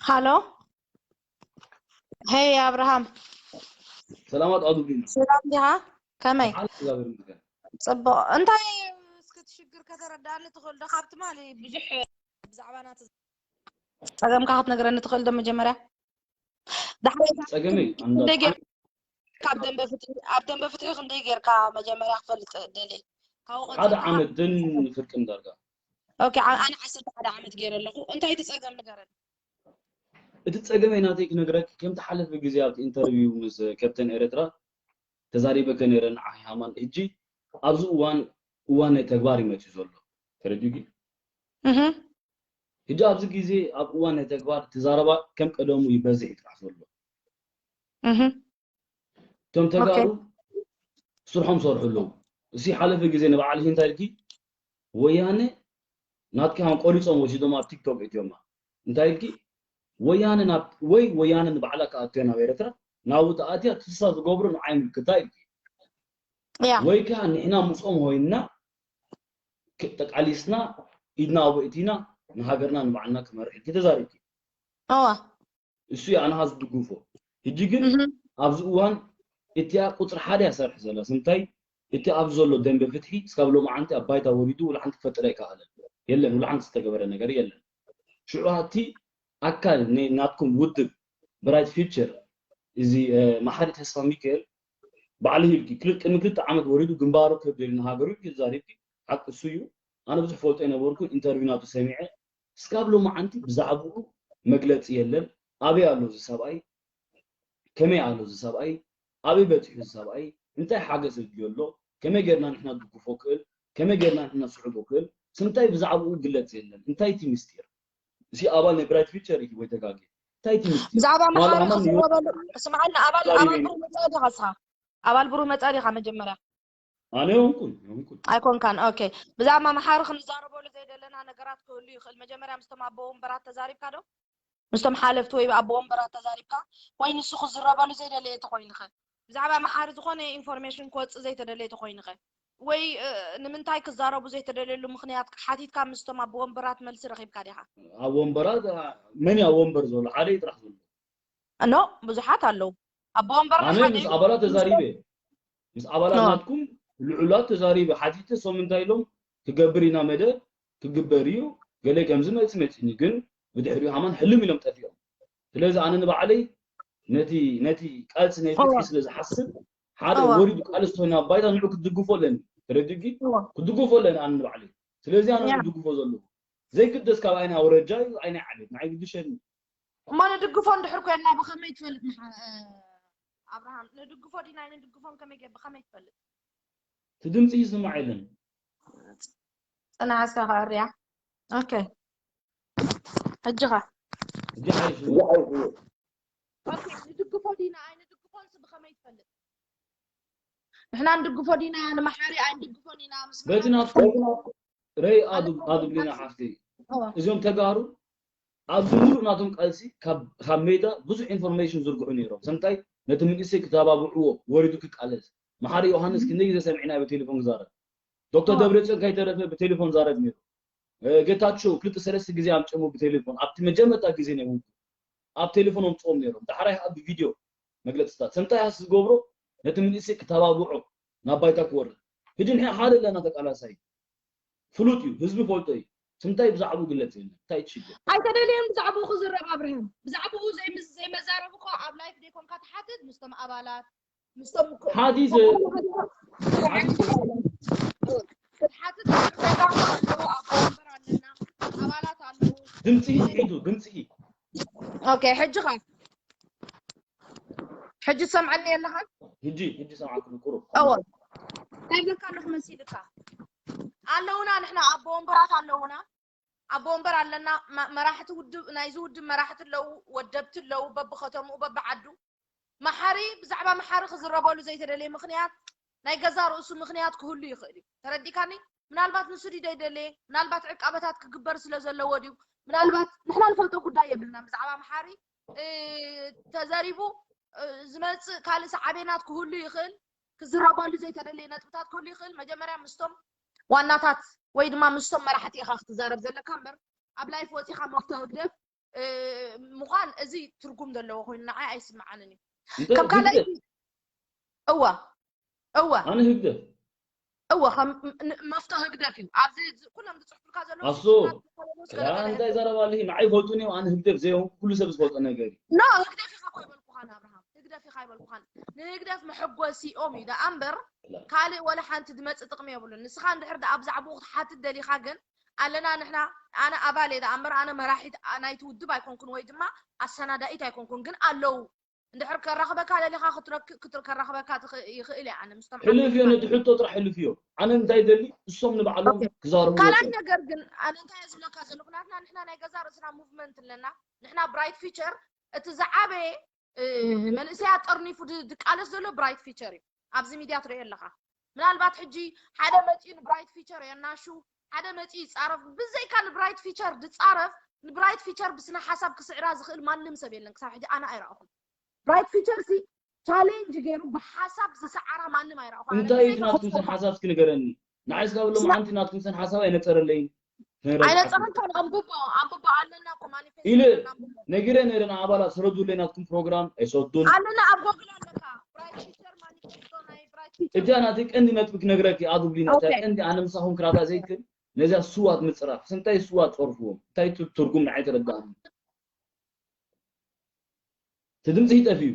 ሃሎ። ሄይ ኣብርሃም። ሰላማት ኣዱቢና። ሰላም ዲኻ? ከመይ? ሓል እግዚኣብሔር ይመስገን። ጽቡቕ። እንታይ እስኪ እቲ ሽግር ከተረዳእኒ ትኽእል ዶ? ካብ ትማሊ ብዙሕ ብዛዕባ ናቲ ጸገምካ ክትነግረኒ ትኽእል ዶ መጀመርያ? ዳሕራይ ጸገመይ ክንደይ ጌር ካብ ደንበ ፍትሒ ኣብ ደንበ ፍትሒ ክንደይ ጌርካ መጀመርያ ክፈልጥ ደልየ። ካብኡ ሓደ ቀጺልካ ዓመት ድን ፍርቅን ዳርጋ ኦኬ፣ ዓ- ኣነ ዓሰርተ ሓደ ዓመት ገይረ ኣለኹ። እንታይ እቲ ጸገም ንገረኒ? እቲ ጸገመይ ናተይ ክነግረክ፣ ከምቲ ሓለፈ ግዜ ኣብቲ ኢንተርቪው ምስ ከፕተን ኤረትራ ተዛሪበከ ነይረ። ንዓኺ ሃማን፣ ሕጂ ኣብዚ እዋን እዋን ናይ ተግባር እዩ መጺኡ ዘሎ። ተረዲእኪ? እህ ሕጂ ኣብዚ ግዜ ኣብ እዋን ናይ ተግባር እቲ ዘረባ ከም ቀደሙ ይበዝሕ እዩ ጥራሕ ዘሎ። እህ እቶም ተጋሩ ኦኬ። ስርሖም ሰርሑ ኣለዉ። እዚ ሓለፈ ግዜ ንበዓልኪ እንታይ ኢልኪ? ወያነ ናትኪ ሃም ቆሪጾም ወሲዶም ኣብ ቲክቶክ እትዮማ። እንታይ ኢልኪ? ወያነ ናብ ወይ ወያነ ንባዕላ ክኣትዮ ናብ ኤረትራ ናብኡ ተኣትያ ክሳ ዝገብሮ ንዓይ ምልክታ ኢልኪ። ያ ወይ ከዓ ንሕና ምስኦም ኮይንና ክ- ተቃሊስና ኢድና ኣብኡ እቲና ንሃገርና ንባዕልና ክመርሕ ኢልኪ ተዛሪብኪ። እዋ እሱ እዩ ኣነ ዝድግፎ። ሕጂ ግን እህ ኣብዚ እዋን እቲኣ ቁፅሪ ሓደ እያ ሰርሕ ዘላ። ስምታይ እቲ ኣብዚ ዘሎ ደንበ ፍትሒ እስካብ ሎማዓንቲ ኣብ ባይታ ወሪዱ ውላ ሓንቲ ክፈጥር ኣይከኣለን። የለን፣ ውላ ሓንቲ ዝተገበረ ነገር የለን። ሽዑ እቲ ኣካል ናይ ናትኩም ውድብ ብራይት ፊውቸር እዚ እ፣ መሓሪ ተስፋ ሚካኤል ባዕሉ ሂልኪ ክል- ቅድሚ ክልተ ዓመት ወሪዱ ግንባሩ ክህብ ደልዩ ንሃገሩ ኢልኪ ተዛሪብኪ። ሓቂ እሱ እዩ። ኣነ ብዙሕ ፈልጦ የነበርኩ ኢንተርቪው ናቱ ሰሚዐ እስካብ ሎማዓንቲ ብዛዕባኡ መግለፂ የለን። ኣበይ ኣሎ እዚ ሰብኣይ? ከመይ ኣሎ እዚ ሰብኣይ? ኣበይ በፂሑ እዚ ሰብኣይ? እንታይ ሓገዝ የድልዮ ኣሎ? ከመይ ጌርና ንሕና ድግፎ ክእል? ከመይ ጌርና ንሕና ስሕቦ ክእል? ስምታይ ብዛዕባኡ ግለፅ የለን። እንታይ እቲ ምስጢር? እዚ ኣባል ናይ ብራይት ፊውቸር እዩ ወይ ተጋጌ? እንታይ እቲ ምስጢር? ብዛዕባ ማል መሓሪ ኣማን ክዝረበሉ ስምዓኒ፣ ኣባል ኣባል ተዛሪበ ብሩህ መጻኢ ዲኻ እስኻ? ኣባል ብሩህ መጻኢ ዲኻ መጀመርያ? ኣነ የሆንኩን የሆንኩን ኣይኮንካን። ኦኬ፣ ብዛዕባ መሓሪ ክንዛረበሉ ዘይደለና ነገራት ክህሉ ይኽእል። መጀመርያ ምስቶም ኣቦ ወንበራት ተዛሪብካ ዶ? ምስቶም ሓለፍቲ ወይ ኣቦ ወንበራት ተዛሪብካ ወይ ንሱ ክዝረበሉ ዘይደለየ ተኾይንኸ? ብዛዕባ መሓሪ ዝኾነ ኢንፎርሜሽን ክወፅእ ዘይተደለየ ተኾይንኸ? ወይ እ፣ ንምንታይ ክዛረቡ ዘይተደለየሉ ምኽንያት ሓቲትካ ምስቶም ኣቦ ወንበራት መልሲ ረኺብካ ዲኻ? ኣብ ወንበራት አ፣ መን እዩ ኣብ ወንበር ዘሎ? ሓደ እዩ ጥራሕ ዘሎ። ኖ፣ ብዙሓት ኣለዉ። ኣቦ ወንበርና ኣነ ሓደ ምስ እዩ። ኣባላት ተዛሪበ፣ ምስ ኣባላት ኖ። ናትኩም ልዑላት ተዛሪበ። ሓቲተ እሶም እንታይ ኢሎም ክገብር ኢና መደብ ክግበር እዩ፣ ገለ ከምዚ መፂ መፂኒ፣ ግን ብድሕሪኡ ሃማን ሕልም ኢሎም ጠፊኦም። ስለዚ ኣነ ንባዕለይ ነቲ ነቲ ቃልሲ ናይ ፍትሒ እዋ። ስለ ዝሓስብ ሓደ እዋ። ወሪዱ ቃልሲ ተኾይኑ ኣብ ባይታ ንዑ ክትድግፎ ኣለኒ። ተረዲእኪ? እዋ። ክድግፎ ኣለኒ ኣነ ንባዕለይ። ስለዚ ኣነ ያ። ክድግፎ ዘለኹ ዘይግደስ ካብ ኣይና ኣውረጃ እዩ ኣይና ዓሌት ንዓይ ግድሸኒ። እሞ ንድግፎ እንድሕር ኮይንና ብኸመይ ትፈልጥ ንሓ- እ፣ ኣብርሃም? ንድግፎ ዲና ንድግፎም ከመይ ገ- ብኸመይ ትፈልጥ? እቲ ድምፂ ይስማዕ የለን። ጽናሕ እስካ ከዕርያ። ኦኬ፣ ሕጂ ኸ? ሕጂ ሓይሽ ኦኬ፣ ንድግፎ ዲና ኣይንድግፎን ስ ብኸመይ ትፈልጥ? ንሕና ንድግፎ ዲና ንመሓሪ ኣይንድግፎን ኢና ምስ በቲ መሓሪ ናትኩም ረይ ኣዱ ኣነ ኣዱብሊና ቃልሲ ሓፍተይ እዋ። እዚኦም ተጋሩ ኣብዚ ምሉእ ናቶም ቃልሲ ካብ ካብ ሜዳ ብዙሕ ኢንፎርሜሽን ዝርግሑ ነይሮም። ሰምታይ ነቲ መንእሰይ ክተባብዕዎ ወሪዱ ክቃለስ መሓሪ ዮሃንስ ክንደይ ግዜ ሰሚዕና ብቴሌፎን ክዛረብ ዶክተር እዋ። ደብረፅዮን ከይተረፈ ብቴሌፎን ዛረብ ነይሩ። እ፣ ጌታቸው ክልተ ሰለስተ ግዜ ኣምፅኦሞ ብቴሌፎን ኣብቲ መጀመርታ ግዜ ናይ ውግእ ኣብ ቴሌፎን ኣምፅኦም ነይሮም። ዳሕራይ ከዓ ብቪድዮ መግለፅታት ሰምታይ ሃስ ዝገብሮ ነቲ መንእሰይ ክተባብዖ ናብ ባይታ ክወርድ። ሕጂ ንሕና ሓደ ኣለና ተቃላሳይ ፍሉጥ እዩ፣ ህዝቢ ፈልጦ እዩ። ስምታይ ብዛዕባኡ ግለፅ የለን። እንታይ እቲ ሽግር? ኣይተደልየን ብዛዕባኡ ክዝረብ ኣብርሃም። ብዛዕባኡ ዘይምዝ- ዘይመዛረብ እኮ ኣብ ላይፍ ደይኮንካ ትሓትት ምስቶም ኣባላት ምስቶም እኮ ሓቲተ ክትሓትት ዘለካ ኣለዉ ኣብ ወንበር ኣለና ኣባላት ኣለዉ ድምፅሂ ስሒቱ ድምፅሂ ኦኬ ሕጂ ኸ ሕጂ ትሰምዐኒ ኣለኻ ሕጂ ሕጂ ሰምዓኩ ቁሩብ እወ እንታይ ብለካ ኣለኹ መሲልካ ኣለዉና ንሕና ኣቦ ወንበራት ኣለዉና ኣቦ ወንበር ኣለና መ- መራሕቲ ውድብ ናይዚ ውድብ መራሕቲ ኣለዉ ወደብቲ ኣለዉ በብከተምኡ በብዓዱ መሓሪ ብዛዕባ መሓሪ ክዝረበሉ ዘይተደለየ ምኽንያት ናይ ገዛ ርእሱ ምኽንያት ክህሉ ይኽእል እዩ ተረዲካኒ ምናልባት ንሱ ድዩ ዘይደለየ ምናልባት ዕቃበታት ክግበር ስለ ዘለዎ ድዩ ምናልባት ንሕና ንፈልጦ ጉዳይ የብልና ብዛዕባ መሓሪ እ፣ ተዘሪቡ እ፣ ዝመፅእ ካልእ ሰዓቤናት ክህሉ ይኽእል ክዝረበሉ ዘይተደለየ ነጥብታት ክህሉ ይኽእል መጀመርያ ምስቶም ዋናታት ወይ ድማ ምስቶም መራሕቲ ኢኻ ክትዛረብ ዘለካ እምበር ኣብ ላይፍ ወፂኻ መፍትሒ ህግደፍ እ፣ ምዃን እዚ ትርጉም ዘለዎ ኮይኑ ንዓይ ኣይስምዓንን እዩ። እንታይ ከም ካልኣይ ህግደፍ? እዋ እዋ ኣነ ህግደፍ እዋ ከም ን- መፍቶ ህግደፍ እዩ። ኣብዚ ዝ- ኩሎም ዝፅሕፉልካ ዘለዉ ኣሱ ሽምና ዝኮለሉስ ገለ ያ ገለ እንታይ ህግደፍ ዘረባ ኣለሂ ንዓይ ይፈልጡኒ እየ፣ ኣነ ህግደፍ ዘይሆንኩ ኩሉ ሰብ ዝፈልጦ ነገር እዩ። ኖ ህግደፍ ኢኻ እኮ ኣይበልኩኻን ኣብርሃም፣ ህግደፍ ኢኻ ኣይበልኩኻን። ንህግደፍ መሐጎሲኦም እዩ ደኣ እምበር ካልእ ወላ ሓንቲ ዝመጽእ ጥቕሚ የብሉን። ንስኻ እንድሕር ደኣ ብዛዕባኡ ክትሓትት ደሊኻ ግን ኣለና ንሕና፣ ኣነ ኣባል እየ ደኣ እምበር ኣነ መራሒት ናይቲ ውድብ ኣይኮንኩን ወይ ድማ ኣሰናዳኢት ኣይኮንኩን፣ ግን ኣለዉ እንድሕር ከራኽበካ ደሊኻ ክትረክ- ክትር- ከራኽበካ ትኽ- ይኽእል እየ ኣነ ምስቶም ሕሉፍ እዮ፣ ዓበይቲ ነቲ ሕቶ ጥራሕ ሕሉፍ እዮ። ኣነ እንታይ ደሊ እሶም ንባዕሎም ኦኬ። ክዛረቡ ካልኣይ መፅኦም። ነገር ግን ኣነ እንታይ እየ ዝብለካ ዘለኹ ናትና ንሕና ናይ ገዛ ርእስና ሙቭመንት ኣለና። ንሕና ብራይት ፊቸር እቲ ዝዓበየ እ፣ መንእሰያት ጠርኒፉ ድ- ድቃለስ ዘሎ ብራይት ፊቸር እዩ። ኣብዚ ሚድያ ትሪኦ ኣለኻ። ምናልባት ሕጂ ሓደ መፂኡ ንብራይት ፊቸር የናሹ፣ ሓደ መፂኡ ይፃረፍ። ብዘይካ ንብራይት ፊቸር ድፃረፍ ንብራይት ፊቸር ብስነ ሓሳብ ክስዕራ ዝኽእል ማንም ሰብ የለን። ክሳብ ሕጂ ኣነ ኣይረኣኹን። ብራይት ፊቸር ሲ ቻሌንጅ ገይሩ ብሓሳብ ዝሰዓራ ማንም ኣይረኣኹ። ኣነ እንታይ እዩ ብዘይካ ናትኩም ስነ ሓሳብ እስኪ ንገረኒ። ንዓይ እስካ ብሎም ሓንቲ ናትኩም ስነ ሓሳብ ኣይነፀረለይን። ኣይነፀረልካን። ኣንብቦ ኣንብቦ ኣለና እኮ ማኒፌስቶ ኢለ ኣለና፣ ኣንብቦ። ነጊረ ነይረ ንኣባላት ስረዱለይ ናትኩም ፕሮግራም ኣይሰዱን። ኣለና ኣብ ጎግል ኣለካ። ብራይት ፊቸር ማኒፌስቶ ናይ ብራይት ፊቸር እቲያ ናተይ ቀንዲ ነጥቢ ክነግረኪ ኣዱብሊና እታ ኦኬ። ቀንዲ ኣነ ምሳኹም ክራታ ዘይክል ነዚያ ስዋት ምፅራፍ እንታይ ስዋት ፀርፍዎም እንታይ ት- ትርጉም ንዓይ ተረዳእኒ። እቲ ድምፂ ይጠፍዩ።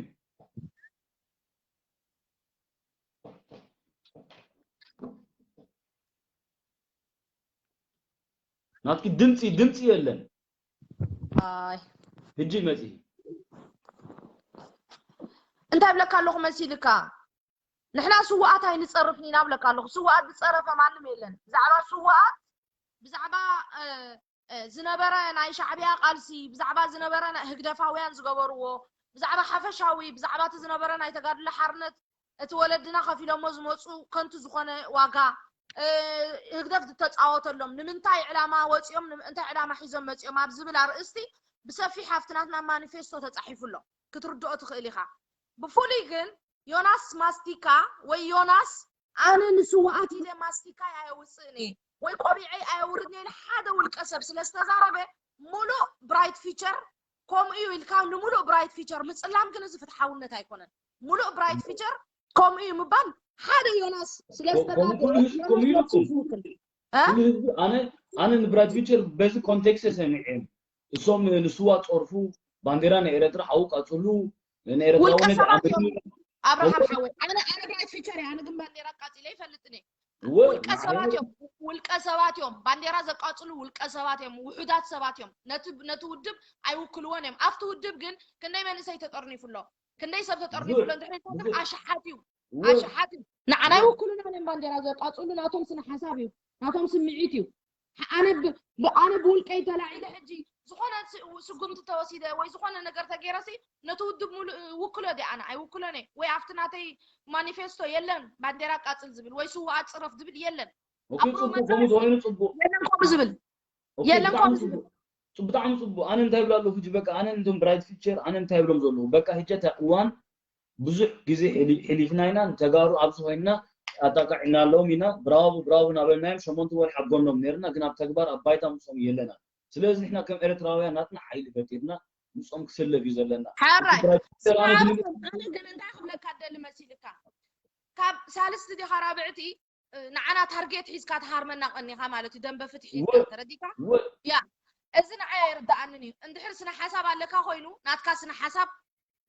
ናትኪ ድምፂ ድምፂ የለን። ኣይ ሕጂ መፂ እንታይ ብለካ ኣለኹ መሲልካ? ንሕና ስዋኣት ኣይንፀርፍን ኢና ብለካ ኣለኹ። ስዋኣት ዝፀረፈ ማንም የለን። ብዛዕባ ስዋኣት ብዛዕባ እ፣ እ፣ ዝነበረ ናይ ሻዕቢያ ቃልሲ ብዛዕባ ዝነበረ ናይ ህግደፋውያን ዝገበርዎ ብዛዕባ ሓፈሻዊ ብዛዕባ እቲ ዝነበረ ናይ ተጋድሎ ሓርነት እቲ ወለድና ከፊሎሞ ዝመፁ ከንቱ ዝኾነ ዋጋ እ፣ ህግደፍ ዝተፃወተሎም ንምንታይ ዕላማ ወፂኦም ንምንታይ ዕላማ ሒዞም መፂኦም ኣብ ዝብል ኣርእስቲ ብሰፊሕ ኣብቲ ናትና ማኒፌስቶ ተፃሒፉ ኣሎ። ክትርድኦ ትኽእል ኢኻ። ብፍሉይ ግን ዮናስ ማስቲካ ወይ ዮናስ ኣነ ንስውኣት ኢለ ማስቲካይ ኣየውፅእን እየ ወይ ቆቢዐይ ኣየውርድን እየ ኢለ ሓደ ውልቀ ሰብ ስለ ዝተዛረበ ሙሉእ ብራይት ፊቸር ከምኡ እዩ ኢልካ ንሙሉእ ብራይት ፊቸር ምፅላም ግን እዚ ፍትሓውነት ኣይኮነን። ሙሉእ ብራይት ፊቸር ከምኡ እዩ ምባል ሓደ ዮናስ ስለ ከምኡ ዝተጋገየ ኩሉ ዮናስ ከምኡ ኢሉ ነብሱ እኮ ዝውክል እ? ኩሉ ህዝቢ ኣነ ኣነ ንብራይት ፊቸር በዚ ኮንቴክስት ሰሚዐ እዮም። እሶም ንስዋ ፀርፉ ባንዴራ ናይ ኤረትራ ሓው ቀፅሉ ናይ ኤረትራ ውልቀ ወነት ሰባት ኣምሪ እዮም። ኣብርሃም ሓወይ ኣነ ኣነ ብራይት ፊቸር እየ ኣነ ግን ባንዴራ ኣቃፂለ ይፈልጥን እየ። ወ- ውልቀ ሰባት እዮም። ውልቀ ሰባት እዮም። ባንዴራ ዘቃፅሉ ውልቀ ሰባት እዮም። ውሑዳት ሰባት እዮም። ነቲ ነቲ ውድብ ኣይውክልዎን እዮም። ኣብቲ ውድብ ግን ክንደይ መንእሰይ ተጠርኒፉ ኣሎ? ክንደይ ሰብ ተጠርኒፉ ኣሎ? እንድሕሪ ኢልካ ግን ወ- ኣሽሓት እዩ። ወ- ኣሽሓት እዩ። ንዓና ኣይውክሉናን እዮም። ባንዴራ ዘቃፅሉ ናቶም ስነ ሓሳብ እዩ። ናቶም ስምዒት እዩ። ኣነ ብ- ብ- ኣነ ብውልቀይ ተላዒለ ሕጂ ዝኾነ ስ- ስጉምቲ ተወሲደ ወይ ዝኾነ ነገር ተገይረሲ ነቲ ውድብ ሙሉእ ውክሎ ዲ ኣነ ኣይውክሎን እየ ወይ ኣብቲ ናተይ ማኒፌስቶ የለን ባንዴራ ቃፅል ዝብል ወይ ስውኣት ፅረፍ ዝብል የለን። ኦኬ ኣምሮ ፅቡቅ መሰረት ከምኡ ተኮይኑ ፅቡቅ የለን ከምኡ ዝብል ኦኬ የለን ብጣዕሚ ከምኡ ዝብል ፅቡቅ ጽ- ብጣዕሚ ፅቡቅ ኣነ እንታይ ይብላ ኣለኹ ሕጂ በቃ ኣነ እንቶም ብራይት ፊቸር ኣነ እንታይ ይብሎም ዘለኹ በቃ ሕጂ እታ እዋን ብዙሕ ግዜ ሕሊ- ሕሊፍና ኢና ንተጋሩ ኣብዚ ኮይንና ኣጣቃዒና ኣለዎም ኢና ብራቡ ብራቡ እናበልናዮም ሸሞንተ ወርሒ ኣብ ጎኖም ነርና ግን ኣብ ተግባር ኣብ ባይታ ምስኦም የለና ስለዚ ንሕና ከም ኤርትራውያን ናትና ሓይሊ ፈጢርና ምስኦም ክስለፍ እዩ ዘለና እቲ ሓራይ ብራይት ፊቸር ኣነ ስማዕ ድምፅ ኣነ ግን እንታይ ክብለካ ደሊ መሲልካ ካብ ሳልስቲ ዲኻ ራብዕቲ እ፣ ንዓና ታርጌት ሒዝካ ትሃርመና ቀኒኻ ማለት እዩ ደንበ ፍትሒ ኢልካ ወ- ተረዲካ ወ- ያ እዚ ንዓይ ኣይርድኣንን እዩ እንድሕር ስነ ሓሳብ ኣለካ ኮይኑ ናትካ ስነ ሓሳብ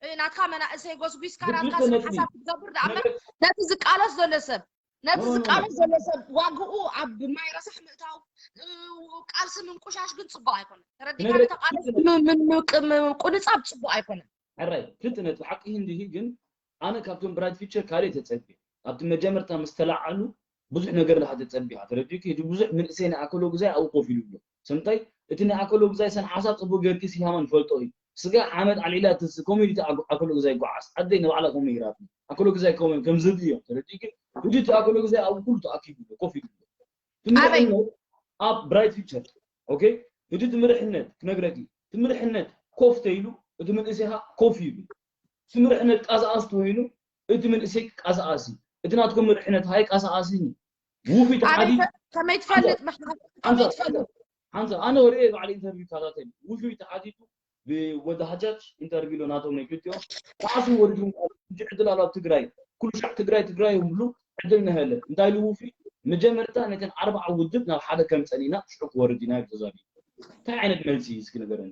እ፣ ናትካ መናእሰይ ጎስጒስካ ናትካ ብክልተ ስነ ነጥቢ ሓሳብ ክትገብር ደኣ እምበር ነገር ነቲ ዝቃለስ ዘሎ ሰብ ነቲ ኖ፣ ኖ፣ ኖ። ዝቃለስ ዘሎ ሰብ ዋግኡ ኣብ ማይ ረሳሕ ምእታው እ፣ ቃልሲ ምንቁሻሽ ግን ፅቡቅ ኣይኮነን ተረዲካ ነገር ንተቃለስ ም- ም- ም- ም- ቁንፃብ ፅቡቅ ኣይኮነን ሕራይ ክልተ ነጥቢ ሓቂ እንዲሂ ግን ኣነ ካብቶም ብራይት ፊቸር ካልእ ተጸብየ ኣብቲ መጀመርታ ምስ ተለዓሉ ብዙሕ ነገር ኢኻ ተጸቢኻ ተረዲእኪ ሕጂ ብዙሕ መንእሰይ ናይ ኣከሎ ግዛይ ኣብኡ ኮፍ ኢሉ ኣሎ ሰምታይ እቲ ናይ ኣከሎ ግዛይ ሰን ሓሳብ ጽቡቅ ጌርኪ ሲሃማ ንፈልጦ እዩ ስጋ ሓመድ ኣልዒላ ትስ ኮሚዲቲ ኣከሎ ግዛይ ይጓዓዝ ኣደይ ንባዕላ ኮሚ ይራት ኣከሎ ግዛይ ኮሚ ከም ዝብል እዮም ተረዲእኪ ሕጂ እቲ ኣከሎ ግዛይ ኣብኡ ኩሉ ተኣኪቡ ኣሎ ኮፍ ኢሉ ኣሎ ኣበይ ትምርሕነት ኣብ ብራይት ፊቸር ኦኬ እቲ ትምርሕነት ክነግረኪ ትምርሕነት ኮፍ ተይሉ እቲ መንእሰይ ኻ ኮፍ ይብል ትምርሕነት ቃዛኣስ ተወይኑ እቲ መንእሰይ ቃዛኣስ እዩ እቲ ናትኩም ምርሕነት ሃይ ቃዛኣስ እዩ ውፉይ ኣበይ ተሓዲድ ከ- ከመይ ትፈልጥ መሓ- ከመይ ሓንሳብ ትፈልጥ ሓንሳብ ኣነ ወደ ባዕለ ኢንተርቪው ይከታተል ውፉይ ተሓዲዱ ብወዲ ሃጃጅ ኢንተርቪው ሎ ናቶም ናይ ክልቲኦም። ሰዓቱ ወሪዱ። ሕጂ ዕድል ኣሎ ኣብ ትግራይ። ኩሉ ሻዕ ትግራይ ትግራይ ይብሉ። ዕድል ነሀለ እንታይ ኢሉ ውፊ? መጀመርታ ነተን ኣርባዓ ውድብ ናብ ሓደ ከምፀን ኢና፣ ሽዑ ክወርድ ኢና ይብል ተዛሪቡ። እንታይ ዓይነት መልሲ እዩ እስኪ ንገረኒ?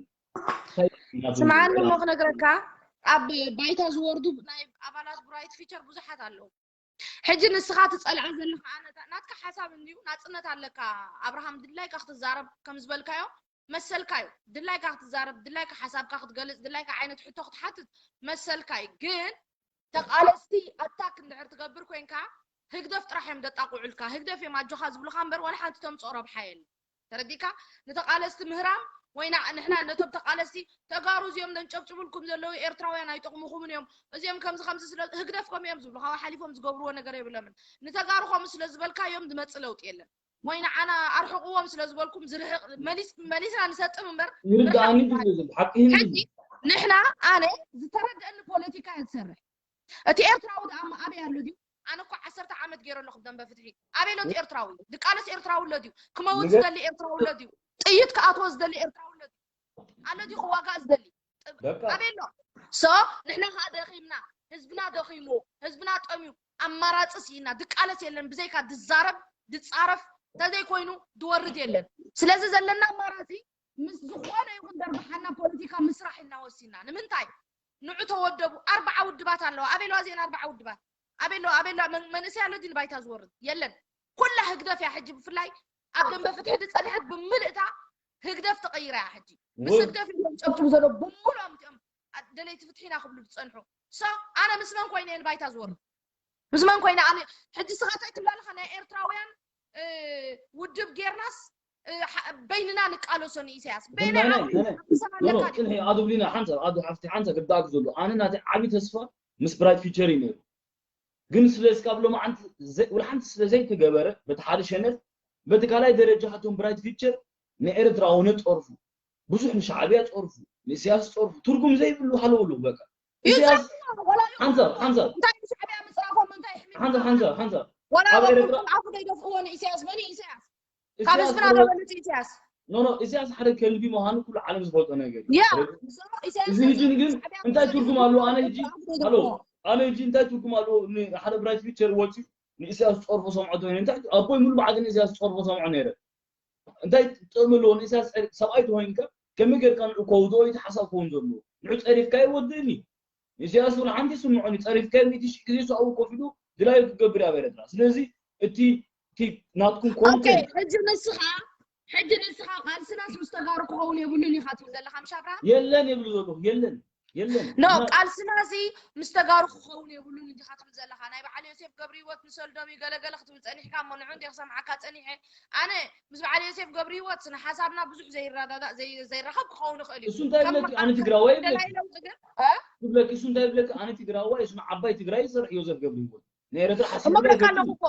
እንታይ እዩ ናቱ? ስምዓኒ እሞ ክነግረካ፣ ኣብ ባይታ ዝወርዱ ናይ ኣባላት ብራይት ፊቸር ብዙሓት ኣለዉ። ሕጂ ንስኻ ትጸልኣ ዘለኻ ኣነ፣ ናትካ ሓሳብ እንድዩ፣ ናጽነት ኣለካ ኣብርሃም፣ ድላይካ ክትዛረብ ከም ዝበልካዮ መሰልካ እዩ። ድላይካ ክትዛረብ፣ ድላይካ ሓሳብካ ክትገልጽ፣ ድላይካ ዓይነት ሕቶ ክትሓትት መሰልካ እዩ። ግን ተቓለስቲ ኣታክ እንድሕር ትገብር ኮይንካ፣ ህግደፍ ጥራሕ እዮም ደጣቕዑልካ። ህግደፍ እዮም ኣጆኻ ዝብሉኻ እምበር ዋላ ሓንቲ ተምጽኦ ረብሓ የለን። ተረዲካ? ንተቓለስቲ ምህራም ወይ ንዓ- ንሕና ነቶም ተቓለስቲ፣ ተጋሩ እዚኦም ደንጨብጭቡልኩም ዘለዉ ኤርትራውያን ኣይጠቕሙኹምን እዮም፣ እዚኦም ከምዚ ከምዚ ስለ ህግደፍ ከም እዮም ዝብሉ፣ ካብኡ ሓሊፎም ዝገብርዎ ነገር የብሎምን። ንተጋሩ ከምኡ ስለ ዝበልካዮም ዝመጽእ ለውጢ የለን። ወይ ንዓና ኣርሕቕዎም ስለ ዝበልኩም ዝርሕቕ መሊስ- መሊስና ንሰጥም እምበር ይርዳእኒ ርሕቕ ድዩ ዝብል ሓቂ ይህን ሕጂ ንሕና ኣነ ዝተረደአኒ ፖለቲካ እየ ዝሰርሕ። እቲ ኤርትራዊ ደኣ ኣበይ ኣሎ ድዩ? ኣነ እኮ ዓሰርተ ዓመት ገይረ ኣለኹ ብደንበ ፍትሒ። ኣበይ ኣሎ እቲ ኤርትራዊ? ድቃለስ ኤርትራዊ ኣሎ ድዩ? ክመውት ንገር- ዝደሊ ኤርትራዊ ኣሎ ድዩ? ጥይት ክኣትዎ ዝደሊ ኤርትራዊ ኣሎ ድዩ? ኣሎ ድዩ ክዋጋእ ዝደሊ? በቃ ኣበይ ኣሎ? ሶ ንሕና ከዓ ደኺምና፣ ህዝብና ደኺሙ፣ ህዝብና ጠምዩ፣ ኣማራፂ ስኢና። ድቃለስ የለን ብዘይካ ድዛረብ ድፃረፍ፣ ተዘይኮይኑ ድወርድ የለን። ስለዚ ዘለና ኣማራፂ ምስ ዝኾነ ይኹን ደርብሓና ፖለቲካ ምስራሕ ኢልና ወሲና። ንምንታይ? ንዑ ተወደቡ። ኣርባዓ ውድባት ኣለዋ። ኣበይ ኣለዋ እዚአን ኣርባዓ ውድባት? ኣበይ ኣለዋ? ኣበይ ኣለዋ? መን- መንእሰይ ኣሎ ድዩ ንባይታ ዝወርድ? የለን። ኩላ ህግደፍ እያ ሕጂ። ብፍላይ ኣብ ደንበ ፍትሒ ዝፀንሐት ብምልእታ ህግደፍ ተቐይራ እያ ሕጂ። ምስ ወይ- ህግደፍ እዮም ጨብጭቡ ዘሎ ብምሉኦም እቲኦም ኣ- ደለይቲ ፍትሒ ኢና ክብሉ ዝፀንሑ። ሶ ኣነ ምስ መን ኮይነ እየ ንባይታ ዝወርድ? ምስ መን ኮይነ? ኣነ ሕጂ ስኻ እንታይ ትብላ ኣለኻ? ናይ ኤርትራውያን እ፣ ውድብ ጌርናስ እ፣ ሓ- በይንና ንቃለሶ ንኢሳያስ። በይና ናይ- ዓቕሊ ናይ- ናይ- ክሳብ ኖ፣ ኖ፣ ኣለካ ድዩ? ፅንሒ ኣዱብሊና ሓንሳብ ኣዱ ሓፍቲ ሓንሳብ ክዳኣክ ዘሎ ኣነ ናተይ ዓብዪ ተስፋ ምስ ብራይት ፊቸር እዩ ነይሩ። ግን ስለ እስካብ ሎማዓንቲ ዘ- ወላ ሓንቲ ስለ ዘይተገበረ በቲ ሓደ ሸነፍ በቲ ካልኣይ ደረጃ እቶም ብራይት ፊቸር ንኤርትራዊ ነጠርፉ፣ ብዙሕ ንሻዕብያ ጸርፉ፣ ንኢሳያስ ጸርፉ፣ ትርጉም ዘይብሉ ሃለውለው በቃ። ኢሳያስ ይጸርፉ ወላ ይኹን ሓንሳብ ሓንሳብ እንታይ እዩ ሻዕብያ ምጽራፎም እንታይ ይሕሚ ሓንሳብ ሓንሳብ ሓንሳብ ወላ ኣብ ወላ ኤርትራ ኣፉ ዘይደፍእዎ ንኢሳያስ መን እዩ ኢሳያስ? ካብ ኢሳያስ ህዝብና ጸርፉ- ደበለጽ ኢሳያስ ኖ ኖ ኢሳያስ ሓደ ከልቢ ምዃኑ ኩሉ ዓለም ዝፈልጦ ነገር እዩ። ያ ተረዲእኪ? so ኢሳያስ እዚ ህጂ ግን ሻዕብያ እንታይ መጽራፎም ትርጉም ኣለዎ? ኣነ እንታይ ህጂ ትርጉም ኣለዎ? ሃሎ ኣነ ህጂ እንታይ ትርጉም ኣለዎ? ንሓደ ብራይት ፊቸር ወፂ ንኢሳያስ ጸርፎ ሰምዖ ተበይነ እንታይ ኣቦይ ሙሉ መዓልቲ ንኢሳያስ ጸርፎ ሰምዖ ነይረ። እንታይ ጥቕሚ ኣለዎ? ንኢሳያስ ጸሪ- ሰብኣይ ተኮይንካ ከመይ ጌርካ ንዑ ከውድኦ እዩ እቲ ሓሳብ ክኸውን ዘለዎ። ንዑ ጸሪፍካዮ ወድእኒ። ኢሳያስ እውን ሓንቲ ስምዖኒ ጸሪፍካዮ ሚእቲ ሺሕ ግዜ ሰብኣዊ ኮፍ ኢሉ ድላዩ ክገብር እዩ ኣብ ኤረትራ። ስለዚ እቲ እቲ ናትኩም ኦኬ ኮንቴንት ሕጂ ንስኻ ሕጂ ንስኻ ቃልስናስ ምስ ተጋሩ ክኸውን የብሉን ኢኻ ትብል ዘለኻ ምሽ ኣብርሃም? የለን የብሉ ዘለኹ የለን የለን ኖ እና- ቃልስና እዚ ምስ ተጋሩ ክኸውን የብሉን እንዲኻ ትብል ዘለኻ። ናይ በዓል ዮሴፍ ገብረ ህይወት ንሰልዶም እዩ ገለገለ ክትብል ጸኒሕካ እሞ ንዑ እንዲ ክሰምዓካ ጸኒሐ። ኣነ ምስ በዓል ዮሴፍ ገብረ ህይወት ስነ ሓሳብና ብዙሕ ዘይረዳዳእ ዘይ- ዘይራኸብ ክኸውን ይኽእል እዩ። እሱ እንታይ ከም ብለኪ ኣነ መሓመድ ትግራዋይ ደላይ ብለኪ ለውጢ ግን እ? ብለኪ እሱ እንታይ ብለኪ ኣነ ትግራዋይ እሱ ንዓባይ ትግራይ ይሰርሕ ዮሴፍ ገብረ ህይወት ንኤረትራ ሓሲቡ እመክረካ ኣለኹ ኣይፈልጥን እኮ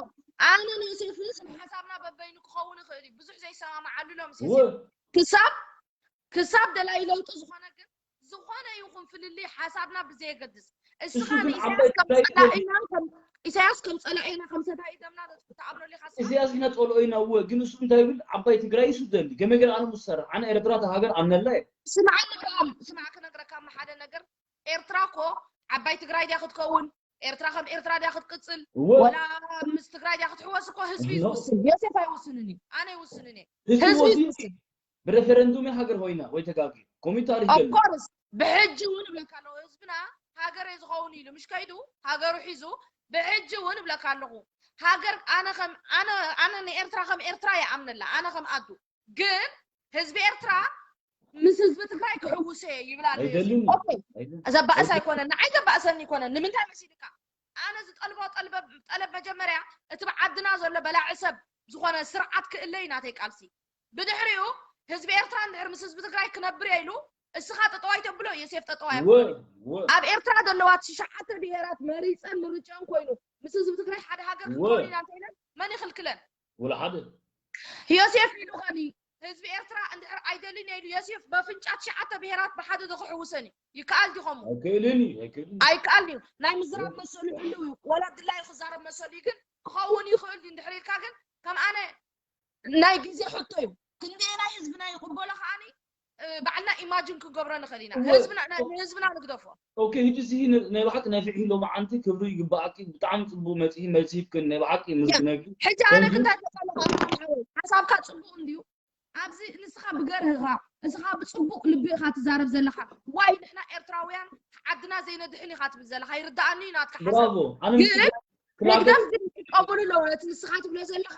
ኣነ ንዮሴፍ ስነ ሓሳብና በበይኑ ክኸውን ይኽእል እዩ። ብዙሕ ዘይሰማማዓሉ ሎም ወ- ክሳብ ክሳብ ደላይ ለውጢ ዝኾነ ግን ዝኾነ ይኹን ፍልልይ ሓሳብና ብዘየገድስ እሱ እስኻ ግን ንኢሳያስ ዓባይ ከም ትግራይ ጸላኢና ከም ኢሳያስ ከም ጸላኢና ከም ሰታይ ደምና ትኣምነሉ ኢኻ እስኻ? ኢሳያስ ኢና ጸልኦ ኢና እወ ግን እሱ እንታይ ይብል ዓባይ ትግራይ እሱ ደሊ ከመይ ገለ ኣነ ምስ ሰርሕ ኣነ ኤረትራ እታ ሃገር ኣምነላ እየ ስምዓኒ ብርሃም ስማዕ ክነግረካ እሞ ሓደ ነገር ኤርትራ እኮ ዓባይ ትግራይ ድያ ክትከውን ኤርትራ ከም ኤርትራ ድያ ክትቅጽል እወ ወላ ምስ ትግራይ ድያ ክትሕወስ እኮ ህዝቢ እዩ ኖ ዝውስን ዮሴፍ ኣይውስንን እዩ ኣነ ኣይውስንን እየ ህዝቢ ህዝቢ እዩ ወሲኑ ዝውስን ብረፈረንዱም እያ ሃገር ኮይና ወይ ተጋግዩ ኮሚት ታሪክ of ገለ course ብሕጂ እውን እብለካ ኣለኹ ህዝብና ሃገር እየ ዝኸውን ኢሉ ምሽ ከይዱ ሃገሩ ሒዙ ብሕጂ እውን እብለካ ኣለኹ ሃገር ኣነ ከም ኣነ ኣነ ንኤርትራ ከም ኤርትራ ይኣምነላ ኣነ ከም ኣዱ ግን ህዝቢ ኤርትራ ምስ ህዝቢ ትግራይ ክሕውሰ እየ ይብል ኣሎ ዮሴፍ ኣይደልን ኦኬ ዘባእስ ኣይኮነን ንዓይ ዘባእሰኒ ኣይኮነን ንምንታይ መሲልካ ኣነ ዝጠልቦ ጠልበ- ጠለብ መጀመርያ እቲ ብዓድና ዘሎ በላዒ ሰብ ዝኾነ ስርዓት ክእለይ ናተይ ቃልሲ ብድሕሪኡ ህዝቢ ኤርትራ እንድሕር ምስ ህዝቢ ትግራይ ክነብር እየ ኢሉ እስኻ ጠጠው ኣይተብሎ ዮሴፍ ጠጠው ወ ኣይብሎ ወ ኣብ ኤርትራ ዘለዋ ትሽዓተ ብሄራት መሪፀን ምርጫን ኮይኑ ምስ ህዝቢ ትግራይ ሓደ ሃገር ወ ክትከውን ኢና እንተኢለን መን ይኽልክለን ወላ ሓደ ዮሴፍ ኢሉ ኸኒ ህዝቢ ኤርትራ እንድሕር ኣይደልን እየ ኢሉ ዮሴፍ በፍንጫ ትሽዓተ ብሄራት ብሓደ ዶ ክሕውሰን እዩ ይከኣል ድዩ ከምኡ ኣይክእልን እዩ ኣይክእልን እዩ ኣይከኣልን እዩ ናይ ምዝራብ መሰሉ ይህልው እዩ ወላ ድላዩ ክዛረብ መሰሉ እዩ ግን ክኸውን ይኽእል ድዩ እንድሕር ኢልካ ግን ከም ኣነ ናይ ግዜ ሕቶ እዩ ክንደየናይ ህዝብና ይቕበሎ ከዓኒ ባዕልና ኢማጅን ክንገብሮ ንኽእል ኢና። ህዝብና ንህዝብና ንግደፎ። ኦኬ፣ ሕጂ እዚ ናይ ብሓቂ ናይ ፍሒ ሎማዓንቲ ክብሪ ይግባኣኪ። ብጣዕሚ ጽቡቅ መጺኢ መልሲ ሂብክን ናይ ብሓቂ ምስ ነጊ ሕጂ ኣነ ክንታይ ተቃለኻ ሓሳብካ ጽቡቅ እንድዩ። ኣብዚ ንስኻ ብገርህኻ እስኻ ብጽቡቅ ልቢ ኢኻ ትዛረብ ዘለኻ። ዋይ ንሕና ኤርትራውያን ዓድና ዘይነድሕን ኢኻ ትብል ዘለኻ ይርዳኣኒ እዩ ናትካ ሓሳብ። ብራቮ። ኣነ ግን ህግደፍ ግን ይጥቀሙሉ ኣለዉ ነቲ ንስኻ ትብሎ ዘለኻ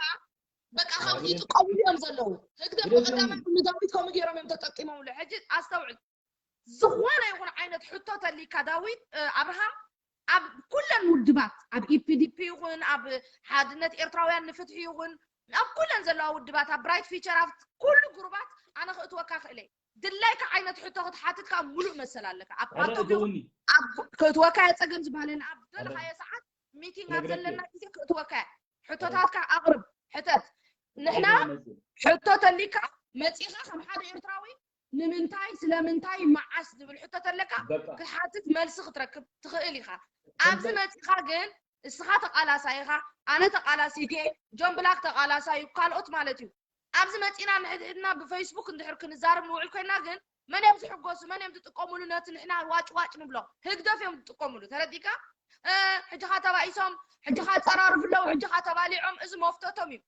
በቃ ከም ይጥቀሙሉ እዮም ዘለዉ። ህግደፍ ብቀዳማይ ንዳዊት ከምኡ ገይሮም እዮም ተጠቂሞምሉ። ሕጂ ኣስተውዕል። ዝኾነ ይኹን ዓይነት ሕቶ ተሊካ ዳዊት ኣብርሃም ኣብ ኩለን ውድባት ኣብ ኢፒዲፒ ይኹን ኣብ ሓድነት ኤርትራውያን ንፍትሒ ይኹን ኣብ ኩለን ዘለዋ ውድባት ኣብ ብራይት ፊቸር ኣብ ኩሉ ግሩባት ኣነ ክእትወካ ክእለ ድላይካ ዓይነት ሕቶ ክትሓትት ከዓ ሙሉእ መሰል ኣለካ። ኣብ ፓርቶ ክእትወካ የፀገም ዝበሃለና ኣብ ደለካዮ ሰዓት ሚቲንግ ኣብ ዘለና ግዜ ክእትወካ ሕቶታትካ ኣቕርብ ሕተት ንሕና ሕቶ ተሊካ መፂኻ ከም ሓደ ኤርትራዊ ንምንታይ ስለምንታይ መዓስ ዝብል ሕቶ ተለካ ክትሓትት መልሲ ክትረክብ ትኽእል ኢኻ። ኣብዚ መፂኻ ግን እስኻ ተቃላሳይ ኢኻ፣ ኣነ ተቃላሲት እየ፣ ጆን ብላክ ተቃላሳይ እዩ፣ ካልኦት ማለት እዩ። ኣብዚ መፂና ንሕድሕድና ብፌስቡክ እንድሕር ክንዛረብ ንውዕል ኮይና ግን መን እዮም ዝሕጎሱ መን እዮም ዝጥቀሙሉ ነቲ ንሕና ዋጭ ዋጭ ንብሎ ህግደፍ እዮም ዝጥቀሙሉ ተረዲካ ሕጅኻ ተባኢሶም ሕጅኻ ፀራርፍ ኣለዉ ሕጅኻ ተባሊዖም እዚ መፍተቶም እዩ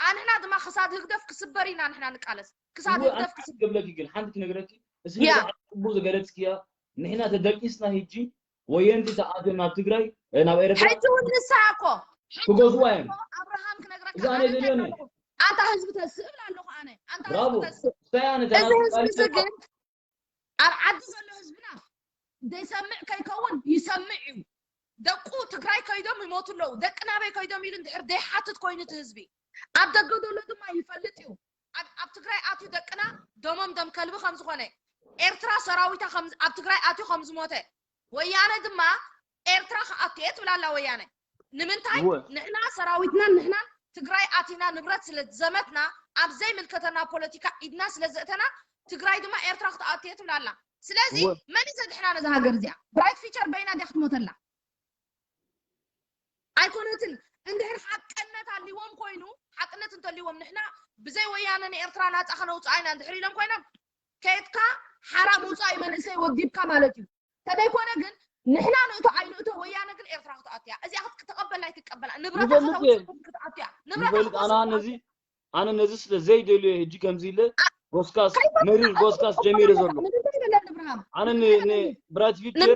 ኣንሕና ድማ ክሳድ ህግደፍ ክስበር ኢና ንሕና ንቃለስ ክሳድ ህግደፍ ክስበር ገብለኪ ግን ሓንቲ ክነግረኪ እዚ ጽቡቅ ዝገለጽክያ ንሕና ተደቂስና ሂጂ ወየንቲ ተኣትዮም ናብ ትግራይ ናብ ኤረትራ ሕጂ እውን ንሳ እኮ ክገዝዋ እዮም ኣብርሃም ክነግረካ እዚ ኣነ ደልዮኒ ኣንታ ህዝቢ ተስእ እብል ኣለኹ ኣነ ኣንታ ህዝቢ ተስእ እዚ ህዝቢ ግን ኣብ ዓዲ ዘሎ ህዝብና ዘይሰምዕ ከይከውን ይሰምዕ እዩ ደቁ ትግራይ ከይዶም ይሞቱ ኣለዉ ደቂ ናበይ ከይዶም ኢሉ እንድሕር ዘይሓትት ኮይኑ እቲ ህዝቢ ኣብ ደገ ዘሎ ድማ ይፈልጥ እዩ ኣብ ትግራይ ኣትዩ ደቅና ደሞም ደም ከልቢ ከምዝኾነ ኤርትራ ሰራዊታ ኣብ ትግራይ ኣትዩ ከምዝሞተ ወያነ ድማ ኤርትራ ክኣቱ እየ ትብል ኣላ ወያነ ንምንታይ ንሕና ሰራዊትናን ንሕናን ትግራይ ኣቲና ንብረት ስለ ዘመትና ኣብ ዘይምልከተና ፖለቲካ ኢድና ስለ ዘእተና ትግራይ ድማ ኤርትራ ክትኣቱ እየ ትብል ኣላ ስለዚ መን እዩ ዘድሕና ነዛ ሃገር እዚኣ ብራይት ፊቸር በይና ድያ ክትሞተላ ኣይኮነትን እንድሕር ሓቀነት ኣልዎም ኮይኑ ሓቅነት እንተልዎም ንሕና ብዘይ ወያነ ንኤርትራ ናፃ ከነውፅኣ ኢና እንድሕር ኢሎም ኮይኖም ከየትካ ሓራ ምውፃእ እዩ መንእሰይ ወዲብካ ማለት እዩ ተደይኮነ ግን ንሕና ንእቶ ኣይንእቶ ወያነ ግን ኤርትራ ክትኣትያ እዚኣ ክትቀበል ኣይትቀበላ ንብረታ ከተውፅእ ክትኣትያ ንብረታ ኣነ ነዚ ስለ ዘይደልዮ ሕጂ ከምዚ ኢለ ጎስጋስ መሪር ጎስጋስ ጀሚረ ዘሎ ኣነ ንብራይት ፊቸር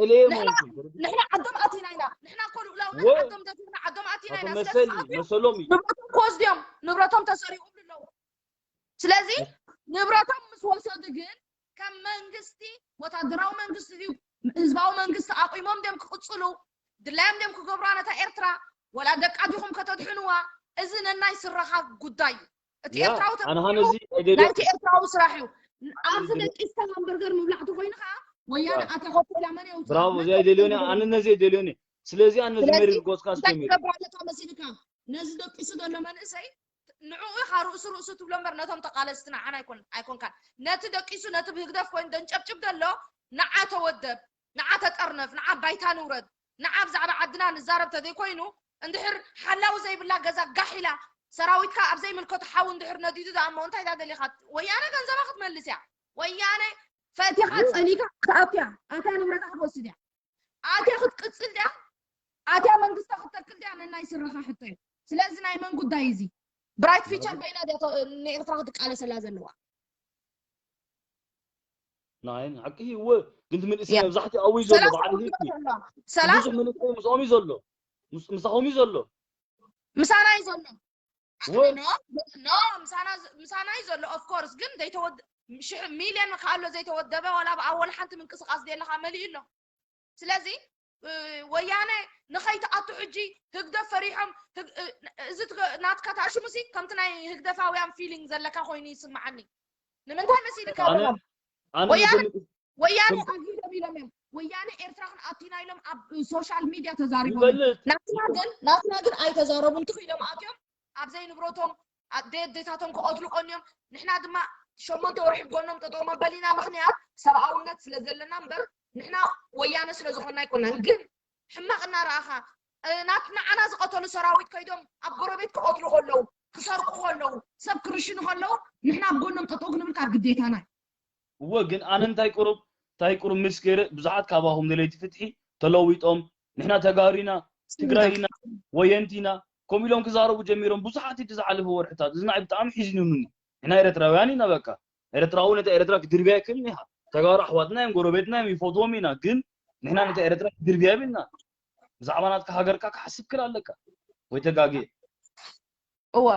እልየ ማለት ንሕና ዓዶም ኣቲና ኢና ንሕና እኮ ልኡላውነት ዓዶም ደፊርና ዓዶም ኣቲና ኢና መሰሊ መሰሎም እዩ ክወስድዮም ንብረቶም ተሰሪቑ ኣለዉ ስለዚ ንብረቶም ምስ ወሰዱ ግን ከም መንግስቲ ወታደራዊ መንግስቲ ድዩ ህዝባዊ መንግስቲ ኣቑሞም ድዮም ክቕፅሉ ድላዮም ድዮም ክገብሩዋ ነታ ኤርትራ ወላ ደቃ ዲኹም ከተድሕንዋ እዚ ነናይ ስረኻ ጉዳይ እዩ እቲ ኤርትራዊ ናይቲ ኤርትራዊ ስራሕ እዩ ኣብዚ ደቂስካ ሃምበርገር ምብላዕ ተኮይኑ ከዓ ወያነ ኣትያ ኮኮላ መን የውፅእ ብራቮ እዚ ኣይደልዮኒ ኣነ ነዚ ኣይደልዮኒ ስለዚ ኣነ ዝመሪር ጎስካ ስጀሚሩ መሲልካ ነዚ ደቂሱ ዘሎ መንእሰይ ንዕኡ ኢኻ ርእሱ ርእሱ ትብሎ እምበር ነቶም ተቃለስቲ ንዓና ኣይኮን ኣይኮንካን ነቲ ደቂሱ ነቲ ብህግደፍ ኮይኑ ደንጨብጭብ ዘሎ ንዓ ተወደብ ንዓ ተጠርነፍ ንዓ ባይታ ንውረድ ንዓ ብዛዕባ ዓድና ንዛረብ ተዘይኮይኑ እንድሕር ሓላው ዘይብላ ገዛ ጋሕ ኢላ ሰራዊትካ ኣብ ዘይምልከቱ ሓው እንድሕር ነዲዱ ዝኣሞ እንታይ ዳ ደሊኻ ወያነ ገንዘባ ክትመልስ እያ ወያነ ፈቲኻ ጸሊካ ክትኣቱ እያ ኣታ ንብረታ ክትወስድ እያ ኣትያ ክትቅጽል ድያ ኣትያ መንግስታ ክትተክል ድያ ነናይ ስርኻ ሕቶ እዩ ስለዚ ናይ መን ጉዳይ እዚ ብራይት ፊቸር በይና ድያ ንኤርትራ ክትቃለሰላ ዘለዋ ናይ ሓቂ እወ ግን እቲ መንእሰይ መብዛሕትኡ ኣብኡ እዩ ዘሎ በዓል ህዝቢ ብዙሕ መንእሰይ ምስኦም እዩ ዘሎ ምሳኹም እዩ ዘሎ ምሳና እዩ ዘሎ ምሳና እዩ ዘሎ ኦፍኮርስ ግን ሚልዮን ከኣሎ ዘይተወደበ ዋላ ብኣወል ሓንቲ ምንቅስቃስ ደለካ መሊኡ ኣሎ ስለዚ ወያነ ንኸይትኣቱ ሕጂ ህግደፍ ፈሪሖም እዚ ናትካ ተኣሽሙሲ ከምቲ ናይ ህግደፋውያን ፊሊንግ ዘለካ ኮይኑ ይስምዓኒ ንምንታይ መሲልካ ወያነ ኣጊዶም ኢሎም እዮም ወያነ ኤርትራ ክንኣቱ ኢና ኢሎም ኣብ ሶሻል ሚድያ ተዛሪቦም ናትና ግን ናትና ግን ኣይተዛረቡን ትኽኢሎም ኣትዮም ኣብ ዘይንብረቶም ኣደይ ኣዴታቶም ክቐትሉ ቀንዮም ንሕና ድማ ሸሞንተ ወርሒ ብጎኖም ጠጠው መበሊና ምኽንያት ሰብኣውነት ስለ ዘለና እምበር ንሕና ወያነ ስለ ዝኾንና ኣይኮናን ግን ሕማቕ እናረኣኻ ናት ንዓና ዝቐተሉ ሰራዊት ከይዶም ኣብ ጎረቤት ክቐትሉ ከለዉ ክሰርቁ ከለዉ ሰብ ክርሽኑ ከለዉ ንሕና ኣብ ጎኖም ጠጠው ክንብል ካብ ግዴታና እወ ግን ኣነ እንታይ ቁሩብ እንታይ ቁሩብ ምስ ገይረ ብዙሓት ካባኹም ደለይቲ ፍትሒ ተለዊጦም ንሕና ተጋሩ ኢና ትግራይ ኢና ወየንቲ ኢና ከምኡ ኢሎም ክዛረቡ ጀሚሮም ብዙሓት እቲ ዝሓለፈ ወርሕታት እዚ ንዓይ ብጣዕሚ ሒዝኑኒ ንሕና ኤረትራውያን ኢና በቃ ኤረትራዊ ነታ ኤረትራ ክድርብያ ይክእልን ኢኻ ተጋሩ ኣሕዋትና እዮም ጎረቤትና እዮም ይፈትዎም ኢና ግን ንሕና ነታ ኤረትራ ክድርብያ የብልና ብዛዕባ ናትካ ሃገርካ ክሓስብ ክል ኣለካ ወይ ተጋግየ እወ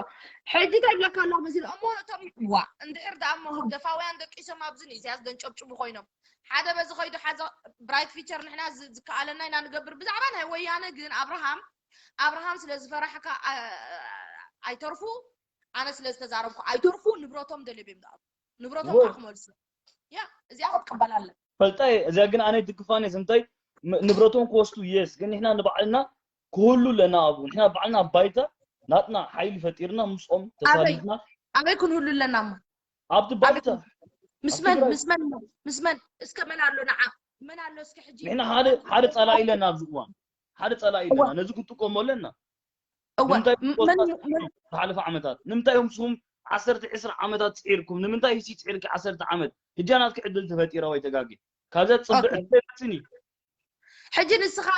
ሕጂ እንታይ ይብለካ ኣሎ መሲል እሞ እቶም ዋ እንድሕር ደኣ እሞ ህግደፋውያን ደቂሶም ኣብዚ ንኢሳያስ ደንጨብጭቡ ኮይኖም ሓደ በዚ ከይዱ ሓዘ ብራይት ፊቸር ንሕና ዝ- ዝከኣለና ኢና ንገብር ብዛዕባ ናይ ወያነ ግን ኣብርሃም ኣብርሃም ስለ ዝፈራሕካ ኣ- ኣይተርፉ ኣነ ስለ ዝተዛረብኩ ኣይተርፉ ንብረቶም ደልዮም እዮም ዝኣቱ ንብረቶም ከዓ ክመልሱ ያ እዚኣ ክትቀበል ኣለ ፈልጣ እየ እዚኣ ግን ኣነ ይድግፋን እየ እንታይ ም- ንብረቶም ክወስዱ የስ ግን ንሕና ንባዕልና ክህሉ ኣለና ኣብኡ ንሕና ባዕልና ኣብ ባይታ ናትና ሓይሊ ፈጢርና ምስኦም ተሳሊፍና ኣበይ ክንህሉ ኣለና እሞ ኣብቲ ባይታ ምስ መን ምስ መን ምስ መን እስከ መን ኣሎ ንዓ መን ኣሎ እስከ ሕጂ ንሕና ሓደ ሓደ ጸላኢ ኣለና ኣብዚ እዋን ሓደ ጸላኢ ኣለና ነዚ ክንጥቀሞ ኣለና እወ ንምንታይ ም- መን መን- ዝሓለፈ ዓመታት ንምንታይ እዮም ስኹም ዓሰርተ ዕስራ ዓመታት ጽዒርኩም ንምንታይ ህሲ ጽዒርኪ ዓሰርተ ዓመት ህጃ ናትኪ ዕድል ተፈጢራ ወይ ተጋጊ ካብዛ ጽብቅ ኦኬ። ዕድል ስኒ ሕጂ ንስኻ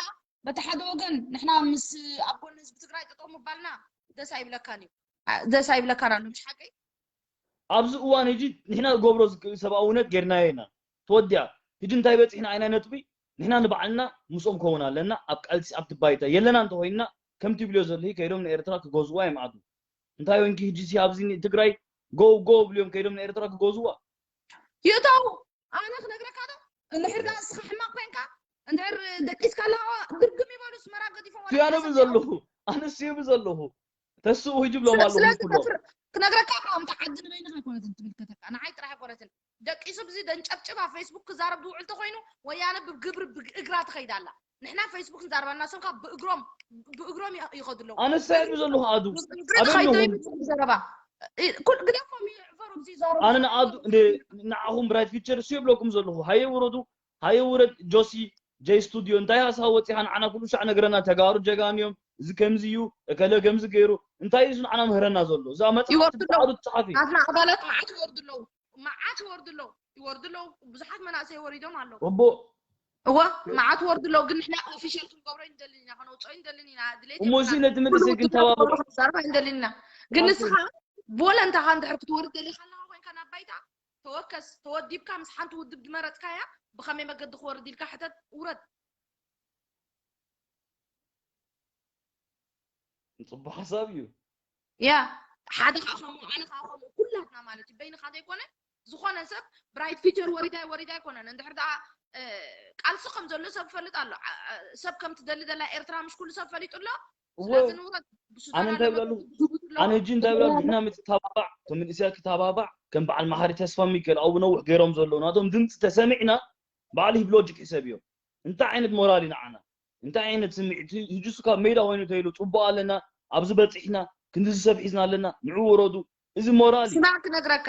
በቲ ሓደ ወገን ንሕና ምስ ኣብ ጎኒ ህዝቢ ትግራይ ጠጠው ምባልና ደስ ኣይብለካን እዩ ኣ- ደስ ኣይብለካን ኣሎ ምሽ ሓቀይ ኣብዚ እዋን ሕጂ ንሕና ገብሮ ዝክ- ሰብኣውነት ጌርናዮ ኢና ተወዲኣ ሕጂ እንታይ በፂሕና ኣይና ነጥቢ ንሕና ንባዕልና ምስኦም ከውን ኣለና ኣብ ቃልሲ ኣብቲ ባይታ የለና እንተኮይንና ከምቲ ብልዮ ዘለሂ ከይዶም ንኤርትራ ክገዝዋ ይምዓዱ እንታይ ወንኪ ሕጂ ሲ ኣብዚ ኒ- ትግራይ ጎው ጎው ብልዮም ከይዶም ንኤርትራ ክገዝዋ ይእተው ኣነ ክነግረካ ዶ እንድሕር ዳ ንስኻ ሕማቅ ኮይንካ እንድሕር ደቂስካ ኣለዋ ድርግም ይበሉ ስመራ ገዲፎም ወላ እሱ ኣነ ሓሰብ ብዘለኹ ኣነ እሱ ብዘለኹ ተስኡ ሕጂ ብሎም ኣለዉ ስለዚ ኩሎም ክነግረካ እኮ ኣብታ ዓዲ ንበይንኻ ኣይኮነትን ትምልከተካ ንዓይ ጥራሕ ኣይኮነትን ደቂሱ ብዚ ደንጨብጭብ ኣብ ፌስቡክ ክዛረብ ዝውዕል ተኮይኑ ወያነ ብግብሪ ብእግራ ትኸይድ ኣላ ንሕና ፌስቡክ ንዛረባ እናሶም ካብ ብእግሮም ብእግሮም ይኸዱ ኣለዉ ኣነሳ እየ ብዘለኹ ኣዱ ብእግሪ ትኸይድ ዶ ይብል ዘረባ ግደፎም ይዕፈሩ ብዚ ይዛረቡ ኣነ ንኣዱ ንዓኹም ብራይት ፊቸር እሱ የብለኩም ዘለኹ ሃየ ውረዱ ሃየ ውረድ ጆሲ ጀይ ስቱድዮ እንታይ ሃሳብ ወፂኻ ንዓና ኩሉ ሻዕ ነግረና ተጋሩ ጀጋን እዮም እዚ ከምዚ እዩ እከለ ከምዚ ገይሩ እንታይ እዩ ንዓና ምህረና ዘሎ እዛ መፅሓፍ ይወርዱ ኣለዉ ትበዓሉ ትፅሓፊ ናትና ኣባላት መዓት ይወርዱ ኣለዉ መዓት ይወርዱ ኣለዉ ይወርዱ ኣለዉ ብዙሓት መናእሰይ ወሪዶም ኣለዉ ወቦ እወ መዓት ወርዱ ኣለዉ ግን ንሕና ኦፊሻል ክንገብሮ ይንደልን ኢና ከነውፅኦ ይንደልን ኢና ድሌት እሞ እዚ ነቲ መንእሰይ ግን ተባብዑ ክንዛረብ ኣይንደልን ኢና ግን ንስኻ ቮለንታኻ እንድሕር ክትወርድ ደሊኻ ኣለኻ ኮይንካ ናብ ባይታ ተወከስ ተወዲብካ ምስ ሓንቲ ውድብ ዝመረፅካያ ብኸመይ መገዲ ክወርድ ኢልካ ሕተት ውረድ ፅቡቅ ሓሳብ እዩ ያ ሓደ ከዓ ከምኡ ኣነ ከዓ ከምኡ ኩላትና ማለት እዩ በይንካ ዘይኮነ ዝኾነ ሰብ ብራይት ፊቸር ወሪዳ ወሪዳ ኣይኮነን እንድሕር ደኣ ቃልሲ ከም ዘሎ ሰብ ፈልጥ ኣሎ ሰብ ከም ትደሊ ዘላ ኤርትራ ምሽ ኩሉ ሰብ ፈሊጡ ኣሎ ስለዚ ንውረድ ኣነ እንታይ ብለሉ ኣነ ሕጂ እንታይ ብለሉ ንሕና ምትታባዕ ተመንእስያ ክተባባዕ ከም በዓል መሓሪ ተስፋ ሚካኤል ኣብኡ ነውሕ ገይሮም ዘለዉ ናቶም ድምፂ ተሰሚዕና በዓል ሂብ ሎጂክ ሕሰብ እዮም እንታይ ዓይነት ሞራል እዩ ንዓና እንታይ ዓይነት ስምዒት ህጁሱ ካብ ሜዳ ኮይኑ ተይሉ ፅቡቅ ኣለና ኣብዚ በፂሕና ክንድዚ ሰብ ሒዝና ኣለና ንዑ ወረዱ እዚ ሞራል እዩ ስማዕ ክነግረካ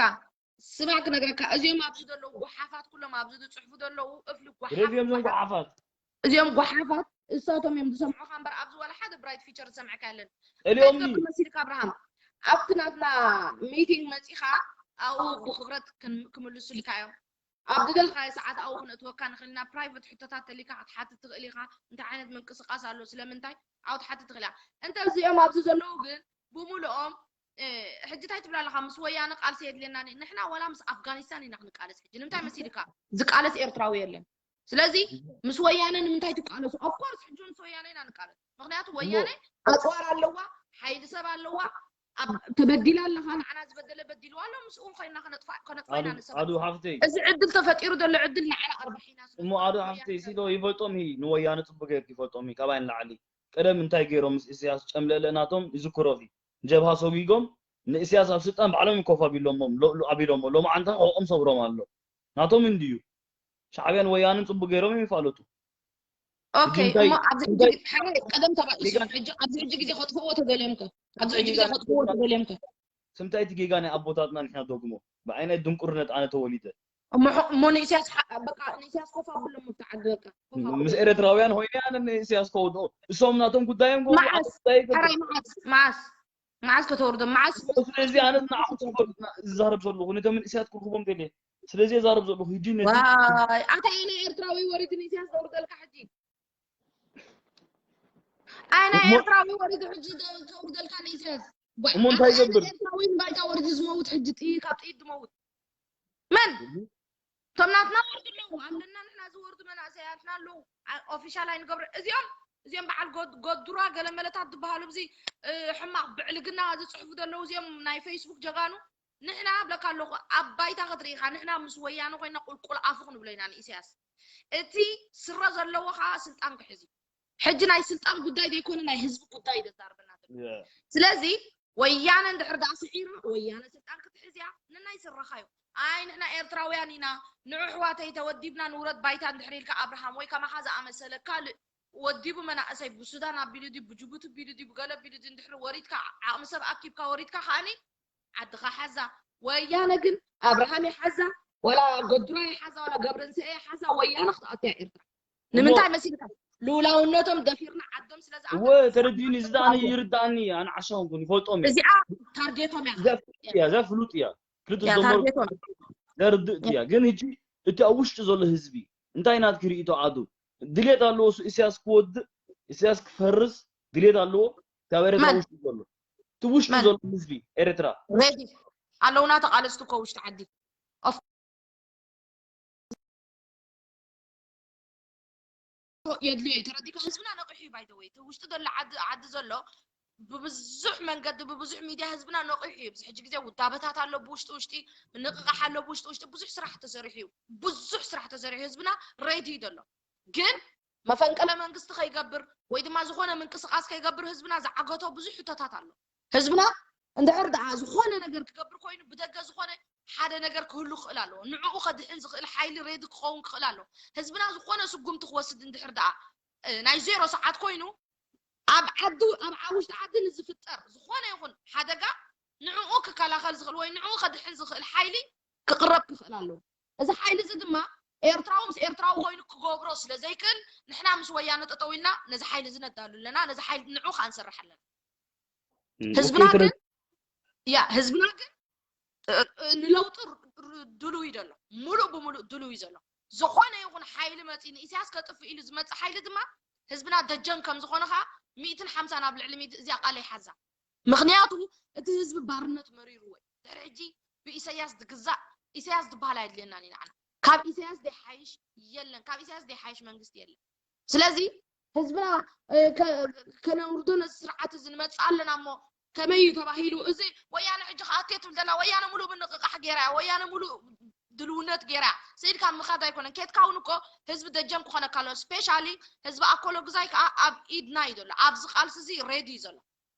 ስማዕ ክነግረካ እዚኦም ኣብዚ ዘለዉ ጓሓፋት ኩሎም ኣብዚ ዝፅሕፉ ዘለዉ እፍሊ ረዚኦም ዞም ጓሓፋት እዚኦም ጓሓፋት እሳቶም እዮም ዝሰምዑካ እምበር ኣብዚ ዋላ ሓደ ብራይት ፊቸር ዝሰምዐካ የለን ጠሊኦም መሲልካ ኣብርሃም ኣብቲ ናትና ሚቲንግ መፂኻ ኣብኡ ብክብረት ክምልሱልካ እዮም ኣብ ዝደልካዮ ሰዓት ኣብኡ ክነእትወካ ንኽእል ኢና ፕራይቨት ሕቶታት ተሊካ ክትሓትት ትኽእል ኢኻ እንታይ ዓይነት ምንቅስቃስ ኣሎ ስለምንታይ ኣብኡ ትሓትት ትኽእል ኢኻ እንተ እዚኦም ኣብዚ ዘለዉ ግን ብምልኦም ሕጂ እንታይ ትብል ኣለኻ ምስ ወያነ ቃልሲ የድልየና ንሕና ዋላ ምስ ኣፍጋኒስታን ኢና ክንቃለስ ሕጂ ንምንታይ መሲልካ ዝቃለስ ኤርትራዊ የለን ስለዚ ምስ ወያነ ንምንታይ ትቃለሱ ኦፍኮርስ ሕጂ ምስ ወያነ ኢና ንቃለስ ምክንያቱ ወያነ ኣፅዋር ኣለዋ ሓይሊ ሰብ ኣለዋ ተበዲላ ኣለኻ ንዓና ዝበደለ በዲልዋ ኣሎ ምስኡ ኮይና ከነጥፋ ከነጥፋ ኢና ንሰብ ኣዱ ሓፍተይ እዚ ዕድል ተፈጢሩ ዘሎ ዕድል ንዓና ኣርባሒና እሞ ኣዱ ሓፍተይ ሲዶ ይፈልጦም ሂ ንወያነ ፅቡቅ ጌርክ ይፈልጦም ሂ ካባይ ንላዕሊ ቀደም እንታይ ገይሮም ምስ ኢሳያስ ጨምለለ ናቶም ይዝክሮ ሂ ንጀብሃ ሰጒጎም ንኢሳያስ ኣብ ስልጣን ባዕሎም ይኮፍ ኣቢሎሞም ኣቢሎሞ ሎማዓንታ ከኦም ሰብሮም ኣሎ ናቶም እንድዩ ሻዕብያን ወያንን ፅቡቅ ገይሮም እዮም ይፋለጡ ኦኬ እሞ ኣብዚ ሕጂ ቀደም ተባኢሱ ሕጂ ኣብዚ ሕጂ ግዜ ከጥፍዎ ተደልዮም ከ ኣብዚ ሕጂ ግዜ ከጥፍዎ ተደልዮም ከ ስምታይ እቲ ጌጋ ናይ ኣቦታትና ንሕና ደግሞ ብዓይናይ ድንቁርነት ኣነ ተወሊደ እሞ ንእስያስ በቃ ንእስያስ ኮፍ ኣብሎም ኣብቲ ዓዲ በቃ ምስ ኤረትራውያን ኮይነ ኣነ ንእስያስ ከወድኦ እሶም ናቶም ጉዳዮም መዓስ መዓስ መዓስ ከተወርዶ መዓስ ስለዚ ኣነ ንዓኹም ዝዛረብ ዘለኹ ነቶም መንእስያት ክርክቦም ደልየ ስለዚ የዛርብ ዘለኹ ሕጂ ነቲ ዋይ ኣታ ኣነ ኤርትራዊ ወሪድኒ ኢሳያስ ዘውርደልካ ሕጂ ኣነ እሞ- ኤርትራዊ ወሪዱ ሕጂ ዘውርደልካ ንኢሳያስ ዋይ እሞ እንታይ ኣታ ኣነ ይገብር? ኤርትራዊ ንባይታ ወሪዱ ዝመውት ሕጂ ጥይት ካብ ጥይት ዝመውት መን እቶም ናትና ወርዱ ኣለዉ ኣለና ንሕና ዝወርዱ መናእሰያትና ኣለዉ ኦፊሻል ኣይንገብር እዚኦም እዚኦም በዓል ጎድ- ጎድራ ገለመለታት ዝበሃሉ ብዚ እ፣ ሕማቕ ብዕልግና ዝፅሕፉ ዘለዉ እዚኦም ናይ ፌስቡክ ጀጋኑ ንሕና ብለካ ኣለኹ ኣብ ባይታ ክትርኢ ኢኻ ንሕና ምስ ወያነ ኮይና ቁልቁል ኣፉ ክንብሎ ኢና ንኢሳያስ እቲ ስረ ዘለዎ ከዓ ስልጣን ክሕዝ እዩ ሕጂ ናይ ስልጣን ጉዳይ ዘይኮነ ናይ ህዝቢ ጉዳይ እዩ ዘዛርበና ዘሎ ስለዚ ወያነ እንድሕር ደኣ ስዒራ ወያነ ስልጣን ክትሕዝ እያ ንናይ ስረኻ እዩ ኣይ ንሕና ኤርትራውያን ኢና ንዑ ኣሕዋተይ ተወዲብና ንውረድ ባይታ እንድሕር ኢልካ ኣብርሃም ወይ ከማኻ ዝኣመሰለ ካልእ ወዲቡ መናእሰይ ብሱዳን ኣቢሉ ድዩ ብጅቡቲ ኣቢሉ ድዩ ብገለ ኣቢሉ ድዩ እንድሕር ወሪድካ ዓቕሚ ሰብ ኣኪብካ ወሪድካ ከኣኒ ዓድኻ ሓዛ ወያነ ግን ኣብርሃም ይሓዛ ወላ ጎድሮ ይሓዛ ወላ ገብረንስኤ ይሓዛ ወያነ ክትኣትያ ኤርትራ ንምንታይ መሲልካ ልኡላውነቶም ደፊርና ዓዶም ስለ እወ ዝኣተው ተረዲኡኒ እዚ ደኣ ይርዳእኒ ኣነ ዓሻ ኮንኩን ይፈልጦም እየ እዚኣ ታርጌቶም እያ እዚኣ ፍሉጥ እያ እዚኣ ፍሉጥ እያ ክልተ እያ ዝደመሩ ታርጌቶም ዘርድእ እያ ግን ሕጂ እቲ ኣብ ውሽጢ ዘሎ ህዝቢ እንታይ ናትኪ ርእቶ ዓዱ ድሌት ኣለዎ እሱ ኢሳያስ ክወድእ ኢሳያስ ክፈርስ ድሌት ኣለዎ ካብ ኤረትራ መን ውሽጢ ዘሎ እቲ ውሽጢ መን ዘሎ ህዝቢ ኤረትራ ሬዲ ኣለውና ተቃለስቲ እኮ ውሽጢ ዓዲ የድልዮ እዩ ተረዲካ ህዝብና ነቂሑ እዩ ባይዘወይ እቲ ውሽጢ ዘሎ ዓዲ ዓዲ ዘሎ ብብዙሕ መንገዲ ብብዙሕ ሚድያ ህዝብና ነቂሑ እዩ ብዚ ሕጂ ግዜ ውዳበታት ኣሎ ብውሽጢ ውሽጢ ምንቅቃሕ ኣሎ ብውሽጢ ውሽጢ ብዙሕ ስራሕ ተሰሪሑ እዩ ብዙሕ ስራሕ ተሰሪሑ ህዝብና ሬዲ እዩ ዘሎ ግን መፈንቀለ መንግስቲ ከይገብር ወይ ድማ ዝኾነ ምንቅስቃስ ከይገብር ህዝብና ዝዓገቶ ብዙሕ ሕቶታት ኣሎ ህዝብና እንድሕር ደኣ ዝኾነ ነገር ክገብር ኮይኑ ብደገ ዝኾነ ሓደ ነገር ክህሉ ክኽእል ኣለዎ ንዕኡ ከድሕን ዝኽእል ሓይሊ ሬዲ ክኸውን ክኽእል ኣለዎ ህዝብና ዝኾነ ስጉምቲ ክወስድ እንድሕር ደኣ እ፣ ናይ ዜሮ ሰዓት ኮይኑ ኣብ ዓዲ ኣብ ዓ- ውሽጢ ዓዲ ንዝፍጠር ዝኾነ ይኹን ሓደጋ ንዕኡ ክከላኸል ዝኽእል ወይ ንዕኡ ከድሕን ዝኽእል ሓይሊ ክቕረብ ክኽእል ኣለዎ እዚ ሓይሊ እዚ ድማ ኤርትራዊ ምስ ኤርትራዊ ኮይኑ ክገብሮ ስለ ዘይክእል ንሕና ምስ ወያነ ጠጠው ኢልና ነዚ ሓይሊ እዚ ነዳሉ ኣለና ነዚ ሓይሊ ንዑ ከዓ ንሰርሕ ኣለና ህዝብና ግን ያ ህዝብና ግን እ፣ እ፣ ንለውጢ ር- ር- ድሉው እዩ ዘሎ ሙሉእ ብሙሉእ ድሉው እዩ ዘሎ ዝኾነ ይኹን ሓይሊ መፂ ንኢሳያስ ከጥፍ ኢሉ ዝመፅእ ሓይሊ ድማ ህዝብና ደጀን ከም ዝኾነ ከዓ ሚእትን ሓምሳ ናብ ልዕሊ ሚእቲ እዚኣ ቃል ይሓዛ ምክንያቱ እቲ ህዝቢ ባርነት መሪርዎ እዩ ድሕሪ ሕጂ ብኢሳያስ ዝግዛእ ኢሳያስ ዝበሃል ኣየድልየናን እዩ ንዓና ካብ ኢሳያስ ዘይሓይሽ የለን ካብ ኢሳያስ ዘይሓይሽ መንግስቲ የለን ስለዚ ህዝብና እ፣ ከ- ከነውርዶ ነዚ ስርዓት እዚ ንመፅእ ኣለና እሞ ከመይ እዩ ተባሂሉ እዚ ወያነ ሕጂ ከኣትዮ ትብል ዘላ ወያነ ሙሉእ ምንቕቃሕ ገይራ እያ ወያነ ሙሉእ ድልውነት ገይራ እያ ስኢድካ ምኻድ ኣይኮነን ኬትካ እውን እኮ ህዝቢ ደጀን ክኾነካ ኣሎ ስፔሻሊ ህዝቢ ኣኮሎ ግዛይ ከዓ ኣብ ኢድና እዩ ዘሎ ኣብዚ ቃልሲ እዚ ሬዲ እዩ ዘሎ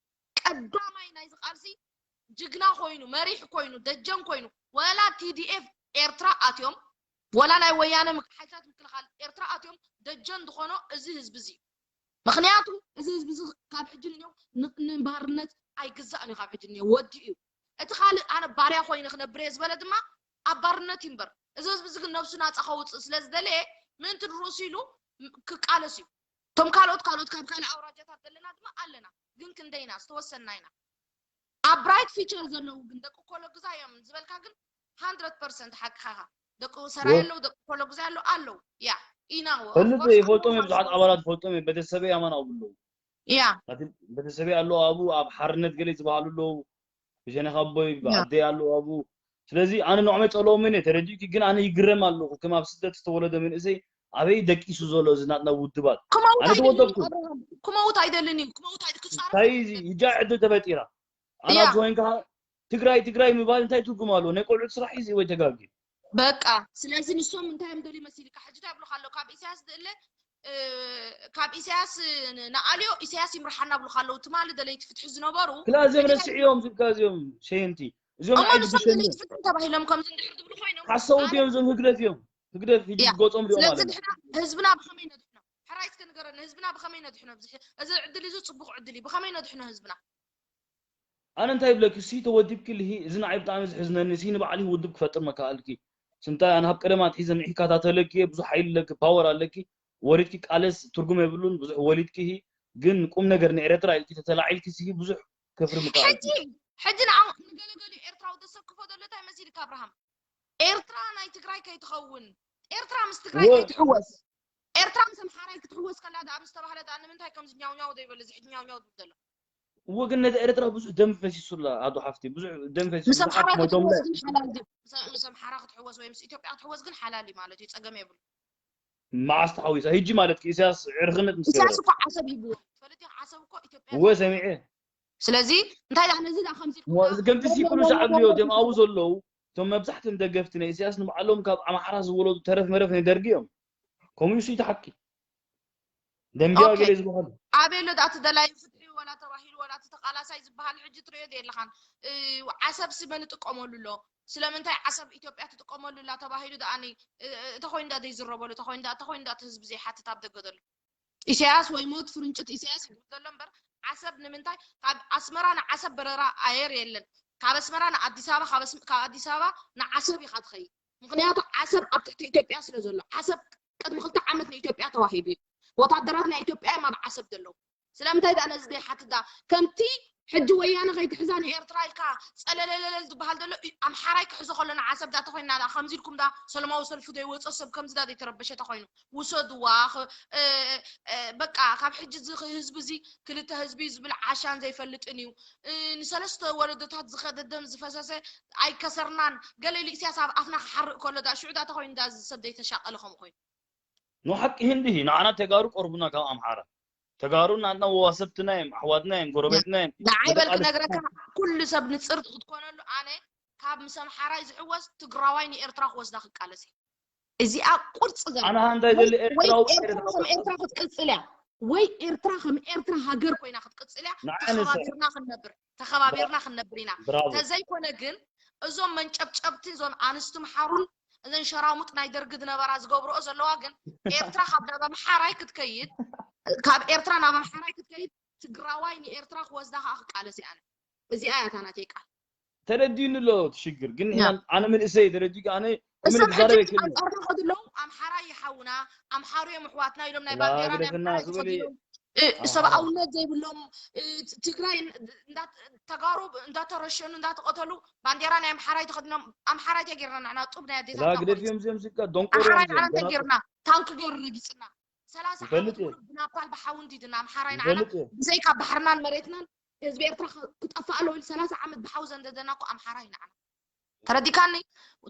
ቀዳማይ ናይዚ ቃልሲ ጅግና ኮይኑ መሪሕ ኮይኑ ደጀን ኮይኑ ወላ ቲዲኤፍ ኤርትራ ኣትዮም ወላ ናይ ወያነ ምክ- ሓይልታት ምክልኻል ኤርትራ ኣትዮም ደጀን ዝኾኖ እዚ ህዝቢ እዚ እዩ ምክንያቱ እዚ ህዝቢ እዚ ካብ ሕጂ ንዮ ንባርነት ኣይግዛእን እዩ ካብ ሕጂ ንዮ ወዲ እዩ እቲ ካልእ ኣነ ባርያ ኮይነ ክነብር እየ ዝበለ ድማ ኣብ ባርነት ይንበር እዚ ህዝቢ እዚ ግን ነብሱ ናፃ ከውፅእ ስለ ዝደለየ ምእንቲ ንርእሱ ኢሉ ም- ክቃለስ እዩ እቶም ካልኦት ካልኦት ካብ ካልእ ኣውራጃታት ዘለና ድማ ኣለና ግን ክንደይና ዝተወሰንና ኢና ኣብ ብራይት ፊቸር ዘለዉ ግን ደቂ ኮሎ ግዛ እዮም ዝበልካ ግን ሃንድረድ ፐርሰንት ሓቅኻ ኢኻ ደቂ ሰራይ ኣለዉ ደቂ ኮሎ ግዛ ኣለዉ ኣለዉ ያ ኢና ፈልጥ ይፈልጦም እዮም ብዙሓት ኣባላት ይፈልጦም እዮም ቤተሰበይ ኣማን ኣብኡ ኣለዉ ያ ቤተሰበይ ኣለዉ ኣብኡ ኣብ ሓርነት ገለ ዝበሃሉ ኣለዉ ብሸነኻ ኣቦይ ብኣደይ ኣለዉ ኣብኡ ስለዚ ኣነ ንዕመ ጸልኦምን እየ ተረዲእኪ ግን ኣነ ይግረም ኣለኹ ከም ኣብ ስደት ዝተወለደ መንእሰይ ኣበይ ደቂሱ ዘሎ እዚ ናትና ውድባት ኣነ ተወደብኩ ክመውት ኣይደልን እዩ ክመውት ኣይደ ክጻረፍ እንታይ እዚ ህጃ ዕድል ተፈጢራ ኣናት ኮይንካ ትግራይ ትግራይ ምባል እንታይ ትርጉም ኣለዎ ናይ ቆልዑት ስራሕ እዩ ወይ ተጋጊ በቃ ስለዚ ንሶም እንታይ እዮም ደልዩ መሲልካ ሕጂ እንታይ ይብሉካ ኣለዉ ካብ ኢሳያስ ድእለ እ፣ ካብ ኢሳያስ ን- ንኣልዮ ኢሳያስ ይምርሓና ብሉካ ኣለዉ ትማሊ ደለይቲ ፍትሒ ዝነበሩ ክላ እዚኦም ረስዕዮም ዝብካ እዚኦም ሸየንቲ እዚኦም እሞ ንዓይ ንሶም ዝብሸኒ ደለይቲ ፍትሒ ተባሂሎም ከምዚ እንድሕር ዝብሉ ኮይኖም ሓሰውቲ እዮም እዞም ህግደፍ እዮም ህግደፍ ሕጂ ያ። ገጾም ሪኦም ስለዚ ኣለና ንሕና ህዝብና ብኸመይ ነድሕኖ ሕራይ እስከ ንገረኒ ህዝብና ብኸመይ ነድሕኖ ኣብዚ ሕዚ ዕድል እዚ ፅቡቅ ዕድል እዩ ብኸመይ ነድሕኖ ህዝብና ኣነ እንታይ ይብለኪ ሲ ተወዲብኪ ልሂ እዚ ንዓይ ብጣዕሚ ዝሕዝነኒ ሲ ንባዕሊ ውድብ ክፈጥር መካኣልኪ ስንታይ ኣነ ካብ ቀደም ኣትሒዘ ንዒ ይከታተለኪ እየ ብዙሕ ሓይሊ ኣለኪ ፓወር ኣለኪ ወሪድኪ ቃለስ ትርጉም የብሉን ብዙሕ ወሊድኪ ሂ ግን ቁም ነገር ንኤረትራ ኢልኪ ተተላዒልኪ ሲ ብዙሕ ከፍሪ ምካኣልኪ ሕጂ ሕጂ ንዓ ንገለገሉ ኤርትራዊ ዘሰክፎ ዘሎ እንታይ መሲልካ ኣብርሃም ኤርትራ ናይ ትግራይ ከይትኸውን፣ ኤርትራ ምስ ትግራይ ከይትሕወስ፣ ኤርትራ ምስ ኣምሓራይ ክትሕወስ ከላ ደኣ ምስ ተባህለ ደኣ ንምንታይ ከምዚ ኛው ኛው ዘይበለ ዝሕጂ ኛው ኛው ዝብል ዘሎ? እወ ግን ነቲ ኤርትራ ብዙሕ ደም ፈሲሱላ ኣቶ ሓፍቲ፣ ብዙሕ ደም ፈሲሱ፣ ምስ ኣምሓራ ክትሕወስ ግን ሓላል ድዩ? ምስ ኣምሓራ ክትሕወስ ወይ ምስ ኢትዮጵያ ክትሕወስ ግን ሓላል እዩ ማለት እዩ፣ ጸገም የብሉ። መዓስ ተሓዊሳ? ሕጂ ማለት ኢሳያስ ዕርኽነት ምስ ገበረ። ኢሳያስ እኮ ዓሰብ ሂብዎ። ትፈልጥ ኢኻ ዓሰብ እኮ ኢትዮጵያ እወ ሰሚዐ። ስለዚ እንታይ ደኣ ነዚ ደኣ ከምዚ ኢልኩም እወ፣ ከምቲ ሲኩሉ ሻዕብዮ እቶም ኣብኡ ዘለዉ፣ እቶም መብዛሕትኦም ደገፍቲ ናይ ኢሳያስ ንባዕሎም ካብ ኣምሓራ ዝወለዱ ተረፍ መረፍ ናይ ደርጊ እዮም። ከምኡ እዩ እቲ ሓቂ። ደንቢያ ኦኬ። ገለ ዝበሃሉ። ኣበይ ኣሎ ደኣ እቲ ደላይ ፍትሒ ወላ ተባሂሉ ወላ እቲ ተቃላሳይ ዝበሃል ሕጂ ትሪኦ ዶ የለኻን? እ፣ ዓሰብ ሲ መን ይጥቀመሉ ኣሎ? ስለምንታይ ዓሰብ ኢትዮጵያ ትጥቀመሉ ኣላ ተባሂሉ ደኣኒ፣ እ፣ እ፣ እተኾይኑ ደኣ ዘይዝረበሉ፣ እተኾይኑ ደኣ፣ እተኾይኑ ደኣ እቲ ህዝቢ ዘይሓትት ኣብ ደገ ዘሎ? ኢሳያስ ወይ ሞት ፍርንጭት ኢሳያስ ይብል ዘሎ እምበር ዓሰብ ንምንታይ ካብ ኣስመራ ንዓሰብ በረራ ኣየር የለን። ካብ ኣስመራ ንኣዲስ ኣበባ፣ ካብ ኣስ-፣ ካብ ኣዲስ ኣበባ ንዓሰብ ኢኻ ትኸይድ። ምኽንያቱ ዓሰብ ኣብ ትሕቲ ኢትዮጵያ ስለ ዘሎ፣ ዓሰብ ቅድሚ ክልተ ዓመት ንኢትዮጵያ ተዋሂቡ እዩ። ወታደራት ናይ ኢትዮጵያ እዮም ኣብ ዓሰብ ዘለዉ። ስለምንታይ ደኣ ነዚ ዘይሓትት ደኣ? ከምቲ ሕጂ ወያነ ከይትሕዛ ንኤርትራ ኢልካ ጸለለለለል ዝበሃል ዘሎ ኢ-፣ ኣምሓራይ ክሕዞ ከሎ ንዓሰብ ደኣ ተኾይንና ደኣ ከምዚ ኢልኩም ደኣ ሰለማዊ ሰልፊ ዘይወጾ ሰብ ከምዚ ደኣ ዘይተረበሸ ተኾይኑ ውሰድዋ ኽ-፣ እ፣ እ፣ በቃ ካብ ሕጂ እዚ ህዝቢ እዚ ክልተ ህዝቢ እዩ ዝብል ዓሻን ዘይፈልጥን እዩ። እ፣ ንሰለስተ ወለዶታት ዝኸደ ደም ዝፈሰሰ ኣይከሰርናን። ገለ ኢሉ ኢሳያስ ኣብ ኣፍና ክሓርእ ከሎ ደኣ ሽዑ ደኣ ተኾይኑ ደኣ እዚ ሰብ ዘይተሻቀለ ከምኡ ኮይኑ። ንሓቂ ህንዲ እዩ። ንዓና ተጋሩ ቆርቡና ካብ ኣምሓራ። ተጋሩ ናትና ወዋሰብትና እዮም፣ ኣሕዋትና እዮም፣ ጎረቤትና እዮም። ንዓይ በል ንበቃ ክነግረካ ኩሉ ሰብ ንጽርት ክትኮነሉ ኣነ ካብ ምስ ኣምሓራይ ዝሕወስ ትግራዋይ ንኤርትራ ክወስዳ ክቃለስ እየ። እዚኣ ቁርፂ ዘላ ኣነ ሃንታይ ዘለ ወይ ኤርትራዊ ኤርትራ ከም ኤርትራ ክትቅፅል እያ ወይ ኤርትራ ከም ኤርትራ ሃገር ኮይና ክትቅፅል እያ። ንዓይ ንሳ ተኸባቢርና ክንነብር ተኸባቢርና ክንነብር ኢና። ብራቮ። ተዘይኮነ ግን እዞም መንጨብጨብቲ እዞም ኣንስቲ ምሓሩን እዘን ሸራሙጥ ናይ ደርጊ ዝነበራ ዝገብርኦ ዘለዋ ግን ኤርትራ ካብ ናብ ኣምሓራይ ክትከይድ ካብ ኤርትራ ናብ ኣምሓራይ ክትከይድ ትግራዋይ ንኤርትራ ክወስዳ ከዓ ክቃለስ እየ ኣነ። እዚኣ እያ እታ ናተይ ቃል። ተረዲኡኒ ኣሎ እቲ ሽግር ግን ያ። ኣነ መንእሰይ ተረዲኡ ኣነ እሶም ክዛረብ ሕጂ ኣይክእልን ኣንጻርካ ከድለዉ ኣምሓራ ይሓውና ኣምሓሩ እዮም ኣሕዋትና ኢሎም ናይ ላ ባንዴራ ናይ ግደፍና ኣምሓራይ ዝበለ ተኸዲኖም እ፣ ኣምሓራ። ሰብኣውነት ዘይብሎም እ፣ ትግራይ እንዳ- ተጋሩ እንዳተረሸኑ እንዳተቆተሉ ባንዴራ ናይ ኣምሓራይ ተኸዲኖም ኣምሓራይ እንታይ ጌርና ንሕና ጡብ ናይ ላ ኣዴታትና ግደፍ ቆሪጽና እዮም እዚኦም ስካ ደንቆሮ እዮም ኣምሓራይ እዚኦም ንዓና እንታይ ደናቁር ጌርና ታንክ ገይሩ ረጊጽና ሰላሳ ዓመት ይፈልጥ እየ ሙሉእ ብናፓል ብሓዊ እንዲድና ኣምሓራይ ንዓና ይፈልጥ እየ ብዘይካ ባሕርናን መሬትናን ህዝቢ ኤርትራ ክ- ክጠፍእ ኣለዎ ኢሉ ሰላሳ ዓመት ብሓዊ ዘንደደና እኮ ኣምሓራይ ንዓና ተረዲካኒ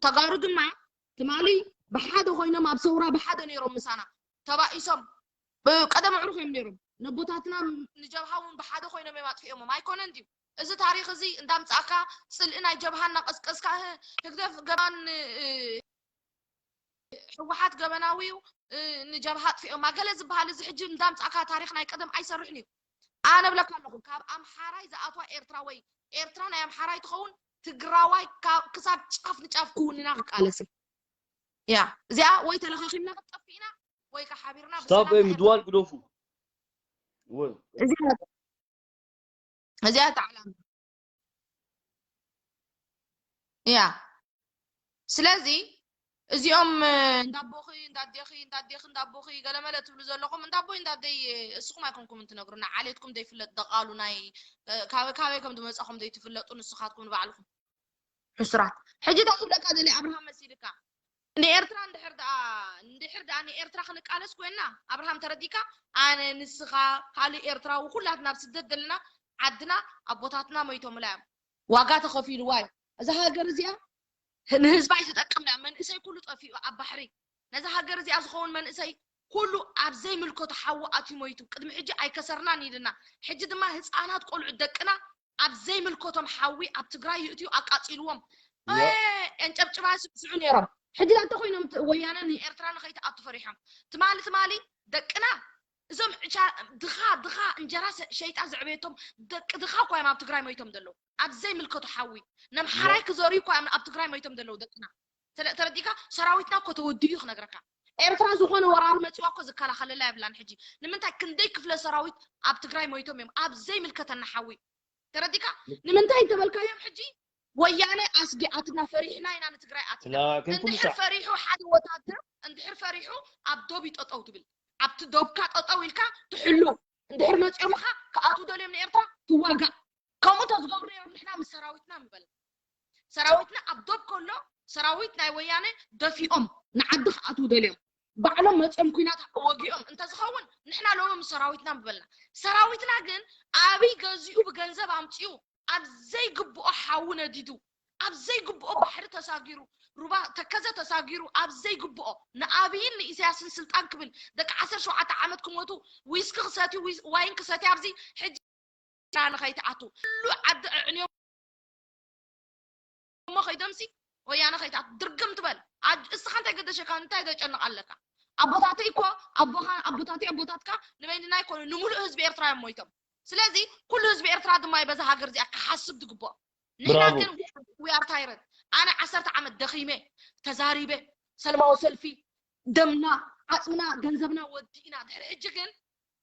ተጋሩ ድማ ትማሊ ብሓደ ኮይኖም ኣብ ሰውራ ብሓደ ነይሮም ምሳና ተባኢሶም ብ- ቀደም ኣዕሩኽ እዮም ነይሮም ነቦታትና ንጀብሃ እውን ብሓደ ኮይኖም እዮም ኣጥፊኦሞም ኣይኮነን ድዩ እዚ ታሪክ እዚ እንዳምፃእካ ፅልኢ ናይ ጀብሃ እናቀስቀስካ ህ- ህግደፍ ገባን እ፣ ህወሓት ገበናዊ እዩ እ፣ ንጀብሃ ኣጥፊኦማ ገለ ዝበሃል እዚ ሕጂ እንዳምፃእካ ታሪክ ናይ ቀደም ኣይሰርሕን እዩ ኣነ ብለካ ኣለኹ ካብ ኣምሓራይ ዝኣትዋ ኤርትራ ወይ ኤርትራ ናይ ኣምሓራይ ትኸውን ትግራዋይ ካብ ክሳብ ጫፍ ንጫፍ ክውንና ክቃለስ እዩ ያ እዚኣ ወይ ተለኻኺምና ክንጠፍእ ኢና ወይ ከዓ ሓቢርና ስታፕ ብሰላም ምድዋል ግደፉ ወይ እዚኣ እዚኣ እታ ዕላማ እያ ስለዚ እዚኦም እንዳቦኺ እንዳዴኺ እንዳዴኺ እንዳቦኺ ገለመለ ትብሉ ዘለኹም እንዳቦይ እንዳደይ እስኹም ኣይኮንኩም እንትነግሩና ዓሌትኩም ዘይፍለጥ ደቓሉ ናይ ካበይ ካበይ ከም ዝመፃኹም ዘይትፍለጡ ንስኻትኩም ንባዕልኹም ሕሱራት ሕጂ ዳ ክብለካ ደሊ ኣብርሃም መሲልካ ንኤርትራ እንድሕር ደኣ እንድሕር ደኣ ንኤርትራ ክንቃለስ ኮይና ኣብርሃም ተረዲካ ኣነ ንስኻ ካልእ ኤርትራዊ ኩላትና ኣብ ስደት ዘለና ዓድና ኣቦታትና ሞይቶምላ እዮም ዋጋ ተኸፊልዋ እዩ እዛ ሃገር እዚኣ ንህዝባ ኣይትጠቅም እያ መንእሰይ ኩሉ ጠፊኡ ኣብ ባሕሪ ነዛ ሃገር እዚኣ ዝኸውን መንእሰይ ኩሉ ኣብ ዘይምልከቱ ሓዊ ኣትዩ ሞይቱ ቅድሚ ሕጂ ኣይከሰርናን ኢልና ሕጂ ድማ ህፃናት ቆልዑ ደቅና ኣብ ዘይምልከቶም ሓዊ ኣብ ትግራይ ይእትዩ ኣቃፂልዎም ኣንጨብጭባ ስስዑ ነይሮም ሕጂ ዳተ ኮይኖም ወያነ ንኤርትራ ንኸይትኣቱ ፈሪሖም ትማሊ ትማሊ ደቅና እዞም ዕሻ ድኻ ድኻ እንጀራ ሸይጣ ዘዕበየቶም ደቂ ድኻ እኳ እዮም ኣብ ትግራይ ሞይቶም ዘለዉ ኣብ ዘይምልከቱ ሓዊ ነምሓራይ ክዘርዩ እኳ እዮም ኣብ ትግራይ ሞይቶም ዘለዉ ደቅና ተረዲካ ሰራዊትና እኮ ተወዲኡ ክነግረካ ኤርትራ ዝኾነ ወራሪ መፂዋ እኮ ዝከላኸለላ የብላን ሕጂ ንምንታይ ክንደይ ክፍለ ሰራዊት ኣብ ትግራይ ሞይቶም እዮም ኣብ ዘይምልከተና ሓዊ ተረዲካ ንምንታይ እንተበልካዮም ሕጂ ወያነ ኣስጊኣትና ፈሪሕና ኢና ንትግራይ ኣትና እንድሕር ፈሪሑ ሓደ ወታደር እንድሕር ፈሪሑ ኣብ ዶብ ይጠጠው ትብል ኣብቲ ዶብካ ጠጠው ኢልካ ትሕሉ እንድሕር መፂኦምኻ ክኣትዉ ደልዮም ንኤርትራ ትዋጋእ ከምኡ ተዝገብሩ ነይሮም ንሕና ምስ ሰራዊትና ምበል ሰራዊትና ኣብ ዶብ ከሎ ሰራዊት ናይ ወያነ ደፊኦም ንዓዲ ክኣትዉ ደልዮም ባዕሎም መፅኦም ኩናት ወጊኦም እንተዝኸውን ንሕና ሎሚ ምስ ሰራዊትና ምበልና። ሰራዊትና ግን ኣብይ ገዚኡ ብገንዘብ ኣምፂኡ ኣብ ዘይግብኦ ሓዊ ነዲዱ ኣብ ዘይግብኦ ባሕሪ ተሳጊሩ ሩባ ተከዘ ተሳጊሩ ኣብ ዘይግብኦ ንኣብይን ንኢሳያስን ስልጣን ክብል ደቂ ዓሰርተ ሸውዓተ ዓመት ክሞቱ ዊስኪ ክሰትዩ ዋይን ክሰትዩ ኣብዚ ሕጂ ንኸይትኣቱ ኩሉ ዓዲ ኣዕንዮም እሞ ከይዶምሲ ወያነ ከይትኣቱ ድርግም ትበል። እስኻ እንታይ ገደሸካ? እንታይ ዘጨንቕ ኣለካ? ኣቦታተይ እኮ ኣቦኻ ኣቦታተይ ኣቦታትካ ንበይንና ኣይኮኑ ንምሉእ ህዝቢ ኤርትራ እዮም ሞይቶም። ስለዚ ኩሉ ህዝቢ ኤርትራ ድማ እዩ በዛ ሃገር እዚኣ ክሓስብ ዝግብኦ። ንሕና ግን we are tired። ኣነ ዓሰርተ ዓመት ደኺመ ተዛሪበ ሰለማዊ ሰልፊ ደምና ዓፅምና ገንዘብና ወዲእና ድሕሪ ሕጂ ግን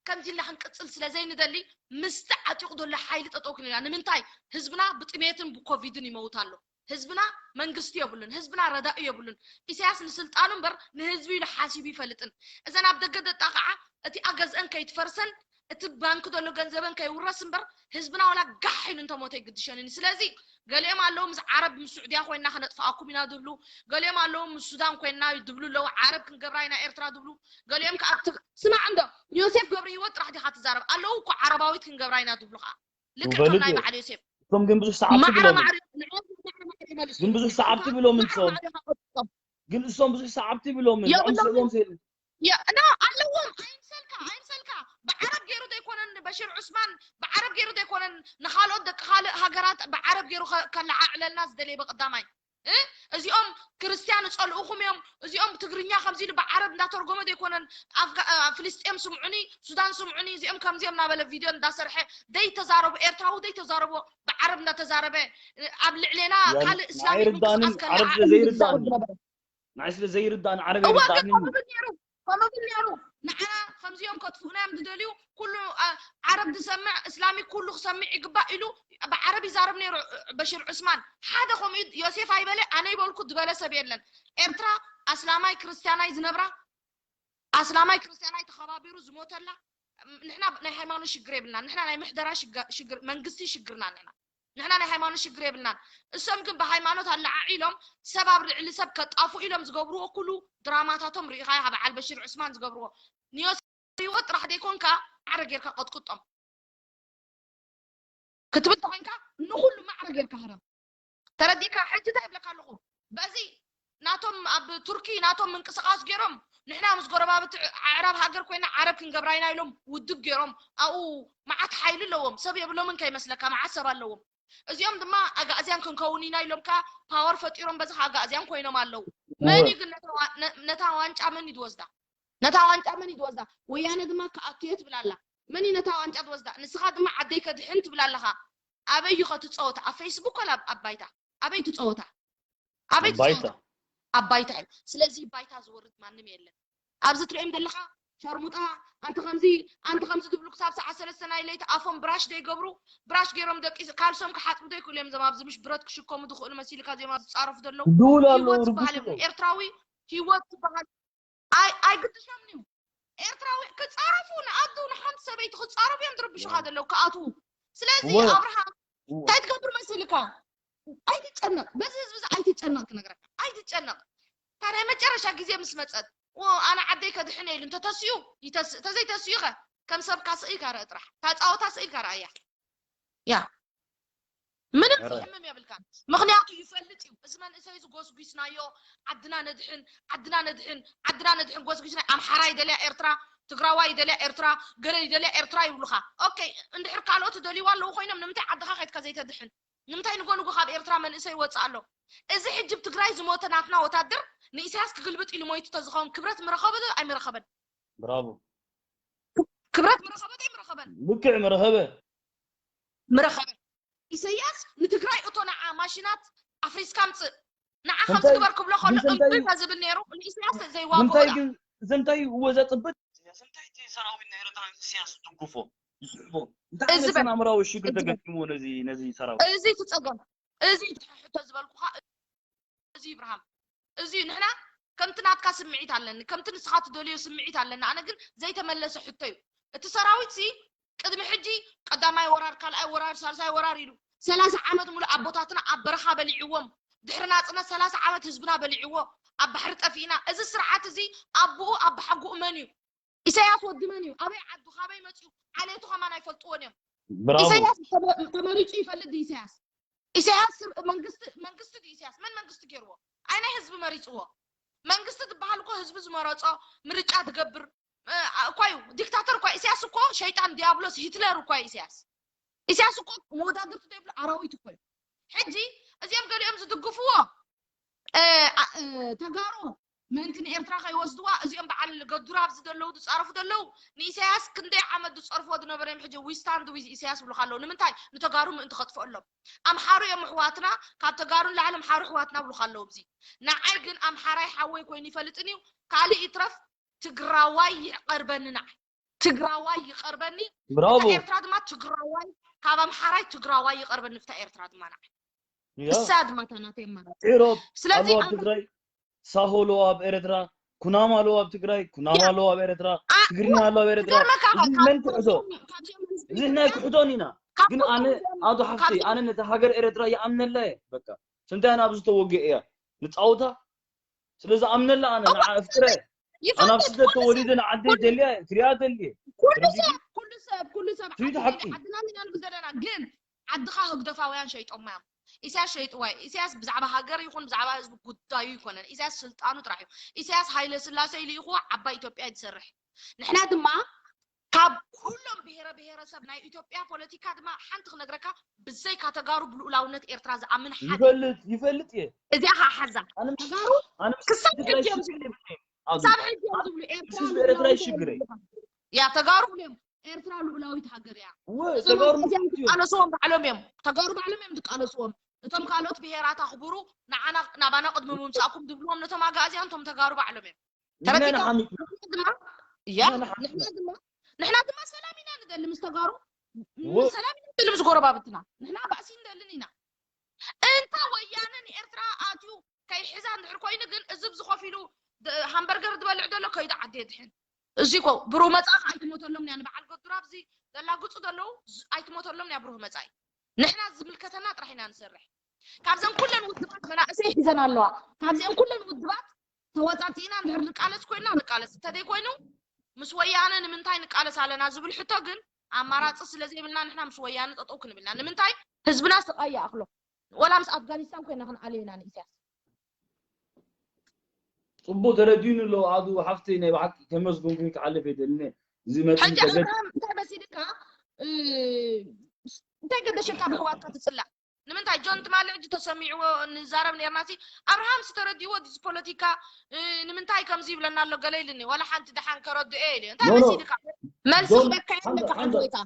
ከምዚ ኢልና ክንቅፅል ስለ ዘይንደሊ ምስቲ ዓጢቑ ዘሎ ሓይሊ ጠጠው ክንልና ንምንታይ ህዝብና ብጥሜትን ብኮቪድን ይመውት ኣሎ። ህዝብና መንግስቲ የብሉን፣ ህዝብና ረዳኢ የብሉን። ኢሳያስ ንስልጣኑ እምበር ንህዝቢ ኢሉ ሓሲቡ ይፈልጥን። እዘን ኣብ ደገ ደጣቕዓ እቲኣ ገዝአን ከይትፈርሰን እቲ ባንክ ዘሎ ገንዘበን ከይውረስ እምበር ህዝብና ዋላ ጋሕ ኢሉ እንተሞተ ይግድሸንን። ስለዚ ገሊኦም ኣለዉ ምስ ዓረብ ምስ ስዑድያ ኮይና ክነጥፍኣኩም ኢና ዝብሉ፣ ገሊኦም ኣለዉ ምስ ሱዳን ኮይና ዝብሉ ኣለዉ፣ ዓረብ ክንገብራ ኢና ኤርትራ ዝብሉ፣ ገሊኦም ከኣ ስማዕ እንዶ ንዮሴፍ ገብረ ህይወት ጥራሕ ዲኻ ትዛረብ ኣለዉ እኮ ዓረባዊት ክንገብራ ኢና ዝብሉ ከኣ ልክዕ ከም ናይ በዓል ዮሴፍ እቶም ግን ብዙሕ ሰዓብቲ ብሎም ግን ብዙሕ ሰዓብቲ ብሎም እንሶም ግን እሶም ብዙሕ ሰዓብቲ ብሎም ንዕኦም ስዕቦም ና ኣለዎም ኣይምሰልካ ኣይምሰልካ ብዓረብ ገይሩ ዘይኮነን በሽር ዑስማን ብዓረብ ገይሩ ዘይኮነን ንካልኦት ደቂ ካልእ ሃገራት ብዓረብ ገይሩ ከለዓዕለልና ዝደለየ በቀዳማይ እዚኦም ክርስትያን ዝፀልኡኹም እዮም እዚኦም ትግርኛ ከምዚ ኢሉ ብዓረብ እንዳተርጎመ ዘይኮነን ፍልስጤም ስምዑኒ ሱዳን ስምዑኒ እዚኦም ከምዚኦም እናበለ ቪድዮ እንዳሰርሐ ዘይተዛረቡ ኤርትራዊ ዘይተዛረቦ ብዓረብ እንዳተዛረበ ኣብ ልዕሌና ካልእ እስላም ምንቅስቃስ ከለዓዕሉ ዝዛረቡ ዝነበረ ንዓይ ስለ ዘይርዳእኒ ዓረብ እወ ግን ኣይርዳእንን እዩ። ከምኡ ግን ነይሩ ከምኡ ግን ነይሩ ንዓና ከምዚኦም ከጥፍኡና እዮም ዝደልዩ ኩሉ አ- ዓረብ ዝሰምዕ እስላሚ ኩሉ ክሰምዕ ይግባእ ኢሉ ብዓረብ ይዛረብ ነይሩ በሽር ዑስማን ሓደ ከምኡ ዮሴፍ ኣይበለ ኣነ ይበልኩ ዝበለ ሰብ የለን ኤርትራ ኣስላማይ ክርስትያናይ ዝነብራ ኣስላማይ ክርስትያናይ ተኸባቢሩ ዝሞተላ ንሕና ናይ ሃይማኖት ሽግር የብልና ንሕና ናይ ምሕደራ ሽግር መንግስቲ ሽግርና ንሕና ንሕና ናይ ሃይማኖት ሽግር የብልናን እሶም ግን ብሃይማኖት ኣለዓዒሎም ሰብ ኣብ ልዕሊ ሰብ ከጣፉ ኢሎም ዝገብርዎ ኩሉ ድራማታቶም ርኢኻዮ ካብ በዓል በሽር ዑስማን ዝገብርዎ ንዮስ ህይወት ጥራሕ ዘይኮንካ ማዕረ ጌርካ ቀጥቅጦም ክትብል ተኮንካ ንኩሉ ማዕረ ጌርካ ህረም ተረዲእካ ሕጂ እንታይ ይብለካ ኣለኹ በዚ ናቶም ኣብ ቱርኪ ናቶም ምንቅስቃስ ገይሮም ንሕና ምስ ጎረባብቲ ኣዕራብ ሃገር ኮይና ዓረብ ክንገብራ ኢና ኢሎም ውድብ ገይሮም ኣብኡ መዓት ሓይሊ ኣለዎም ሰብ የብሎምን ከይመስለካ መዓት ሰብ ኣለዎም እዚኦም ድማ ኣጋእዝያን ክንከውን ኢና ኢሎም ከ ፓወር ፈጢሮም በዚ ከ ኣጋእዝያን ኮይኖም ኣለዉ መን እዩ ግን ነታ ዋንጫ መን እዩ ዝወስዳ ነታ ዋንጫ መን እዩ ዝወስዳ ወያነ ድማ ክኣቱ እየ ትብል ኣላ መን እዩ ነታ ዋንጫ ዝወስዳ ንስኻ ድማ ዓደይ ከድሕን ትብል ኣለኻ ኣበይ እዩ ከትፀወት ኣብ ፌስቡክ ወላ ኣብ ባይታ ኣበይ ትፀወታ ኣበይ ትፀወታ ኣብ ባይታ እዩ ስለዚ ባይታ ዝወርድ ማንም የለን ኣብዚ ትሪኦም ዘለኻ ሸርሙጣ ኣንቲ ከምዚ ኣንቲ ከምዚ ዝብሉ ክሳብ ሰዓት ሰለስተ ናይ ለይቲ ኣፎም ብራሽ ዘይገብሩ ብራሽ ገይሮም ደቂ ካልሶም ክሓፅቡ ዘይክእሉ እዮም ዞም ኣብዚ ምሽ ብረት ክሽከሙ ዝኽእሉ መሲልካ ዚኦም ኣብዚ ዝፃረፉ ዘለዉ ድውል ኣለዉ ህይወት ዝበሃል ርጉስ የብሉን። ኤርትራዊ ህይወት ዝበሃል ኣይ ኣይግድሾምን እዩ ኤርትራዊ ክፃረፉ ንኣዱ ንሓንቲ ሰበይቲ ክፃረፉ እዮም ዝርብሹኻ ዘለዉ ክኣትዉ ስለዚ እወ። ኣብርሃም እወ። እንታይ ትገብር መሲልካ ኣይትጨነቕ በዚ ህዝቢ እዚ ኣይትጨነቕ ክነግረካ ኣይትጨነቕ እታ ናይ መጨረሻ ግዜ ምስ መፀት ዎ ኣነ ዓደይ ከድሕነ ኢሉ እንተተስኡ ይተስእ ተዘይተስኡ ኸ ከም ሰብካ ስኢልካ ርአ ጥራሕ እታ ፃወታ ስኢልካ ረኣያ ያ ምንም ዝሕምም የብልካን ምክንያቱ ይፈልጥ እዩ እዚ መንእሰይ እዚ ጎስጒስናዮ ዓድና ነድሕን ዓድና ነድሕን ዓድና ነድሕን ጎስጒስና ኣምሓራ ይደልያ ኤርትራ ትግራዋ ይደልያ ኤርትራ ገለ ይደልያ ኤርትራ ይብሉካ ኦኬ እንድሕር ካልኦት ይደልይዋ ኣለዉ ኮይኖም ንምንታይ ዓድኻ ከድካ ዘይተድሕን ንምንታይ ንጎ ንጎ ካብ ኤርትራ መንእሰይ ይወፅእ ኣሎ እዚ ሕጂ ብ ትግራይ ዝሞተ ናትና ወታደር ንኢሳያስ ክግልብጥ ኢሉ ሞይቱ ተዝኸውን ክብረት ምረኸበ ዶ ኣይምረኸበን ብራቮ ክብረት ምረኸበ ዶ ኣይምረኸበን ልክዕ ምረኸበ ምረኸበ ኢሳያስ ንትግራይ እቶ ንዓ ማሽናት ኣፍሪስካ ምፅእ ንዓ ከምዚ ግበር ክብሎ ከሎ እምቢ ተዝብል ነይሩ ንኢሳያስ ዘይዋግኦ እዘንታይ እወ ዘጥብጥ ሰራዊት ናይ ኤርትራ ኢሳያስ ዝድግፎ ዝስሕቦ እንታይ ዓይነት ሰናምራዊ ሽግር ተገጢምዎ ነዚ ነዚ ሰራዊት እዚ ትፀገም እዚ ሕቶ ዝበልኩኻ እዚ ይብርሃም እዚ ንሕና ከምቲ ናትካ ስምዒት ኣለኒ ከምቲ ንስኻ ትደልዮ ስምዒት ኣለኒ ኣነ ግን ዘይተመለሰ ሕቶ እዩ እቲ ሰራዊት ሲ ቅድሚ ሕጂ ቀዳማይ ወራር ካልኣይ ወራር ሳልሳይ ወራር ኢሉ ሰላሳ ዓመት ሙሉ ኣቦታትና ኣብ በረኻ በሊዕዎም ድሕሪ ናጽነት ሰላሳ ዓመት ህዝብና በሊዕዎ ኣብ ባሕሪ ጠፊእና። እዚ ስርዓት እዚ ኣቦኡ ኣባሓጎኡ መን እዩ? ኢሳያስ ወዲ መን እዩ? ኣበይ ዓዱ ካበይ መጺኡ? ዓሌቱ ከማን ኣይፈልጥዎን እዮም። ብራቮ ኢሳያስ ተመ- ተመሪጹ ይፈልጥ ድዩ ኢሳያስ? ኢሳያስ ስር- መንግስቲ መንግስቲ ድዩ ኢሳያስ? መን መንግስቲ ገይርዎ? ኣይ ናይ ህዝቢ መሪጽዎ? መንግስቲ ዝበሃል እኮ ህዝቢ ዝመረጾ ምርጫ ዝገብር እ፣ እኳ እዩ ዲክታተር እኳ ኢሳያስ እኮ ሸይጣን ዲያብሎስ ሂትለር እኳ እዩ ኢሳያስ። ኢሳያስ እኮ መወዳድርቲ ዘይብሉ ኣራዊት እኮ እዩ። ሕጂ እዚኦም ገሊኦም ዝድግፍዎ እ፣ ኣ- እ፣ ተጋሩ ምእንቲ ንኤርትራ ከይወስድዋ እዚኦም በዓል ገዱራ ኣብዚ ዘለዉ ዝጻረፉ ዘለዉ ንኢሳያስ ክንደይ ዓመት ዝጸርፍዎ ዝነበረ እዮም። ሕጂ we stand with ኢሳያስ ብሉካ ኣለዉ። ንምንታይ? ንተጋሩ ምእንቲ ከጥፍኦሎም። ኣምሓሩ እዮም ኣሕዋትና፣ ካብ ተጋሩ ንላዕሊ ኣምሓሩ ኣሕዋትና ብሉካ ኣለዉ። ኣብዚ ንዓይ ግን ኣምሓራይ ሓወይ ኮይኑ ይፈልጥን እዩ። ካልእ ይትረፍ ትግራዋይ ይቐርበኒ ንዓይ። ትግራዋይ ይቐርበኒ። ብራቮ ፍታ ኤርትራ ድማ ትግራዋይ ካብ ኣምሓራይ ትግራዋይ ይቐርበኒ። ፍታ ኤርትራ ድማ ንዓይ ያ እሳ ድማ ታናተይ ኣማራፂ። ኢሮብ ስለዚ ኣለዎ ኣብ ኣምሓ- ትግራይ፣ ሳሆ ኣለዎ ኣብ ኤርትራ፣ ኩናማ ኣለዎ ኣብ ትግራይ፣ ኩናማ ያ ኣለዎ ኣብ ኤርትራ። ኣይ ትግርኛ ኣለዎ ኣብ ኤርትራ። ትገርመካ እዚ ካብ- መን ክሕቶ? ካብዚኦም- ካብዚኦም ህዝቢ እዚ ናይ ኢትዮጵያ ክሕቶን ኢና። ካብ ግን ኣነ ኩሎም ኣቶ ሓፍቲ ካብዚኦም ኣነ ነታ ሃገር ኤርትራ ይኣምነላ እየ። በቃ ስንታይ ኣና ኣብዚ ተወግእ እያ ንጻውታ። ስለዚ ኣምነላ ኣነ እወ ንዓ ፍቅረ ኣና ኣብ ይፈልጥ ስደት ኩሉ ሰብ ተወሊደ ንዓደይ ኩሉ ደልያ እየ ክሪኣ ደልየ ኩሉ ተረዲእኪ? ሰብ ኩሉ ሰብ ኩሉ ሰብ ትሪት ዓዲ ሓቂ ደልዩ ዓድና ኢና ንብል ዘለና። ግን ዓድኻ ህግደፋውያን ሸይጦማ እዮም። ኢሳያስ ሸይጥዋ እዩ። ኢሳያስ ብዛዕባ ሃገር ይኹን ብዛዕባ ህዝቢ ጉዳዩ ይኮነን። ኢሳያስ ስልጣኑ ጥራሕ እዩ። ኢሳያስ ሃይለ ስላሴ ኢሉ ይኹ ዓባይ ኢትዮጵያ እዩ ዝሰርሕ። ንሕና ድማ ካብ ኩሎም ብሄረ ብሄረሰብ ናይ ኢትዮጵያ ፖለቲካ ድማ ሓንቲ ክነግረካ ብዘይካ ተጋሩ ብልኡላውነት ኤርትራ ዝኣምን ሓደ ይፈልጥ ይፈልጥ እየ። እዚኣ ከዓ ሓዛ ኣነ ምስ ተጋሩ ኣነ ምስ ክሳብ ትግራይ ሕጂ እዮም ሽግር ዝብሉ የብለይን። ኣዙ ክሳብ ሕጂ እዮም ዝብሉ ኤርትራ ህዝቢ ልኡላዊት ኤርትራ እዩ ሃገር ሽግረይ። እያ። ያ ተጋሩ እዮም ኤርትራ ልኡላዊት ሃገር እያ። እወ እዞም ተጋሩ እዚኦም ምክንያት እዮም። ዝቃለስዎም ባዕሎም እዮም። ተጋሩ ባዕሎም እዮም ዝቃለስዎም። እቶም ካልኦት ብሄራት ኣኽብሩ ንዓና ናባና ቅድሚ ምምጻእኩም ዝብልዎም ነቶም ኣጋእዝያን እቶም ተጋሩ ባዕሎም እዮም። ንሕና ኢና ተረዲእካ? ሓሚትና። ንሕና ድማ እያ ንሕና ኢና ንሕና ሓሚትና። ድማ ንሕና ድማ ሰላም ኢና ንደሊ ምስ ተጋሩ እወ ሰላም ኢና ንደሊ ምስ ጎረባብትና። ንሕና ባእሲ ንደልን ኢና። እንተ ወያነ ንኤርትራ ኣትዩ ከይሕዛ እንድሕር ኮይኑ ግን እዚ ኣብዚ ኮፍ ኢሉ ደ- ሃምበርገር ዝበልዕ ዘሎ ከይዱ ዓዲ የድሕን። እዚ ኮ ብሩህ መጻኢ ኣይትሞተሎም ያ ንበዓል ገዱራ ኣብዚ ዘላግጹ ዘለዉ ዝ- ኣይትሞተሎም ያ ብሩህ መጻኢ። ንሕና ዝምልከተና ጥራሕ ኢና ንሰርሕ። ካብዘን ኩለን ውድባት መናእሰይ ሒዘን ኣለዋ። ካብዚአን ኩለን ውድባት ተወጻጺእና እንድሕር ንቃለስ ኮይና ንቃለስ፣ እንተደይ ኮይኑ ምስ ወያነ ንምንታይ ንቃለስ ኣለና ዝብል ሕቶ ግን ኣማራጺ ስለ ዘይብልና ንሕና ምስ ወያነ ጠጠው ክንብልና ንምንታይ ህዝብና ስቃይ ይኣኽሎ። ወላ ምስ ኣፍጋኒስታን ኮይና ክንኣልዮ ኢና ንኢሳያስ። ጽቡቅ ተረዲኡኒ ኣሎ ኣዱ ሓፍተይ ናይ ብሓቂ ከመስግንኩም ክሓልፍ ኣይደልን እየ። እዚ መጽእ ሕጂ ከገድ ኣብርሃም እንታይ መሲልካ እ፣ እንታይ ገደሸካ ብሕዋትካ ትጽላእ ንምንታይ ጆን ትማሊ ሕጂ ተሰሚዕዎ ንዛረብ ነርና ሲ ኣብርሃም ስተረዲዎ ዲዚ ፖለቲካ እ፣ ንምንታይ ከምዚ ይብለና ኣሎ ገለ ኢልኒ ወላ ሓንቲ ደሓን ከረድኦ ኢለ እንታይ ኖ ኖ መሲልካ መልሲ ጆን ክበካ ሓንታ የለካ ሓንታ ሓንተወይታ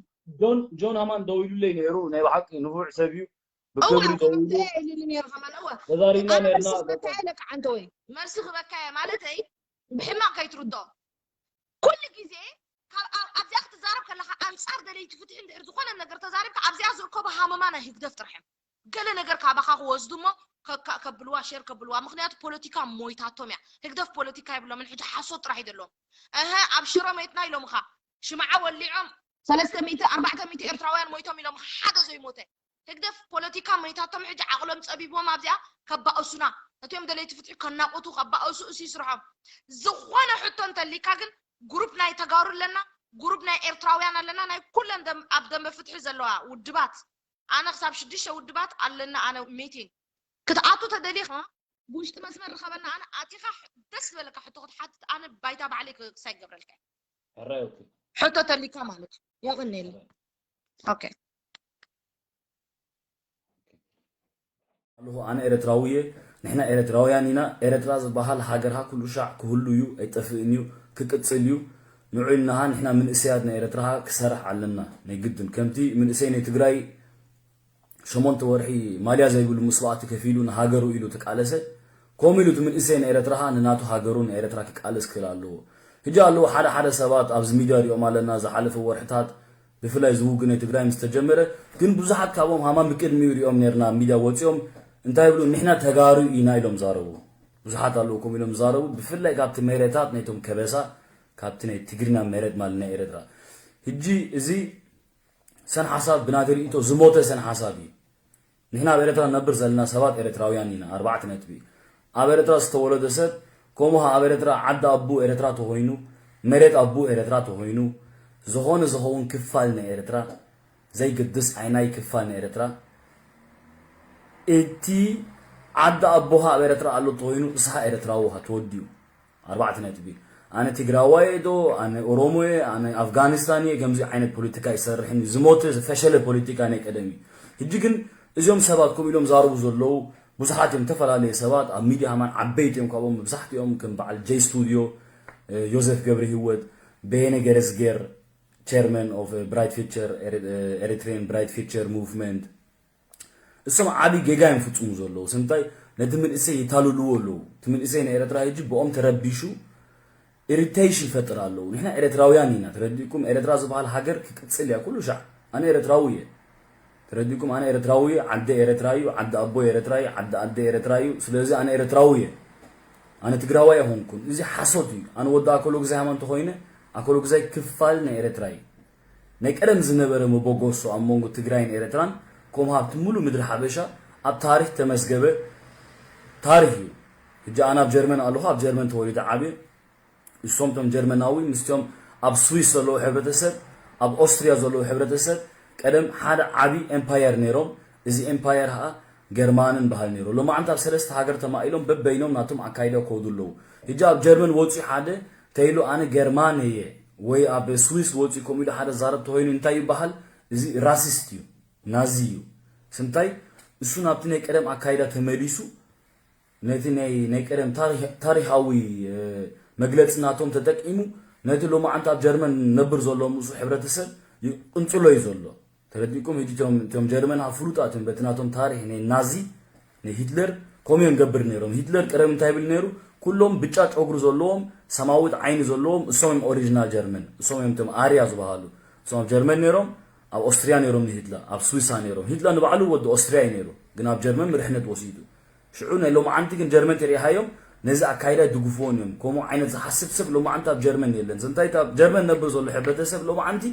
ጆን ጆን ኣማን ደው ኢሉለይ ነይሩ ናይ ብሓቂ ንፉዕ ሰብ እዩ እዋ ብክብሪ ደው ኢሉ ከምዚ ኢልኒ ነይሩ ከማን እዋ ተዛሪብና ኣነ ነርና መልሲ ክበካ የለካ ሓንተወይ መልሲ ክበካ እየ ማለተይ ብሕማቅ ከይትርድኦ ኩሉ ግዜ ካብ ኣብ- ኣብዚኣ ክትዛረብ ከለካ ኣንጻር ደለይቲ ፍትሒ እንድሕር ዝኾነ ነገር ተዛሪብካ ኣብዚኣ ዝርከቡ ሃመማ ናይ ህግደፍ ጥራሕ እዮም ገለ ነገር ካባኻ ክወስዱ እሞ ከካ- ከብልዋ ሸር ከብልዋ ምክንያቱ ፖለቲካ ሞይታቶም እያ ህግደፍ ፖለቲካ የብሎምን ሕጂ ሓሶት ጥራሕ እዩ ዘለዎም እሀ ኣብ ሽሮ መይትና ኢሎምኻ ሽምዓ ወሊዖም ሰለስተ ሚእቲ ኣርባዕተ ሚእቲ ኤርትራውያን ሞይቶም ኢሎም ሓደ ዘይሞተ ህግደፍ ፖለቲካ መይታቶም ሕጂ ዓቕሎም ጸቢብዎም ኣብዚኣ ከባእሱና ነቲኦም ደለይቲ ፍትሒ ከናቑቱ ከባእሱ እሱ ይስርሖም ዝኾነ ሕቶ እንተሊካ ግን ግሩፕ ናይ ተጋሩ ኣለና ግሩፕ ናይ ኤርትራውያን ኣለና ናይ ኩለን ደም- ኣብ ደንበ ፍትሒ ዘለዋ ውድባት ኣነ ክሳብ ሽዱሽተ ውድባት ኣለና ኣነ ሚቲንግ ክትኣቱ ተደሊኻ ብውሽጢ መስመር ርኸበና ኣነ ኣቲኻ ደስ ዝበለካ ሕቶ ክትሓትት ኣነ ባይታ ባዕለይ ክሳይ ገብረልካ ሕራይ ኦኬ ሕቶ ተሊካ ማለት እዩ የቐኔል ኦኬ ኣለኹ ኣነ ኤረትራዊ እየ ንሕና ኤረትራውያን ኢና ኤረትራ ዝበሃል ሃገርካ ኩሉ ሻዕ ክህሉ እዩ ኣይጠፍእን እዩ ክቅጽል እዩ ንዑ ኢልናሃ ንሕና ምንእሰያት ናይ ኤረትራሃ ክሰርሕ ኣለና ናይ ግድን ከምቲ ምንእሰይ ናይ ትግራይ ሸሞንተ ወርሒ ማልያ ዘይብሉ መስዋእቲ ከፊሉ ንሃገሩ ኢሉ ተቃለሰ ከምኡ ኢሉ እቲ ምንእሰይ ናይ ኤረትራሃ ንናቱ ሃገሩ ንኤረትራ ክቃለስ ክእል ኣለዎ ህጂ ኣለዉ ሓደ ሓደ ሰባት ኣብዚ ሚድያ ሪኦም ኣለና ዝሓለፈ ወርሕታት ብፍላይ እዚ ውግእ ናይ ትግራይ ምስ ተጀመረ ግን ብዙሓት ካብኦም ሃማን ብቅድሚኡ ሪኦም ነርና ኣብ ሚድያ ወፂኦም እንታይ ይብሉ ንሕና ተጋሩ ኢና ኢሎም ዛረቡ ብዙሓት ኣለዉ ከምኡ ኢሎም ዛረቡ ብፍላይ ካብቲ መሬታት ናይቶም ከበሳ ካብቲ ናይ ትግርና መሬት ማለት ናይ ኤረትራ ህጂ እዚ ሰን ሓሳብ ብናተ ርእቶ ዝሞተ ሰን ሓሳብ እዩ ንሕና ኣብ ኤርትራ ንነብር ዘለና ሰባት ኤርትራውያን ኢና። ኣርባዕተ ነጥቢ። ኣብ ኤርትራ ዝተወለደ ሰብ፣ ከምኡ ኣብ ኤርትራ ዓዲ ኣቡ ኤርትራ ተኾይኑ፣ መሬት ኣቡ ኤርትራ ተኾይኑ፣ ዝኾነ ዝኸውን ክፋል ናይ ኤርትራ፣ ዘይግድስ ኣይናይ ክፋል ናይ ኤርትራ፣ እቲ ዓዲ ኣቦኻ ኣብ ኤርትራ ኣሎ ተኾይኑ፣ እስኻ ኤርትራዊ ኢኻ፣ ተወዲኡ። ኣርባዕተ ነጥቢ። ኣነ ትግራዋይ ዶ፣ ኣነ ኦሮሞ እየ፣ ኣነ ኣፍጋኒስታን እየ፣ ከምዚ ዓይነት ፖለቲካ ይሰርሕን እዩ። ዝሞተ ዝፈሸለ ፖለቲካ ናይ ቀደም እዩ። ሕጂ ግን እዚኦም ሰባት ከምኡ ኢሎም ዛረቡ ዘለዉ ብዙሓት እዮም፣ ዝተፈላለየ ሰባት ኣብ ሚድያ ሃማን ዓበይቲ እዮም። ካብኦም መብዛሕትኦም ከም በዓል ጀይ ስቱዲዮ፣ እ፣ ዮዘፍ ገብረ ህይወት፣ በየነ ገረዝጌር፣ ቸርመን ኦፍ ብራይት ፊቸር፣ ኤሪ-፣ እ፣ ኤሪትሪያን ብራይት ፊቸር ሙቭመንት፣ እሶም ዓቢ ጌጋ እዮም ፍጽሙ ዘለዉ። ስምታይ ነቲ መንእሰይ ይታልልዎ ኣለዉ። እቲ መንእሰይ ናይ ኤርትራ ሕጂ ብኦም ተረቢሹ ኢሪቴሽን ይፈጥር ኣለዉ። ንሕና ኤርትራውያን ኢና፣ ተረዲእኩም? ኤርትራ ዝበሃል ሃገር ክቅጽል እያ ኩሉ ሻዕ። ኣነ ኤርትራዊ እየ፣ ተረዲእኩም? ኣነ ኤርትራዊ እየ። ዓዲ ኤርትራ እዩ፣ ዓዲ ኣቦ ኤርትራ እዩ፣ ዓዲ ኣደ ኤርትራ እዩ። ስለዚ ኣነ ኤርትራዊ እየ፣ ኣነ ትግራዋይ ኣይኮንኩን። እዚ ሓሶት እዩ። ኣነ ወዲ ኣኮሎግዛይ ሃማ እንተኾይነ፣ ኣኮሎግዛይ ክፋል ናይ ኤርትራ እዩ። ናይ ቀደም ዝነበረ መበገሶ ኣብ መንጎ ትግራይን ኤርትራን፣ ከምኡ ሃብቲ ሙሉእ ምድሪ ሓበሻ ኣብ ታሪኽ ተመዝገበ ታሪኽ እዩ። ሕጂ ኣነ ኣብ ጀርመን ኣለኹ፣ ኣብ ጀርመን ተወሊደ ዓብየ። እሶም እቶም ጀርመናዊ ምስቶም ኣብ ስዊስ ዘለዉ ሕብረተሰብ፣ ኣብ ኦስትርያ ዘለዉ ሕብረተሰብ ቀደም ሓደ ዓቢ ኤምፓየር ነይሮም። እዚ ኤምፓየር ኸኣ ገርማንን በሃል ነይሩ። ሎማዓንቲ ኣብ ሰለስተ ሃገር ተማኢሎም በበይኖም ናቶም ኣካይዳ ከውዱ ኣለዉ። ሕጂ ኣብ ጀርመን ወጺኡ ሓደ ተይሉ ኣነ ገርማን እየ ወይ ኣብ ስዊስ ወጺኡ ከምኡ ኢሉ ሓደ ዛረብ ተኾይኑ እንታይ ይበሃል? እዚ ራሲስት እዩ፣ ናዚ እዩ። ስምታይ እሱ ናብቲ ናይ ቀደም ኣካይዳ ተመሊሱ ነቲ ናይ፣ ናይ ቀደም ታሪኽ-፣ ታሪኻዊ፣ እ፣ መግለጺ ናቶም ተጠቂሙ ነቲ ሎማዓንቲ ኣብ ጀርመን ነብር ዘሎ ምስኡ ሕብረተሰብ ይቅንጽሎ እዩ ዘሎ። ተረዲእኩም? ሕጂ እቶም፣ እቶም ጀርመን ኣብ ፍሉጣት እዮም በቲ ናቶም ታሪኽ ናይ ናዚ፣ ናይ ሂትለር ከምኡ እዮም ገብር ነይሮም። ሂትለር ቀደም እንታይ ይብል ነይሩ? ኩሎም ብጫ ጨጉሪ ዘለዎም፣ ሰማዊት ዓይኒ ዘለዎም፣ እሶም እዮም ኦሪጂናል ጀርመን፣ እሶም እዮም እቶም ኣርያ ዝበሃሉ። እሶም ኣብ ጀርመን ነይሮም፣ ኣብ ኦስትርያ ነይሮም ንሂትለር፣ ኣብ ስዊሳ ነይሮም። ሂትለር ንባዕሉ ወዲ ኦስትርያ እዩ ነይሩ፣ ግን ኣብ ጀርመን ምርሕነት ወሲዱ። ሽዑ ናይ ሎማዓንቲ ግን ጀርመን ተሪኢኻዮም ነዚ ኣካይዳ ይድግፍዎን እዮም። ከምኡ ዓይነት ዝሓስብ ሰብ ሎማዓንቲ ኣብ ጀርመን የለን። ዘንታይ ኣብ ጀርመን ነብር ዘሎ ሕብረተሰብ ሎማዓንቲ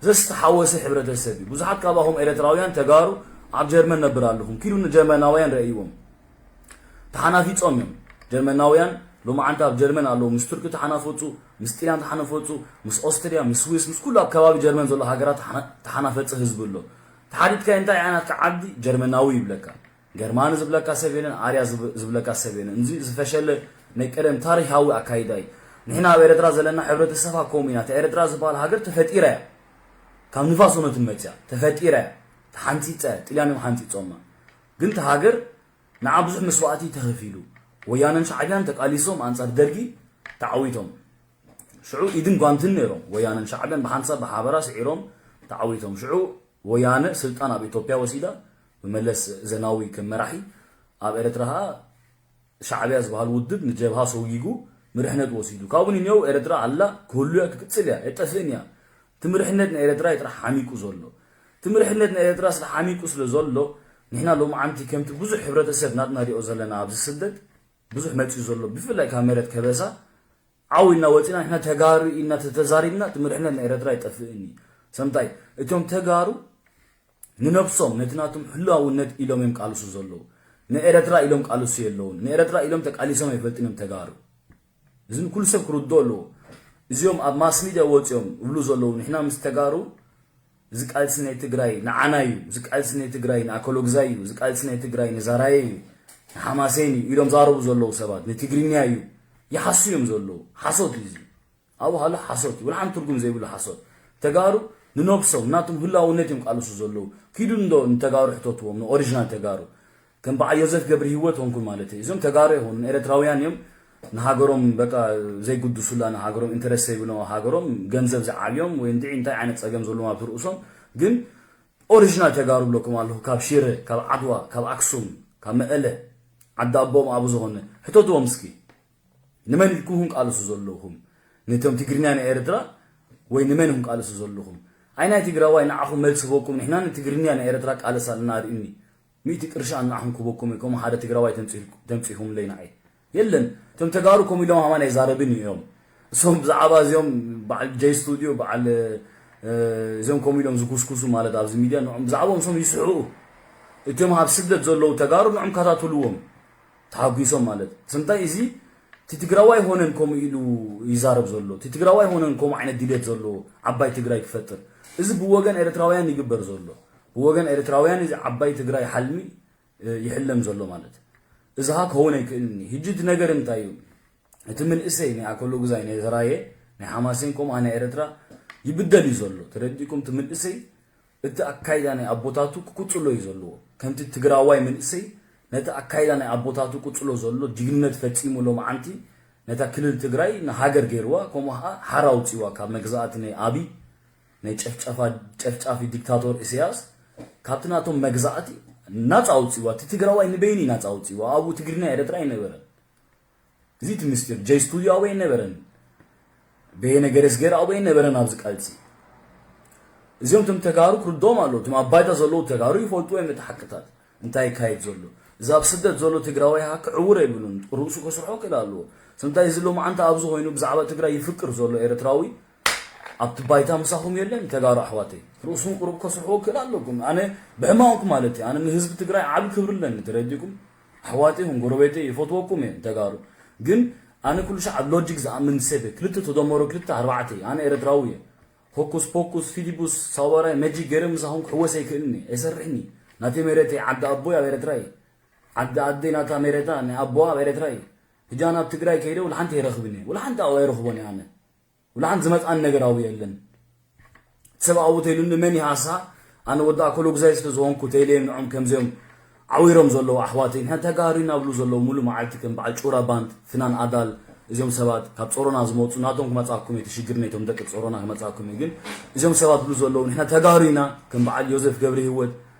ዘስተሓወሰ ሕብረተሰብ እዩ። ብዙሓት ካባኹም ኤርትራውያን ተጋሩ ኣብ ጀርመን ነብር ኣለኹም። ኪዱ ንጀርመናውያን ረእይዎም። ተሓናፊጾም እዮም። ጀርመናውያን ሎማዓንቲ ኣብ ጀርመን ኣለዉ። ምስ ቱርኪ ተሓናፈጹ፣ ምስ ጢልያን ተሓናፈጹ፣ ምስ ኦስትርያ፣ ምስ ስዊስ፣ ምስ ኩሉ ኣብ ከባቢ ጀርመን ዘሎ ሃገራት ተሓና-፣ ተሓናፈጸ ህዝቢ ኣሎ። ተሓቲትካዮ እንታይ እያ ናትካ ዓዲ? ጀርመናዊ ይብለካ። ገርማኒ ዝብለካ ሰብ የለን፣ ኣርያ ዝብ-፣ ዝብለካ ሰብ የለን። እዚ ዝፈሸለ ናይ ቀደም ታሪኻዊ ኣካይዳ እዩ። ንሕና ኣብ ኤርትራ ዘለና ሕብረተሰብ ከምኡ ኢና። እታ ኤርትራ ዝበሃል ሃገር ተፈጢራ እያ። ካብ ንፋስ እውነትን መጽያ ተፈጢራ እያ። ተሓንጺጸ፣ ጥልያን እዮም ሓንጺጾማ። ግን እታ ሃገር ንዓ ብዙሕ መስዋእቲ ተኸፊሉ። ወያነን ሻዕብያን ተቃሊሶም ኣንጻር ደርጊ ተዓዊቶም። ሽዑ ኢድን ጓንትን ነይሮም። ወያነን ሻዕብያን ብሓንሳብ ብሓበራ ስዒሮም ተዓዊቶም። ሽዑ ወያነ ስልጣን ኣብ ኢትዮጵያ ወሲዳ፣ ብመለስ ዘናዊ ከም መራሒ፣ ኣብ ኤርትራ ኸኣ ሻዕብያ ዝበሃል ውድብ ንጀብሃ ሰጒጉ ምርሕነት ወሲዱ። ካብኡ ንኔው ኤርትራ ኣላ፣ ክህሉ እያ፣ ክቅጽል እያ፣ ኣይጠፍእን እያ። እቲ ምርሕነት ናይ ኤርትራ እዩ ጥራሕ ሓሚቁ ዘሎ። እቲ ምርሕነት ናይ ኤርትራ ስለ ሓሚቁ ስለ ዘሎ፣ ንሕና ሎማዓንቲ ከምቲ ብዙሕ ሕብረተሰብ ናትና ሪኦ ዘለና ኣብዚ ስደት ብዙሕ መጺኡ ዘሎ፣ ብፍላይ ካብ መሬት ከበሳ ዓው ኢልና ወጺና፣ ንሕና ተጋሩ ኢልና ተተዛሪብና፣ እቲ ምርሕነት ናይ ኤርትራ ኣይጠፍእን እዩ። ሰምታይ፣ እቶም ተጋሩ ንነብሶም፣ ነቲ ናቶም ህላውነት ኢሎም እዮም ቃልሱ ዘለዉ። ንኤርትራ ኢሎም ቃልሱ የለውን። ንኤርትራ ኢሎም ተቃሊሶም ኣይፈልጥን እዮም ተጋሩ። እዚ ንኩሉ ሰብ ክርድኦ ኣለዎ። እዚኦም ኣብ ማስ ሚድያ ወጺኦም እብሉ ዘለዉ፣ ንሕና ምስ ተጋሩ፣ እዚ ቃልሲ ናይ ትግራይ ንዓና እዩ፣ እዚ ቃልሲ ናይ ትግራይ ንኣኮሎግዛይ እዩ፣ እዚ ቃልሲ ናይ ትግራይ ንዛራየ እዩ፣ ንሓማሴን እዩ ኢሎም ዛረቡ ዘለዉ ሰባት፣ ንትግርኛ እዩ ይሓሱ እዮም ዘለዉ። ሓሶት እዩ እዚ። ኣብኡ ሃሎ ሓሶት እዩ፣ ወላ ሓንቲ ትርጉም ዘይብሉ ሓሶት። ተጋሩ ንነብሶም፣ ናቶም ህላውነት እዮም ቃልሱ ዘለዉ። ኪዱ እንዶ ንተጋሩ ሕተትዎም፣ ንኦሪጂናል ተጋሩ። ከም በዓል ዮዘፍ ገብረ ህይወት ሆንኩም ማለት እዩ። እዞም ተጋሩ ኣይኮኑን፣ ኤርትራውያን እዮም። ንሃገሮም በቃ ዘይግድሱላ፣ ንሃገሮም ኢንተረስት ዘይብሎም፣ ኣብ ሃገሮም ገንዘብ ዝዓብዮም ወይ እንድዒ እንታይ ዓይነት ጸገም ዘለዎም ኣብቲ ርእሶም። ግን ኦሪጂናል ተጋሩ ብለኩም ኣለኹ። ካብ ሽረ፣ ካብ ዓድዋ፣ ካብ ኣክሱም፣ ካብ መቐለ፣ ዓዲ ኣቦኦም ኣብኡ ዝኾነ፣ ሕተትዎም እስኪ። ንመን ኢልኩም ቃልሱ ዘለኹም? ነቶም ትግርኛ ናይ ኤርትራ ወይ ንመን ኢኹም ቃልሱ ዘለኹም? ኣይናይ ትግራዋይ ንዓኹም መልሲ በኩም፣ ንሕና ንትግርኛ ናይ ኤርትራ ቃልስ ኣለና፣ ርእዩኒ። ሚእቲ ቅርሺ ኣናዕኹም ክበኩም እዩ፣ ከምኡ ሓደ ትግራዋይ ተምጺ-፣ ተምጺኹምለይ ንዓይ። የለን። እቶም ተጋሩ ከምኡ ኢሎም ኣማን ኣይዛረብን እዮም። እሶም ብዛዕባ እዚኦም በዓል ጀይ ስቱዲዮ፣ በዓል፣ እ፣ እዚኦም ከምኡ ኢሎም ዝኩስኩሱ ማለት ኣብዚ ሚድያ፣ ንዕኦም ብዛዕባኦም እሶም ይስሕቑ። እቶም ኣብ ስደት ዘለዉ ተጋሩ ንዕም ካታትልዎም ተሓጒሶም ማለት። ስምታይ እዚ እቲ ትግራዋይ ሆነን ከምኡ ኢሉ ይዛረብ ዘሎ፣ እቲ ትግራዋይ ሆነን ከምኡ ዓይነት ድሌት ዘለዎ ዓባይ ትግራይ ክፈጥር፣ እዚ ብወገን ኤርትራውያን ይግበር ዘሎ፣ ብወገን ኤርትራውያን እዚ ዓባይ ትግራይ ሓልሚ ይሕለም ዘሎ ማለት። እዚ ኸኣ ክኸውን ኣይክእልን እዩ። ሕጂ እቲ ነገር እንታይ እዩ? እቲ ምንእሰይ ናይ ኣከሎ ግዛይ ናይ ዘራየ ናይ ሓማሴን ከምኡ ናይ ኤርትራ ይብደል እዩ ዘሎ። ተረዲእኩም? እቲ ምንእሰይ እቲ ኣካይዳ ናይ ኣቦታቱ ክቅጽሎ እዩ ዘለዎ። ከምቲ ትግራዋይ ምንእሰይ ነቲ ኣካይዳ ናይ ኣቦታቱ ቅጽሎ ዘሎ ጅግንነት ፈጺሙ ሎማዓንቲ ነታ ክልል ትግራይ ንሃገር ገይርዋ፣ ከምኡ ኸኣ ሓራ ኣውጺዋ ካብ መግዛእቲ ናይ ኣብይ ናይ ጨፍጫፋ ጨፍጫፊ ዲክታቶር ኢሳያስ ካብቲ ናቶም መግዛእቲ ናጻ ኣውጺዋ። እቲ ትግራዋይ ንበይኑ ናጻ ኣውጺዋ። ኣብኡ ትግርኛ ኤርትራ ኣይነበረን። እዚ እቲ ምስጢር። ጀይ ስቱዲዮ ኣብኡ ኣይነበረን። በየነ ገረስጌር ኣብኡ ኣይነበረን ኣብዚ ቃልሲ። እዚኦም እቶም ተጋሩ ክርድኦም ኣለዎ። እቶም ኣብ ባይታ ዘለዉ ተጋሩ ይፈልጡ እዮም ነቲ ሓቅታት እንታይ ይካየድ ዘሎ። እዚ ኣብ ስደት ዘሎ ትግራዋይ ሃ ክዕውር ኣይብሉን። ርእሱ ከስርሖ ክእል ኣለዎ። ስምታይ እዚ ሎማዓንቲ ኣብዚ ኮይኑ ብዛዕባ ትግራይ ይፍቅር ዘሎ ኤርትራዊ ኣብቲ ባይታ ምሳኹም የለን። ተጋሩ ኣሕዋተይ ርእሱን ቁሩብ ከስርሕዎ ክእል ኣለኩም። ኣነ ብሕማቕኩም ማለት እዩ። ኣነ ንህዝቢ ትግራይ ዓቢ ክብሪ ኣለኒ። ተረዲእኩም? ኣሕዋተይ ይኹን ጎረቤተይ ይፈትወኩም እየ ተጋሩ። ግን ኣነ ኩሉ ሻዕ ኣብ ሎጂክ ዝኣምን ሰብ እየ። ክልተ ተደመሮ ክልተ ኣርባዕተ እየ። ኣነ ኤርትራዊ እየ። ሆኩስ ፖኩስ ፊዲቡስ ሳዋራይ መጂክ ገይረ ምሳኹም ክሕወስ ኣይክእልን እየ። ኣይሰርሕን እዩ። ናተይ መሬተይ ዓዲ ኣቦይ ኣብ ኤርትራ እየ። ዓዲ ኣደይ ናታ መሬታ ናይ ኣቦዋ ኣብ ኤርትራ እዩ። ሕጂ ኣነ ኣብ ትግራይ ከይደ ወላ ሓንቲ ኣይረኽብን እየ። ወላ ሓንቲ ኣብኡ ኣይረኽቦን እየ ኣነ። ወላ ሓንቲ ዝመጽኣኒ ነገር ኣብኡ የለን። ሰብ ኣብኡ ተይሉኒ መን ይሃሳ? ኣነ ወዲ ኣኮሎ ግዛይ ስለ ዝኾንኩ ተይለዮም ንዖም ከምዚኦም ዓዊሮም ዘለዉ ኣሕዋተይ። ንሕና ተጋሩ ኢና ብሉ ዘለዉ ሙሉ መዓልቲ ከም በዓል ጩራ ባንድ፣ ፍናን ኣዳል፣ እዚኦም ሰባት ካብ ጾሮና ዝመጹ ናቶም ክመጻኩም እየ፣ እቲ ሽግር ነቶም ደቂ ጾሮና ክመጻኩም እየ። ግን እዚኦም ሰባት ብሉ ዘለዉ ንሕና ተጋሩ ኢና ከም በዓል ዮዘፍ ገብረ ህይወት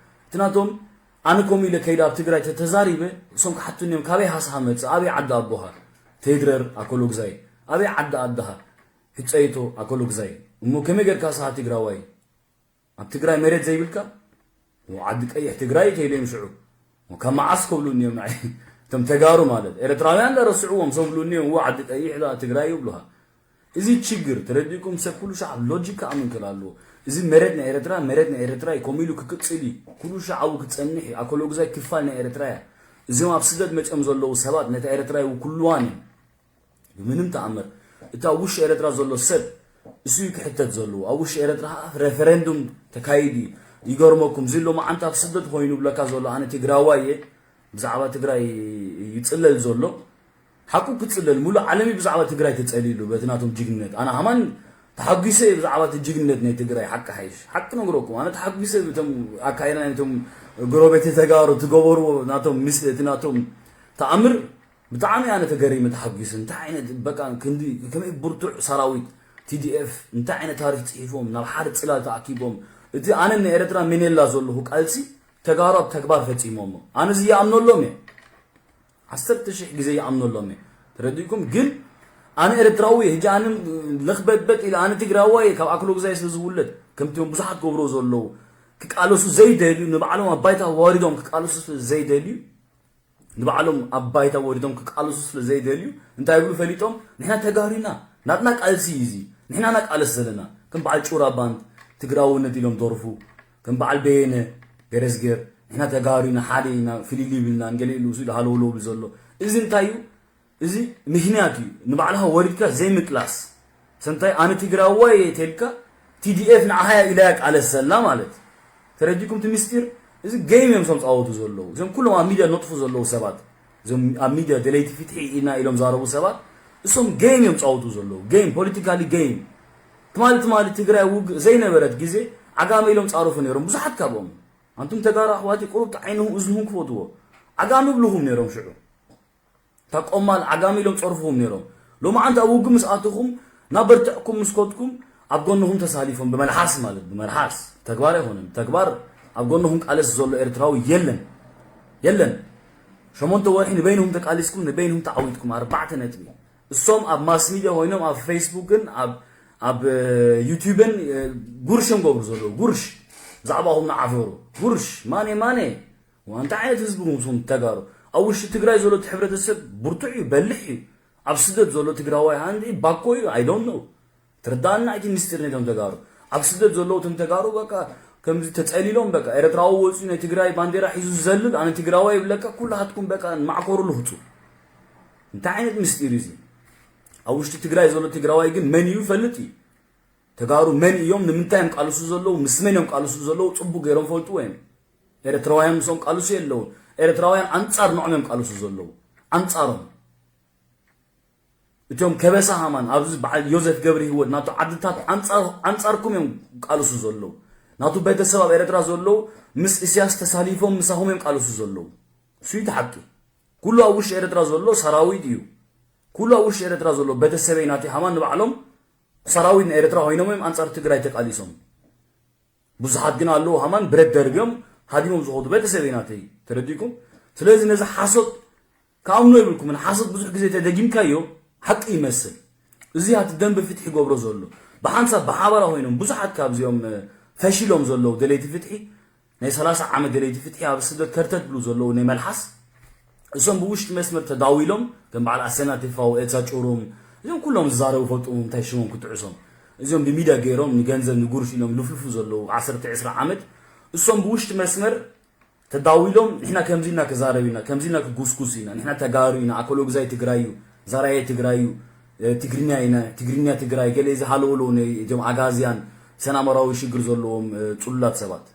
እቲ ናቶም ኣነ ከምኡ ኢለ ከይደ ኣብ ትግራይ ተተዛሪበ እሶም ክሓቱኒ እዮም። ካበይ ሃስኻ መጽእ? ኣበይ ዓዲ ኣቦኻ? ተይድረር ኣኮሎ ግዛይ። ኣበይ ዓዲ ኣድኻ? ሕፀይቶ ኣኮሎ ግዛይ። እሞ ከመይ ጌርካ ስኻ ትግራዋይ? ኣብ ትግራይ መሬት ዘይብልካ? ዎ ዓዲ ቀይሕ ትግራይ ተይለ እዮም ሽዑ። ዎ ካብ መዓስ ከብሉኒ እዮም ንዓይ? እቶም ተጋሩ ማለት ኤርትራውያን ለረስዕዎም ሰብሉኒ እዮም። ዎ ዓዲ ቀይሕ ዳ ትግራይ ይብሉኻ። እዚ ችግር ተረዲእኩም ሰብ ኩሉ ሻዕ ኣብ ሎጂክ ክኣምን ክእል ኣለዎ። እዚ መሬት ናይ ኤርትራ መሬት ናይ ኤርትራ እዩ ከምኡ ኢሉ ክቅጽል እዩ። ኩሉ ሻዕ ኣብኡ ክጸንሕ እዩ። ኣኮሎ ግዛይ ክፋል ናይ ኤርትራ እያ። እዚኦም ኣብ ስደት መጺኦም ዘለዉ ሰባት ነታ ኤርትራ ይውክልዋን እዮም። ብምንም ተኣምር እቲ ኣብ ውሽጢ ኤርትራ ዘሎ ሰብ እሱ እዩ ክሕተት ዘለዎ። ኣብ ውሽጢ ኤርትራ ኸዓ ሬፈረንዱም ተካይዱ እዩ። ይገርመኩም እዚ ሎማዓንቲ ኣብ ስደት ኮይኑ ብለካ ዘሎ ኣነ ትግራዋይ እየ ብዛዕባ ትግራይ ይጽለል ዘሎ ሓቁ ክጽለል ሙሉእ ዓለም እዩ ብዛዕባ ትግራይ ተጸሊሉ በቲ ናቶም ጅግንነት ኣነ ሃማን ተሓጒሰ እየ ብዛዕባ እቲ ጅግንነት ናይ ትግራይ ሓቂ ሓይሽ ሓቂ ነግረኩም ኣነ ተሓጒሰ ብቶም ኣካይዳ ናይቶም ጎረቤት ተጋሩ ትገበርዎ ናቶም ምስ እቲ ናቶም ተኣምር ብጣዕሚ ኣነ ተገሪመ ተሓጒሰ እንታይ ዓይነት በቃ ክንዲ ከመይ ብርቱዕ ሰራዊት ቲዲኤፍ እንታይ ዓይነት ታሪክ ጽሒፎም ናብ ሓደ ጽላል ተኣኪቦም እቲ ኣነ ንኤርትራ ሜኔላ ዘለኹ ቃልሲ ተጋሩ ኣብ ተግባር ፈጺሞሞ ኣነ እዚ ይኣምነሎም እየ ዓሰርተ ሽሕ ግዜ ይኣምነሎም እየ ተረዲእኩም ግን ኣነ ኤርትራዊ እየ ሕጂ ኣነ ለኽበጥበጥ ኢለ ኣነ ትግራዋይ እየ ካብ ኣክሎ ግዛይ ስለ ዝውለድ ከምቲ ብዙሓት ገብሮ ዘለዉ ክቃለሱ ዘይደልዩ ንባዕሎም ኣብ ባይታ ዋሪዶም ክቃለሱ ስለ ዘይደልዩ ንባዕሎም ኣብ ባይታ ወሪዶም ክቃለሱ ስለ ዘይደልዩ እንታይ ይብሉ ፈሊጦም ንሕና ተጋሩ ኢና ናትና ቃልሲ እዩ እዚ ንሕና ኢና ቃለስ ዘለና ከም በዓል ጩራ ባንድ ትግራውነት ኢሎም ደርፉ ከም በዓል በየነ ገረዝገር ንሕና ተጋሩ ኢና ሓደ ኢና ፍልል ይብልናን ገለ ኢሉ እሱ ኢሉ ሃለውለው ይብል ዘሎ እዚ እንታይ እዩ እዚ ምኽንያት እዩ ንባዕልኻ ወሪድካ ዘይምቅላስ ሰምታይ ኣነ ትግራዋይ እየ ተልካ ቲዲኤፍ ንዓኻ እያ ኢላ እያ ቃለስ ዘላ ማለት ተረዲኩም እቲ ምስጢር እዚ ጌም እዮም ሶም ፃወቱ ዘለዉ እዞም ኩሎም ኣብ ሚድያ ነጥፉ ዘለዉ ሰባት እዞም ኣብ ሚድያ ደለይቲ ፍትሒ ኢና ኢሎም ዛረቡ ሰባት እሶም ጌም እዮም ፃወቱ ዘለዉ ጌም ፖለቲካሊ ጌም ትማሊ ትማሊ ትግራይ ውግእ ዘይነበረት ግዜ ዓጋመ ኢሎም ፃረፉ ነይሮም ብዙሓት ካብኦም ኣንቱም ተጋሩ ኣሕዋቲ ቁሩብ ጣዓይንኹም እዝንኹም ክፈትዎ ዓጋመ ብልኹም ነይሮም ሽዑ እታ ቆማል ዓጋመ ኢሎም ጸርፍኹም ነይሮም። ሎማዓንቲ ኣብ ውግእ ምስ ኣተኹም ናብ በርትዕኩም ምስ ከድኩም ኣብ ጎንኹም ተሳሊፎም ብመልሓስ ማለት ብመልሓስ ተግባር ኣይኮነን ተግባር ኣብ ጎንኹም ቃለስ ዘሎ ኤርትራዊ የለን የለን ሸሞንተ ወርሒ ንበይንኹም ተቃሊስኩም ንበይንኹም ተዓዊትኩም ኣርባዕተ ነጥቢ እሶም ኣብ ማስ ሚድያ ኮይኖም ኣብ ፌስቡክን ኣብ ኣብ ዩቲብን ጉርሽ እዮም ገብሩ ዘለዉ ጉርሽ ብዛዕባኹም ንዓፈሩ ጉርሽ ማኔ ማኔ እንታይ ዓይነት ህዝቢ ምኹም ተጋሩ ኣብ ውሽጢ ትግራይ ዘሎ እቲ ሕብረተሰብ ብርቱዕ እዩ በልሕ እዩ ኣብ ስደት ዘሎ ትግራዋይ ሃንዲ ባኮ እዩ I don't know ትርዳእና እቲ ምስጢር ነቶም ተጋሩ ኣብ ስደት ዘለዉ እቶም ተጋሩ በቃ ከምዚ ተጸሊሎም በቃ ኤርትራዊ ወጺኡ ናይ ትግራይ ባንዴራ ሒዙ ዝዘልል ኣነ ትግራዋይ ይብለካ። ኩላትኩም በቃ ማዕኮሩ ልህጹ። እንታይ ዓይነት ምስጢር እዩ እዚ? ኣብ ውሽጢ ትግራይ ዘሎ ትግራዋይ ግን መን እዩ ይፈልጥ እዩ። ተጋሩ መን እዮም? ንምንታይ እዮም ቃልሱ ዘለዉ? ምስ መን እዮም ቃልሱ ዘለዉ? ጽቡቅ ገይሮም ፈልጥዎ እዮም። ኤርትራውያን ምስኦም ቃልሱ የለውን። ኤርትራውያን ኣንጻር ንዖም እዮም ቃልሱ ዘለዉ። ኣንጻሮም። እቶም ከበሳ ሃማን ኣብዚ በዓል ዮዘፍ ገብረ ህይወት ናቱ ዓድታት ኣንጻር ኣንጻርኩም እዮም ቃልሱ ዘለዉ። ናቱ ቤተሰብ ኣብ ኤርትራ ዘለዉ ምስ ኢሳያስ ተሳሊፎም ምሳኹም እዮም ቃልሱ ዘለዉ። እሱ እዩ እቲ ሓቂ። ኩሉ ኣብ ውሽጢ ኤርትራ ዘሎ ሰራዊት እዩ። ኩሉ ኣብ ውሽጢ ኤርትራ ዘሎ ቤተሰበይ ናተይ ሃማን ንባዕሎም ሰራዊት ንኤርትራ ኮይኖም እዮም ኣንጻር ትግራይ ተቃሊሶም። ብዙሓት ግን ኣለዉ ሃማን ብረት ደርብዮም ሃዲሞም ዝኸዱ ቤተሰበይ ናተይ። ተረዲእኩም? ስለዚ ነዚ ሓሶት ክኣምኖ የብልኩምን። ሓሶት ብዙሕ ግዜ ተደጊምካዮ ሓቂ ይመስል። እዚ እቲ ደንበ ፍትሒ ይገብሮ ዘሎ ብሓንሳብ ብሓባራ ኮይኖም ብዙሓት ካብዚኦም እ፣ ፈሺሎም ዘለዉ ደለይቲ ፍትሒ ናይ ሰላሳ ዓመት ደለይቲ ፍትሒ ኣብ ስደት ከርተት ብሉ ዘለዉ ናይ መልሓስ እሶም ብውሽጢ መስመር ተዳዊሎም ከም በዓል ኣሰና ቲፋው ኤልሳ ጩሩም እዚኦም ኩሎም ዝዛረቡ ፈልጥዎም እንታይ ሽሞም ክጥዕሶም እዚኦም ብሚድያ ገይሮም ንገንዘብ ንጉርሽ ኢሎም ልፍልፉ ዘለዉ ዓሰርተ ዕስራ ዓመት እሶም ብውሽጢ መስመር ተዳዊሎም ንሕና ከምዚ ኢልና ክዛረብ ኢና ከምዚ ኢልና ክጉስጉስ ኢና ንሕና ተጋሩ ኢና ኣኮሎግዛይ ትግራይ እዩ ዛራየ ትግራይ እዩ እ፣ ትግርኛ ኢና ትግርኛ ትግራይ ገለ እዚ ሃለውለው ናይ እዚኦም ኣጋዝያን ሰናመራዊ ሽግር ዘለዎም እ፣ ጽሉላት ሰባት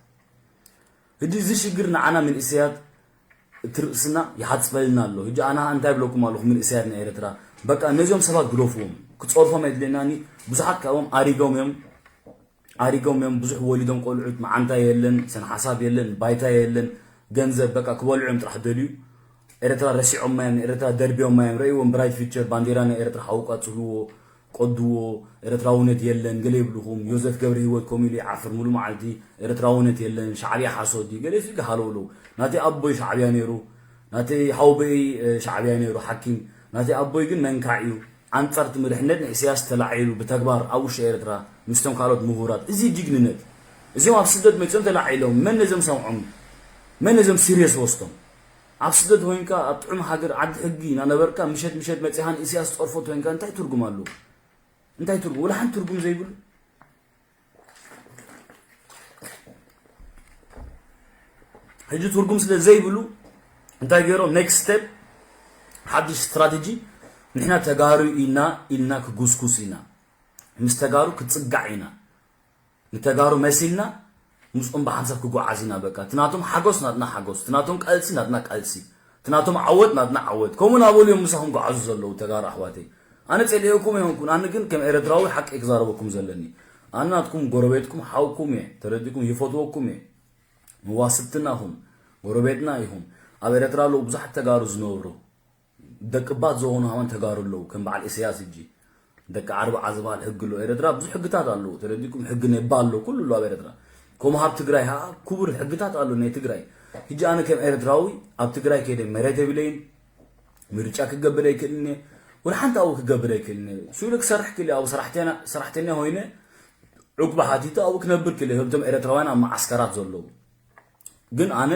ሕጂ እዚ ሽግር ንዓና መንእሰያት እቲ ርእስና ይሓጽበልና ኣሎ። ሕጂ ኣነ እንታይ ብለኩም ኣለኹ መንእሰያት ናይ ኤርትራ በቃ ነዚኦም ሰባት ግደፍዎም። ክጸርፎም የድልየናኒ ብዙሓት ካብኦም ኣሪጎም እዮም ኣሪጎም እዮም ብዙሕ ወሊዶም ቆልዑት መዓንታ የለን ሰን ሓሳብ የለን ባይታ የለን ገንዘብ በቃ ክበልዑ እዮም ጥራሕ ደልዩ ኤርትራ ረሲዖማ እዮም ንኤርትራ ደርብዮማ እዮም ረእይዎም ብራይት ፊቸር ባንዴራ ናይ ኤርትራ ሓውቃ ጽልዎ ቀድዎ ኤርትራውነት የለን ገለ ይብልኹም ዮዘፍ ገብረ ህይወት ከምኡ ኢሉ ይዓፍር ሙሉ መዓልቲ ኤርትራውነት የለን ሻዕብያ ሓሶት እዩ ገለ ሲል ሃለውለው ናተይ ኣቦይ ሻዕብያ ነይሩ ናተይ ሓውበይ ሻዕብያ ነይሩ ሓኪም ናተይ ኣቦይ ግን መንካዕ እዩ ኣንጻር እቲ መድሕነት ንእስያስ ተላዒሉ ብተግባር ኣብ ውሽጢ ኤርትራ ምስቶም ካልኦት ምሁራት እዚ ጅግንነት እዚኦም ኣብ ስደት መፅኦም ተላዒሎም መን ነዞም ሰምዖም መን ነዞም ሲሪየስ ወስቶም ኣብ ስደት ኮይንካ ኣብ ጥዑም ሃገር ዓዲ ሕጊ እናነበርካ ምሸት ምሸት መፂኻ ንእስያስ ፀርፎ ተኮይንካ እንታይ ትርጉም ኣለዎ እንታይ ትርጉም ወላ ሓንቲ ትርጉም ዘይብሉ ሕጂ ትርጉም ስለ ዘይብሉ እንታይ ገይሮም ኔክስት ስቴፕ ሓድሽ ስትራቴጂ ንሕና ተጋሩ ኢልና ኢልና ክጉስጉስ ኢና ምስ ተጋሩ ክፅጋዕ ኢና ንተጋሩ መሲልና ምስኦም ብሓንሳብ ክጓዓዝ ኢና በቃ ትናቶም ሓጎስ ናትና ሓጎስ ትናቶም ቀልሲ ናትና ቀልሲ ትናቶም ዓወት ናትና ዓወት ከምኡ ናበሉ እዮም ምሳኹም ጓዓዙ ዘለዉ ተጋሩ ኣሕዋተይ ኣነ ጸሊኦኩም ኣይኮንኩን ኣነ ግን ከም ኤረትራዊ ሓቂ ክዛረበኩም ዘለኒ ኣነ ናትኩም ጎረቤትኩም ሓውኩም እየ ተረዲኩም ይፈትወኩም እየ መዋስብትና ኢኹም ጎረቤትና ኢኹም ኣብ ኤረትራ ኣለዉ ብዙሓት ተጋሩ ዝነብሩ ደቂ ባት ዝኾኑ ሃማን ተጋሩ ኣለዉ ከም በዓል ኢሳያስ እጂ ደቂ ዓርባዓ ዝበሃል ሕጊ ኣሎ ኤረትራ ብዙሕ ሕግታት ኣለዉ ተረዲኩም ሕጊ ኔባ ኣሎ ኩሉ ኣሎ ኣብ ኤረትራ ከምኡ ሃብ ትግራይ ሃ ክቡር ሕግታት ኣሎ ናይ ትግራይ ሕጂ ኣነ ከም ኤረትራዊ ኣብ ትግራይ ከይደ መሬት የብለይን ምርጫ ክገብር ኣይክእልን እየ ወላ ሓንቲ ኣብኡ ክገብር ኣይክእልን እየ ሱሉ ክሰርሕ ክእል ኣብኡ ሰራሕተኛ ኮይነ ዕቁባ ሓቲተ ኣብኡ ክነብር ክእል እየ ከምቶም ኤረትራውያን ኣብ መዓስከራት ዘለዉ ግን ኣነ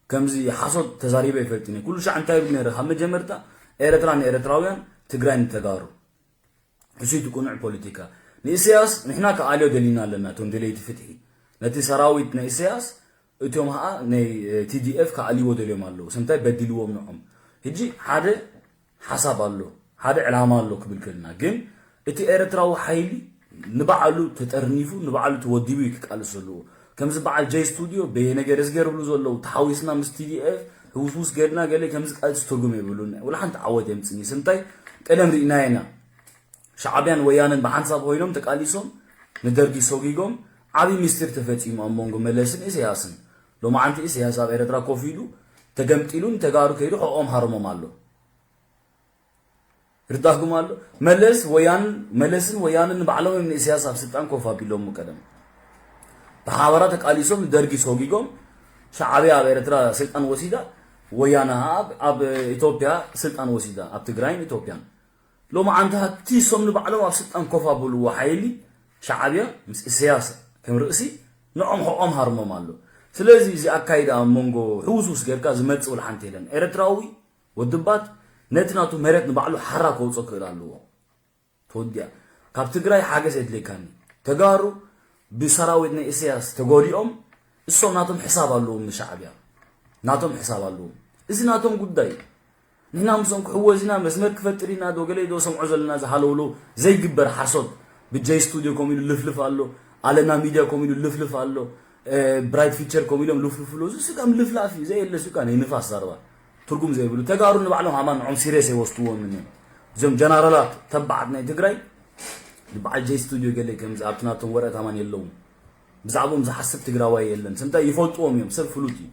ከምዚ ሓሶት ተዛሪበ ይፈልጥን እየ ኩሉ ሻዕ እንታይ ይብል ነረ ካብ መጀመርታ ኤረትራ ንኤረትራውያን ትግራይ ንተጋሩ እሱ እቲ ቁኑዕ ፖለቲካ ንኢሳያስ ንሕና ክኣልዮ ደሊና ኣለና እቶም ደለይቲ ፍትሒ ነቲ ሰራዊት ናይ ኢሳያስ እቶም ኸዓ ናይ ቲዲኤፍ ክኣልይዎ ደልዮም ኣለዉ ስምታይ በዲልዎም ንዖም ሕጂ ሓደ ሓሳብ ኣሎ ሓደ ዕላማ ኣሎ ክብል ከልና ግን እቲ ኤረትራዊ ሓይሊ ንባዕሉ ተጠርኒፉ ንባዕሉ ተወዲቡ እዩ ክቃልስ ዘለዎ ከምዚ በዓል ጀይ ስቱድዮ በየነ ገረዝገር ብሉ ዘለዉ ተሓዊስና ምስ ቲዲኤፍ ህውስውስ ገርና ገለ ከምዚ ቃልሲ ትርጉም የብሉን ወላ ሓንቲ ዓወት የምፅኒ ስምታይ ቀደም ርኢና ኢና ሻዕብያን ወያነን ብሓንሳብ ኮይኖም ተቃሊሶም ንደርጊ ሰጒጎም ዓብዪ ሚስጢር ተፈፂሙ ኣብ መንጎ መለስን ኢሳያስን ሎማዓንቲ ኢሳያስ ኣብ ኤረትራ ኮፍ ኢሉ ተገምጢሉ ንተጋሩ ከይዱ ሕቖም ሃርሞም ኣሎ ርዳኩም ኣሎ መለስ ወያን መለስን ወያንን ንባዕሎም እዮም ንኢሳያስ ኣብ ስልጣን ኮፍ ኣቢሎሙ ቀደም ብሓባራ ተቃሊሶም ንደርጊ ሰጒጎም ሻዕብያ ኣብ ኤረትራ ስልጣን ወሲዳ ወያነ ኣብ ኢትዮጵያ ስልጣን ወሲዳ ኣብ ትግራይን ኢትዮጵያን ሎማዓንቲ ሃብቲ እሶም ንባዕሎም ኣብ ስልጣን ኮፍ ኣብልዎ ሓይሊ ሻዓብያ ምስ ኢሰያስ ከም ርእሲ ንዖም ሕቖም ሃርሞም ኣሎ። ስለዚ እዚ ኣካይዳ ኣብ መንጎ ሕውስውስ ጌርካ ዝመጽእ ወላ ሓንቲ የለን። ኤርትራዊ ወዲ ባት ነቲ ናቱ መሬት ንባዕሉ ሓራ ከውጽኦ ክእል ኣለዎ። ተወዲኣ። ካብ ትግራይ ሓገዝ የድልየካኒ። ተጋሩ ብሰራዊት ናይ ኢሳያስ ተጎዲኦም እሶም ናቶም ሕሳብ ኣለዎም፣ ንሻዕብያ ናቶም ሕሳብ ኣለዎም። እዚ ናቶም ጉዳይ እዩ። ንሕና ምስኦም ክሕወዝ ኢና፣ መስመር ክፈጥር ኢና፣ ዶ ገለ ዶ ሰምዖ ዘለና ዝሃለውሎ ዘይግበር ሓሶት። ብጀይ ስቱዲዮ ኮም ኢሉ ልፍልፍ ኣሎ፣ ኣለና ሚድያ ኮም ኢሉ ልፍልፍ ኣሎ፣ ብራይት ፊቸር ኮም ኢሎም ልፍልፍ ኣሎ። እዚ ስጋም ልፍላፍ እዩ፣ ዘየለ ስጋ ናይ ንፋስ ዛረባ፣ ትርጉም ዘይብሉ። ተጋሩ ንባዕሎም ሃማን ንዖም ሲሪየስ ኣይወስድዎም እዮም። እዞም ጀነራላት ተባዓት ናይ ትግራይ ንበዓል ጀይ ስቱዲዮ ገለ ከምዚ ኣብቲ ናቶም ወረቀት ሃማን የለውም። ብዛዕባኦም ዝሓስብ ትግራዋይ የለን። ስንታይ ይፈልጥዎም እዮም፣ ሰብ ፍሉጥ እዩ።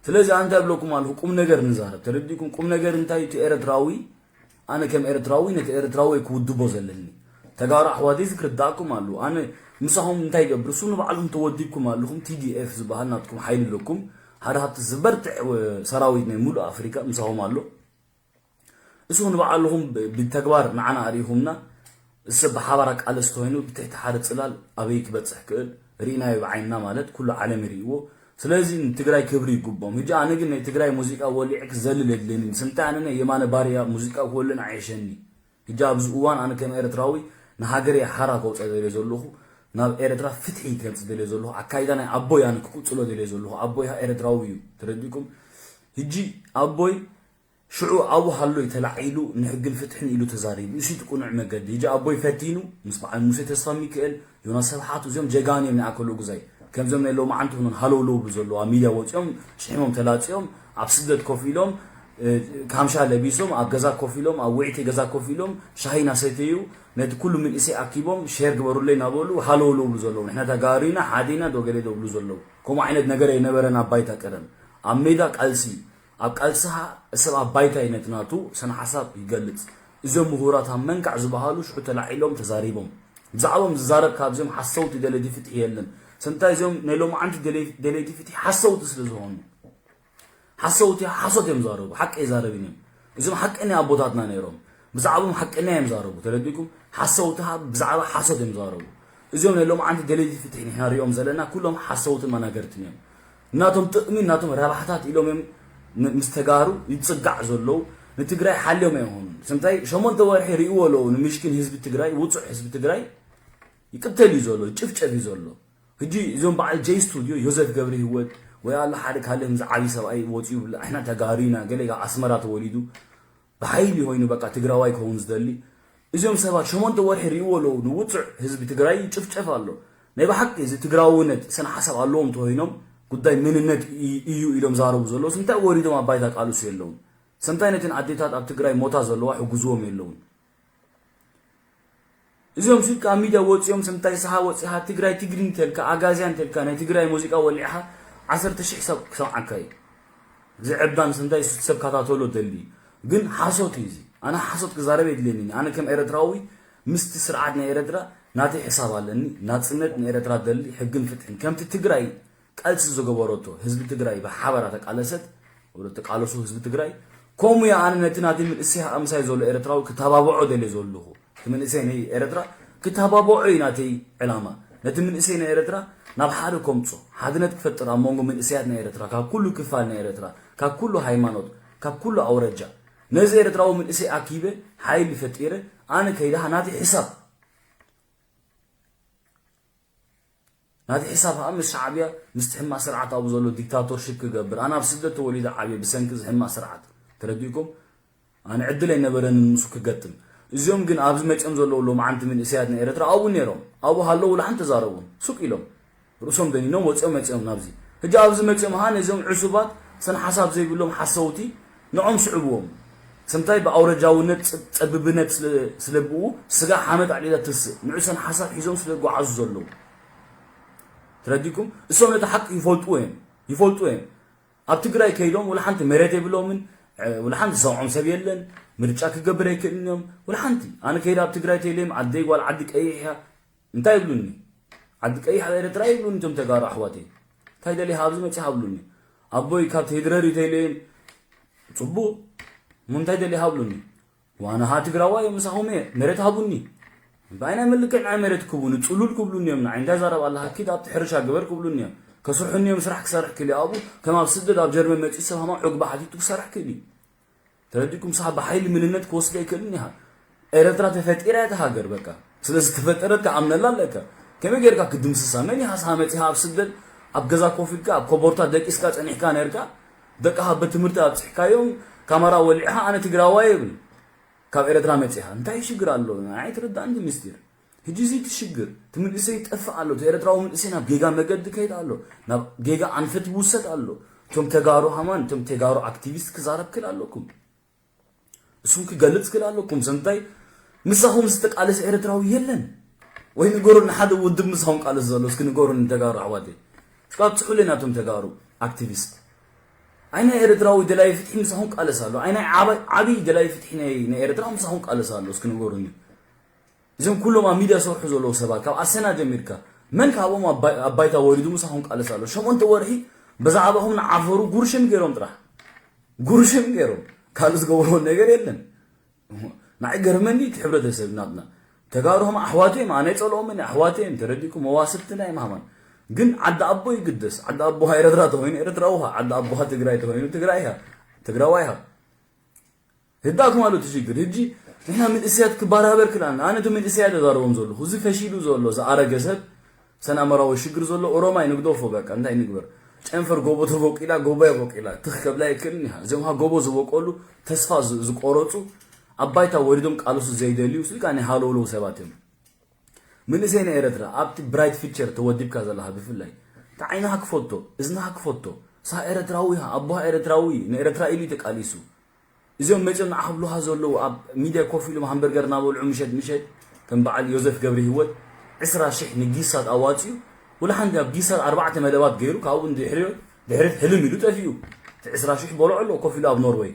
ስለዚ ኣንታ ይብለኩም ኣለኹ፣ ቁም ነገር ንዛረብ። ተረዲእኩም? ቁም ነገር እንታይ እቲ ኤርትራዊ፣ ኣነ ከም ኤርትራዊ ነቲ ኤርትራዊ ክውድቦ ዘለኒ። ተጋሩ ኣሕዋተይ ክርዳእኩም ኣለዎ። ኣነ ምሳኹም እንታይ ይገብር? እሱ ንባዕልኩም ተወዲብኩም ኣለኹም። ቲ ዲ ኤፍ ዝበሃል ናትኩም ሓይሊ ኣለኩም። ሓደ ካብቲ ዝበርትዕ ሰራዊት ናይ ሙሉእ ኣፍሪካ ምሳኹም ኣሎ። እሱ ንባዕልኹም ብ-፣ ብተግባር ንዓና ኣርኢኹምና። እሱ ብሓባር ኣቃለስቲ ኮይኑ ብትሕቲ ሓደ ጽላል ኣበይ ክበጽሕ ክእል ርኢናዮ ብዓይንና፣ ማለት ኩሉ ዓለም ይርእይዎ። ስለዚ ንትግራይ ክብሪ ይግብኦም። ሕጂ ኣነ ግን ናይ ትግራይ ሙዚቃ ወሊዐ ክዘልል የድልየኒ። ስንታይ ኣነ ናይ የማነ ባርያ ሙዚቃ ክወልን ኣይሸኒ። ሕጂ ኣብዚ እዋን ኣነ ከም ኤርትራዊ ንሃገረይ ሓራ ከውፅእ ደልየ ዘለኹ፣ ናብ ኤርትራ ፍትሒ ከምፅእ ደልየ ዘለኹ፣ ኣካይዳ ናይ ኣቦይ ኣነ ክቅፅሎ ደልየ ዘለኹ። ኣቦይ ኤርትራዊ እዩ፣ ተረዲኩም? ሕጂ ኣቦይ ሽዑ ኣብኡ ሃሎይ ተላዒሉ ንሕግን ፍትሕን ኢሉ ተዛሪቡ። እሱ እቲ ቅኑዕ መገዲ። ሕጂ ኣቦይ ፈቲኑ ምስ በዓል ሙሴ ተስፋ ሚካኤል፣ ዮናስ ስብሓት፣ እዚኦም ጀጋኑ እዮም ናይ ኣከለጉዛይ። ከምዞም ናይ ሎማዓንቲ ኹኖም ሃለውለው ብሉ ዘለዉ፣ ኣብ ሚድያ ወፂኦም ሽሒሞም ተላፂኦም ኣብ ስደት ኮፍ ኢሎም፣ እ፣ ካምሻ ለቢሶም ኣብ ገዛ ኮፍ ኢሎም፣ ኣብ ውዕይቲ ገዛ ኮፍ ኢሎም ሻሂ እናሰተዩ ነቲ ኩሉ መንእሰይ ኣኪቦም ሼር ግበሩለይ እናበሉ ሃለውለው ብሉ ዘለዉ። ንሕና ተጋሩ ኢና፣ ሓደ ኢና፣ ዶ ገለ ዶ ብሉ ዘለዉ። ከምኡ ዓይነት ነገር ኣይነበረን ኣብ ባይታ ቀደም። ኣብ ሜዳ ቃልሲ፣ ኣብ ቃልስኻ ሰብ ኣብ ባይታ እዩ ነቲ ናቱ ስነ ሓሳብ ይገልጽ። እዞም ምሁራት ኣብ መንካዕ ዝበሃሉ ሽዑ ተላዒሎም ተዛሪቦም። ብዛዕቦም ዝዛረብ ካብዚኦም ሓሰውቲ ደለይቲ ፍትሒ የለን። ስንታይ እዚኦም ናይ ሎማዓንቲ ደለይ-፣ ደለይቲ ፍትሒ ሓሰውቲ ስለ ዝኾኑ። ሓሰውቲ ሓሶት እዮም ዛረቡ፣ ሓቂ ኣይዛረብን እዮም። እዞም ሓቀኛ ኣቦታትና ነይሮም። ብዛዕቦም ሓቀኛ እዮም ዛረቡ። ተረዲእኩም? ሓሰውቲ ሃ-፣ ብዛዕባ ሓሶት እዮም ዛረቡ። እዚኦም ናይ ሎማዓንቲ ደለይቲ ፍትሒ ንሕና ሪኦም ዘለና ኩሎም ሓሰውትን መናገርትን እዮም። ናቶም ጥቕሚ፣ ናቶም ረብሓታት ኢሎም እዮም ን-፣ ምስ ተጋሩ ይጽጋዕ ዘለዉ። ንትግራይ ሓልዮም ኣይኾኑን። ስንታይ ሸሞንተ ወርሒ ሪእዎ ኣለዉ ንምሽኪን ህዝቢ ትግራይ፣ ውጹዕ ህዝቢ ትግራይ ይቅተል እዩ ዘሎ፣ ይጭፍጨፍ እዩ ዘሎ። ሕጂ እዞም በዓል ጀይ ስቱዲዮ፣ ዮዘፍ ገብረ ህይወት ወይ ኣላ ሓደ ካልእ ከምዚ ዓብዪ ሰብኣይ ወፂኡ ይብላ፣ "ንሕና ተጋሩ ኢና፣ ገለ ካብ ኣስመራ ተወሊዱ ብሓይሊ ኮይኑ በቃ ትግራዋይ ክኸውን ዝደሊ." እዚኦም ሰባት ሸሞንተ ወርሒ ሪእዎ ኣለዉ፣ ንውፁዕ ህዝቢ ትግራይ ይጭፍጨፍ ኣሎ። ናይ ብሓቂ እዚ ትግራውነት ስነ ሓሳብ ኣለዎም ተኮይኖም ጉዳይ መንነት እ-፣ እዩ ኢሎም ዛረቡ ዘለዉ። ስንታይ ወሪዶም ኣብ ባይታ ቃልሱ የለውን? ስንታይ ነተን ኣዴታት ኣብ ትግራይ ሞታ ዘለዋ ሕጉዝዎም የለውን? እዚኦም ሲ ካብ ሚድያ ወፂኦም ስንታይ ሰሃ ወፂኻ ትግራይ ትግርኝ ተልካ፣ ኣጋዝያን ተልካ፣ ናይ ትግራይ ሙዚቃ ወሊዕኻ ዓሰርተ ሽሕ ሰብ ክሰምዓካ እዩ። እዚ ዕብዳን ስንታይ ሰብ ካታተሎ ደሊ። ግን ሓሶት እዩ እዚ። ኣነ ሓሶት ክዛረብ የድልየኒ። ኣነ ከም ኤርትራዊ ምስቲ ስርዓት ናይ ኤርትራ ናተይ ሕሳብ ኣለኒ። ናጽነት ንኤርትራ ደሊ፣ ሕግን ፍትሕን። ከምቲ ትግራይ ቃልሲ ዝገበረቶ፣ ህዝቢ ትግራይ ብሓባር ተቃለሰት፣ ወደ ተቃለሱ ህዝቢ ትግራይ። ከምኡ እያ ኣነ ነቲ ናተይ መንእሰይ ኣምሳይ ዘሎ ኤርትራዊ ክተባብዖ ደልየ ዘለኹ። እቲ መንእሰይ ናይ ኤርትራ ክተባብዖ እዩ ናተይ ዕላማ። ነቲ መንእሰይ ናይ ኤርትራ ናብ ሓደ ከምጾ፣ ሓድነት ክፈጥር ኣብ መንጎ መንእሰያት ናይ ኤርትራ፣ ካብ ኩሉ ክፋል ናይ ኤርትራ፣ ካብ ኩሉ ሃይማኖት፣ ካብ ኩሉ ኣውረጃ። ነዚ ኤርትራዊ መንእሰይ ኣኪበ፣ ሓይሊ ፈጢረ፣ ኣነ ከይድኻ ናተይ ሕሳብ ናቲ ሕሳብ ከኣ ምስ ሻዕብያ፣ ምስቲ ሕማቕ ስርዓት ኣብኡ ዘሎ ዲክታቶርሺፕ ክገብር። ኣነ ኣብ ስደት ተወሊደ ዓብየ ብሰንኪ እዚ ሕማቕ ስርዓት። ተረዲእኩም? ኣነ ዕድል ኣይነበረንን ምስኡ ክገጥም። እዚኦም ግን ኣብዚ መጺኦም ዘለዉ ሎማዓንቲ መንእሰያት ናይ ኤርትራ ኣብኡ ነይሮም። ኣብኡ ሃለዉ ወላ ሓንቲ ተዛረቡን። ሱቅ ኢሎም። ርእሶም ደኒኖም ወጺኦም መጺኦም ናብዚ። ሕጂ ኣብዚ መጺኦም ሃ ነዚኦም ዕሱባት ሰን ሓሳብ ዘይብሎም ሓሰውቲ ንዖም ስዕብዎም። ስንታይ ብኣውረጃውነት ጸ-፣ ጸብብነት ስለ፣ ስለ ብኡ ስጋ ሓመድ ኣዕሊላ ትስእ። ንዑ ሰን ሓሳብ ሒዞም ስለ ዝጓዓዙ ዘለዉ። ተረዲኩም? እሶም ነቲ ሓቂ ይፈልጥዎ እዮም። ይፈልጥዎ እዮም። ኣብ ትግራይ ከይዶም ወላ ሓንቲ መሬት የብሎምን፣ እ፣ ወላ ሓንቲ ዝሰምዖም ሰብ የለን። ምርጫ ክገብር ኣይክእልን እዮም። ወላ ሓንቲ። ኣነ ከይደ ኣብ ትግራይ ተይለዮም ዓደይ ጓል ዓዲ ቀይሕ እያ። እንታይ ይብሉኒ? ዓዲ ቀይሕ ኣብ ኤርትራ ይብሉኒ እቶም ተጋሩ ኣሕዋተይ። እንታይ ደሊኻ ኣብዚ መጺኻ ይብሉኒ። ኣቦይ ካብ ቴድረር እዩ ተይለዮም ጽቡቕ። እሞ እንታይ ደሊኻ ይብሉኒ። ዋና ሃ ትግራዋይ እዮም ምሳኹም እየ። መሬት ሃቡኒ። ብኣይናይ መልክዕ ንዓይ መሬት ክቡኒ፣ ጽሉል ክብሉኒ እዮም። ንዓይ እንታይ ዛረብ ኣለኻ? ኪድ ኣብቲ ሕርሻ ግበር ክብሉኒ እዮም። ከስርሑኒ እዮም፣ ስራሕ ክሰርሕ ክልእ ኣብኡ። ከም ኣብ ስደት ኣብ ጀርመን መጺኡ ሰብ ሃማ ዑግባ ሓቲቱ ክሰርሕ ክእል እዩ። ተረዲኩም? ሳብ ብሓይሊ ምንነት ክወስድ ኣይክእልን ኢኻ። ኤረትራ ተፈጢራ እያ እታ ሃገር፣ በቃ። ስለ ዝተፈጠረት ትኣምነላ ኣለካ። ከመይ ጌርካ ክትድምስሳ? መን ኢኻ ንስኻ መጺኻ ኣብ ስደት ኣብ ገዛ ኮፍ ኢልካ ኣብ ኮቦርታ ደቂስካ ጸኒሕካ ነርካ? ደቅኻ በትምህርቲ ኣብጺሕካዮም፣ ካመራ ወሊዕኻ ኣነ ትግራዋይ ይብል። ካብ ኤረትራ መጺኻ እንታይ ሽግር ኣሎ? ኣይትርዳእን እቲ ምስጢር። ሕጂ እዚ እቲ ሽግር፣ እቲ መንእሰይ ይጠፍእ ኣሎ፣ እቲ ኤረትራዊ መንእሰይ ናብ ጌጋ መገዲ ከይድ ኣሎ፣ ናብ ጌጋ ኣንፈት ይውሰድ ኣሎ። እቶም ተጋሩ ሃማን፣ እቶም ተጋሩ ኣክቲቪስት ክዛረብ ክል ኣለኩም። እሱም ክገልጽ ክል ኣለኩም። ሰምታይ ምሳኹም ዝተቃለሰ ኤረትራዊ የለን ወይ? ንገሩን ሓደ ውድብ ምሳኹም ቃለስ ዘሎ እስኪ ንገሩን ተጋሩ ኣሕዋተይ። እስኪ ኣብጽሑለይ ናቶም ተጋሩ ኣክቲቪስት። ኣይናይ ኤረትራዊ ደላይ ፍትሒ ምሳኹም ቃለስ ኣሎ። ኣይናይ ዓባይ ዓቢ ደላይ ፍትሒ ናይ ናይ ኤረትራ ምሳኹም ቃለስ ኣሎ እስኪ ንገሩኒ። እዞም ኩሎም ኣብ ሚድያ ዝሰርሑ ዘለዉ ሰባት ካብ ኣሰና ጀሚርካ መን ካብኦም ኣብ ባይ- ኣብ ባይታ ወሪዱ ምሳኹም ቃለስ ኣሎ። ሸሞንተ ወርሒ ብዛዕባኹም ንዓፈሩ ጉርሽም ገይሮም ጥራሕ ጉርሽም ገይሮም ካልእ ዝገበርዎ ነገር የለን። ንዓይ ገርመኒ እቲ ሕብረተሰብ ናትና ተጋሩ ኸማ ኣሕዋተይ እዮም፣ ኣነ ኣይጸልኦምን ኣሕዋተይ እዮም ተረዲእኩም መዋስብትና እዮም ሃማን። ግን ዓዲ ኣቦ ይግደስ። ዓዲ ኣቦኻ ኤረትራ ተኾይኑ ኤረትራዊ ኢኻ፣ ዓዲ ኣቦኻ ትግራይ ተኾይኑ ትግራይ ኢኻ፣ ትግራዋይ ኢኻ። ህዳኩም ኣሎ እቲ ሽግር። ሕጂ ንሕና መንእሰያት ክባራበር ክልኣና ኣነ እቲ መንእሰያት ተዛረቦም ዘለኹ እዚ ፈሺሉ ዘሎ ዝኣረገ ሰብ ሰናመራዊ ሽግር ዘሎ ኦሮማይ ንግደፎ በቃ እንታይ ንግበር። ጨንፈር ጎቦ ተቦቂላ ጎቦ ቦቂላ ትኽ ከብላ ይክእልን ኢኻ። እዚኦም ካ ጎቦ ዝበቆሉ ተስፋ ዝ- ዝቆረጹ ኣብ ባይታ ወሪዶም ቃልሱ ዘይደልዩ ስልካ ናይ ሃለውለው ሰባት እዮም። መንእሰይ ናይ ኤረትራ ኣብቲ ብራይት ፊቸር ተወዲብካ ዘለኻ ብፍላይ እቲ ዓይንኻ ክፈቶ እዝንኻ ክፈቶ ንስኻ ኤረትራዊ ኢኻ ኣቦኻ ኤረትራዊ እዩ ንኤረትራ ኢሉ እዩ ተቃሊሱ። እዚኦም መጺኦም ንዓኽብሉኻ ዘለዉ ኣብ ሚድያ ኮፍ ኢሎም ሃምበርገር እናበልዑ ምሸት ምሸት ከም በዓል ዮዘፍ ገብረ ህይወት ዕስራ ሽሕ ንጊሳት ኣዋጺኡ ወላ ሓንቲ ኣብ ጊሳት ኣርባዕተ መደባት ገይሩ ካብኡ ድሕሪ ድሕሪት ህልም ኢሉ ጠፊኡ። እቲ ዕስራ ሽሕ በልዖ ኣሎ ኮፍ ኢሉ ኣብ ኖርወይ።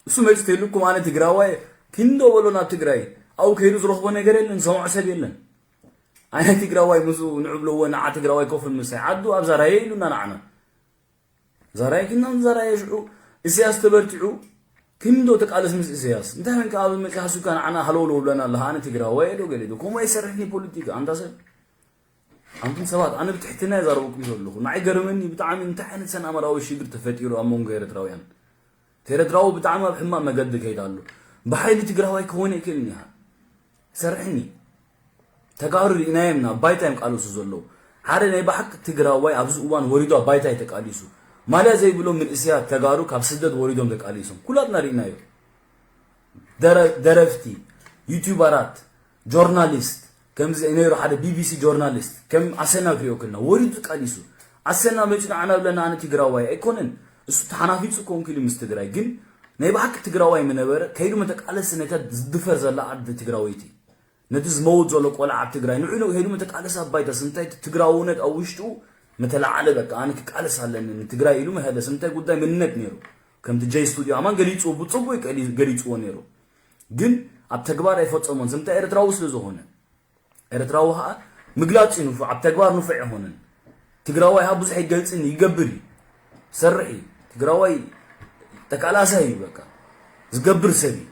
እሱ መጺኡ ተልኩም ኣነ ትግራዋይ ክንዶ በሎ ናብ ትግራይ ኣብኡ ከይዱ ዝረኽቦ ነገር የለን ዝሰምዖ ሰብ የለን። ኣነ ትግራዋይ ምስኡ ንዕብለዎ ንዓ ትግራዋይ ኮፍ ምሳይ ዓዱ ኣብ ዛራየ ኢሉና ንዓና ዛራይ ግን ዛራይ ሽዑ እስያስ ተበርቲዑ ክንዶ ተቃለስ ምስ እስያስ እንታይ መንካ ኣብ መጽሓ ሱካ ንዓና ሃለውለው ብለና ኣለኻ ኣነ ትግራዋይ ዶ ገለ ዶ ከምኡ ኣይሰርሕን እዩ ፖለቲካ ኣንታ ሰብ። ኣንቱም ሰባት ኣነ ብትሕትና ይዛረበኩም ዘለኹ ንዓይ ገርመኒ ብጣዕሚ እንታይ ዓይነት ሰናመራዊ ሽግር ተፈጢሩ ኣብ መንጎ ኤረትራውያን። ኤረትራዊ ብጣዕሚ ኣብ ሕማቕ መገዲ ከይድ ኣሎ። ብሓይሊ ትግራዋይ ክኾን ኣይክእልን ኢኻ። ሰርሕኒ ተጋሩ ርኢናዮም ናብ ባይታ እዮም ቃልሱ ዘለዉ ሓደ ናይ ብሓቂ ትግራዋይ ኣብዚ እዋን ወሪዱ ኣብ ባይታ እዩ ተቃሊሱ ማልያ ዘይብሎም ምንእሰያት ተጋሩ ካብ ስደት ወሪዶም ተቃሊሶም ኩላትና ርኢናዮ ደረ- ደረፍቲ ዩቱበራት ጆርናሊስት ከምዚ ነይሩ ሓደ ቢቢሲ ጆርናሊስት ከም ኣሰና ክሪኦ ከልና ወሪዱ ተቃሊሱ ኣሰና መፂኡ ንዓና ብለና ኣነ ትግራዋይ ኣይኮነን እሱ ተሓናፊፁ ኮንኩ ኢሉ ምስ ትግራይ ግን ናይ ብሓቂ ትግራዋይ ምነበረ ከይዱ መተቃለሲ ነታ ዝድፈር ዘላ ዓዲ ትግራወይቲ ነቲ ዝመውት ዘሎ ቆልዓ ኣብ ትግራይ ንዑ ኢሉ ሄዱ መተቃለሲ ኣብ ባይታ ስንታይ እቲ ትግራውነት ኣብ ውሽጡ መተላዓለ በቃ ኣነ ክቃለስ ኣለኒ ንትግራይ ኢሉ መሀለስ እንታይ ጉዳይ መንነት ነይሩ ከምቲ ጀይ ስቱዲዮ ኣማን ገሊፅዎ ብፅቡቅ ገሊፅዎ ነይሩ ግን ኣብ ተግባር ኣይፈፀሞን ስምንታይ ኤርትራዊ ስለ ዝኾነ ኤርትራዊ ከዓ ምግላፅ እዩ ንፉዕ ኣብ ተግባር ንፉዕ ኣይኾነን ትግራዋይ ከዓ ብዙሕ ይገልፅን ይገብር እዩ ሰርሕ እዩ ትግራዋይ ተቃላሳይ እዩ በቃ ዝገብር ሰብ እዩ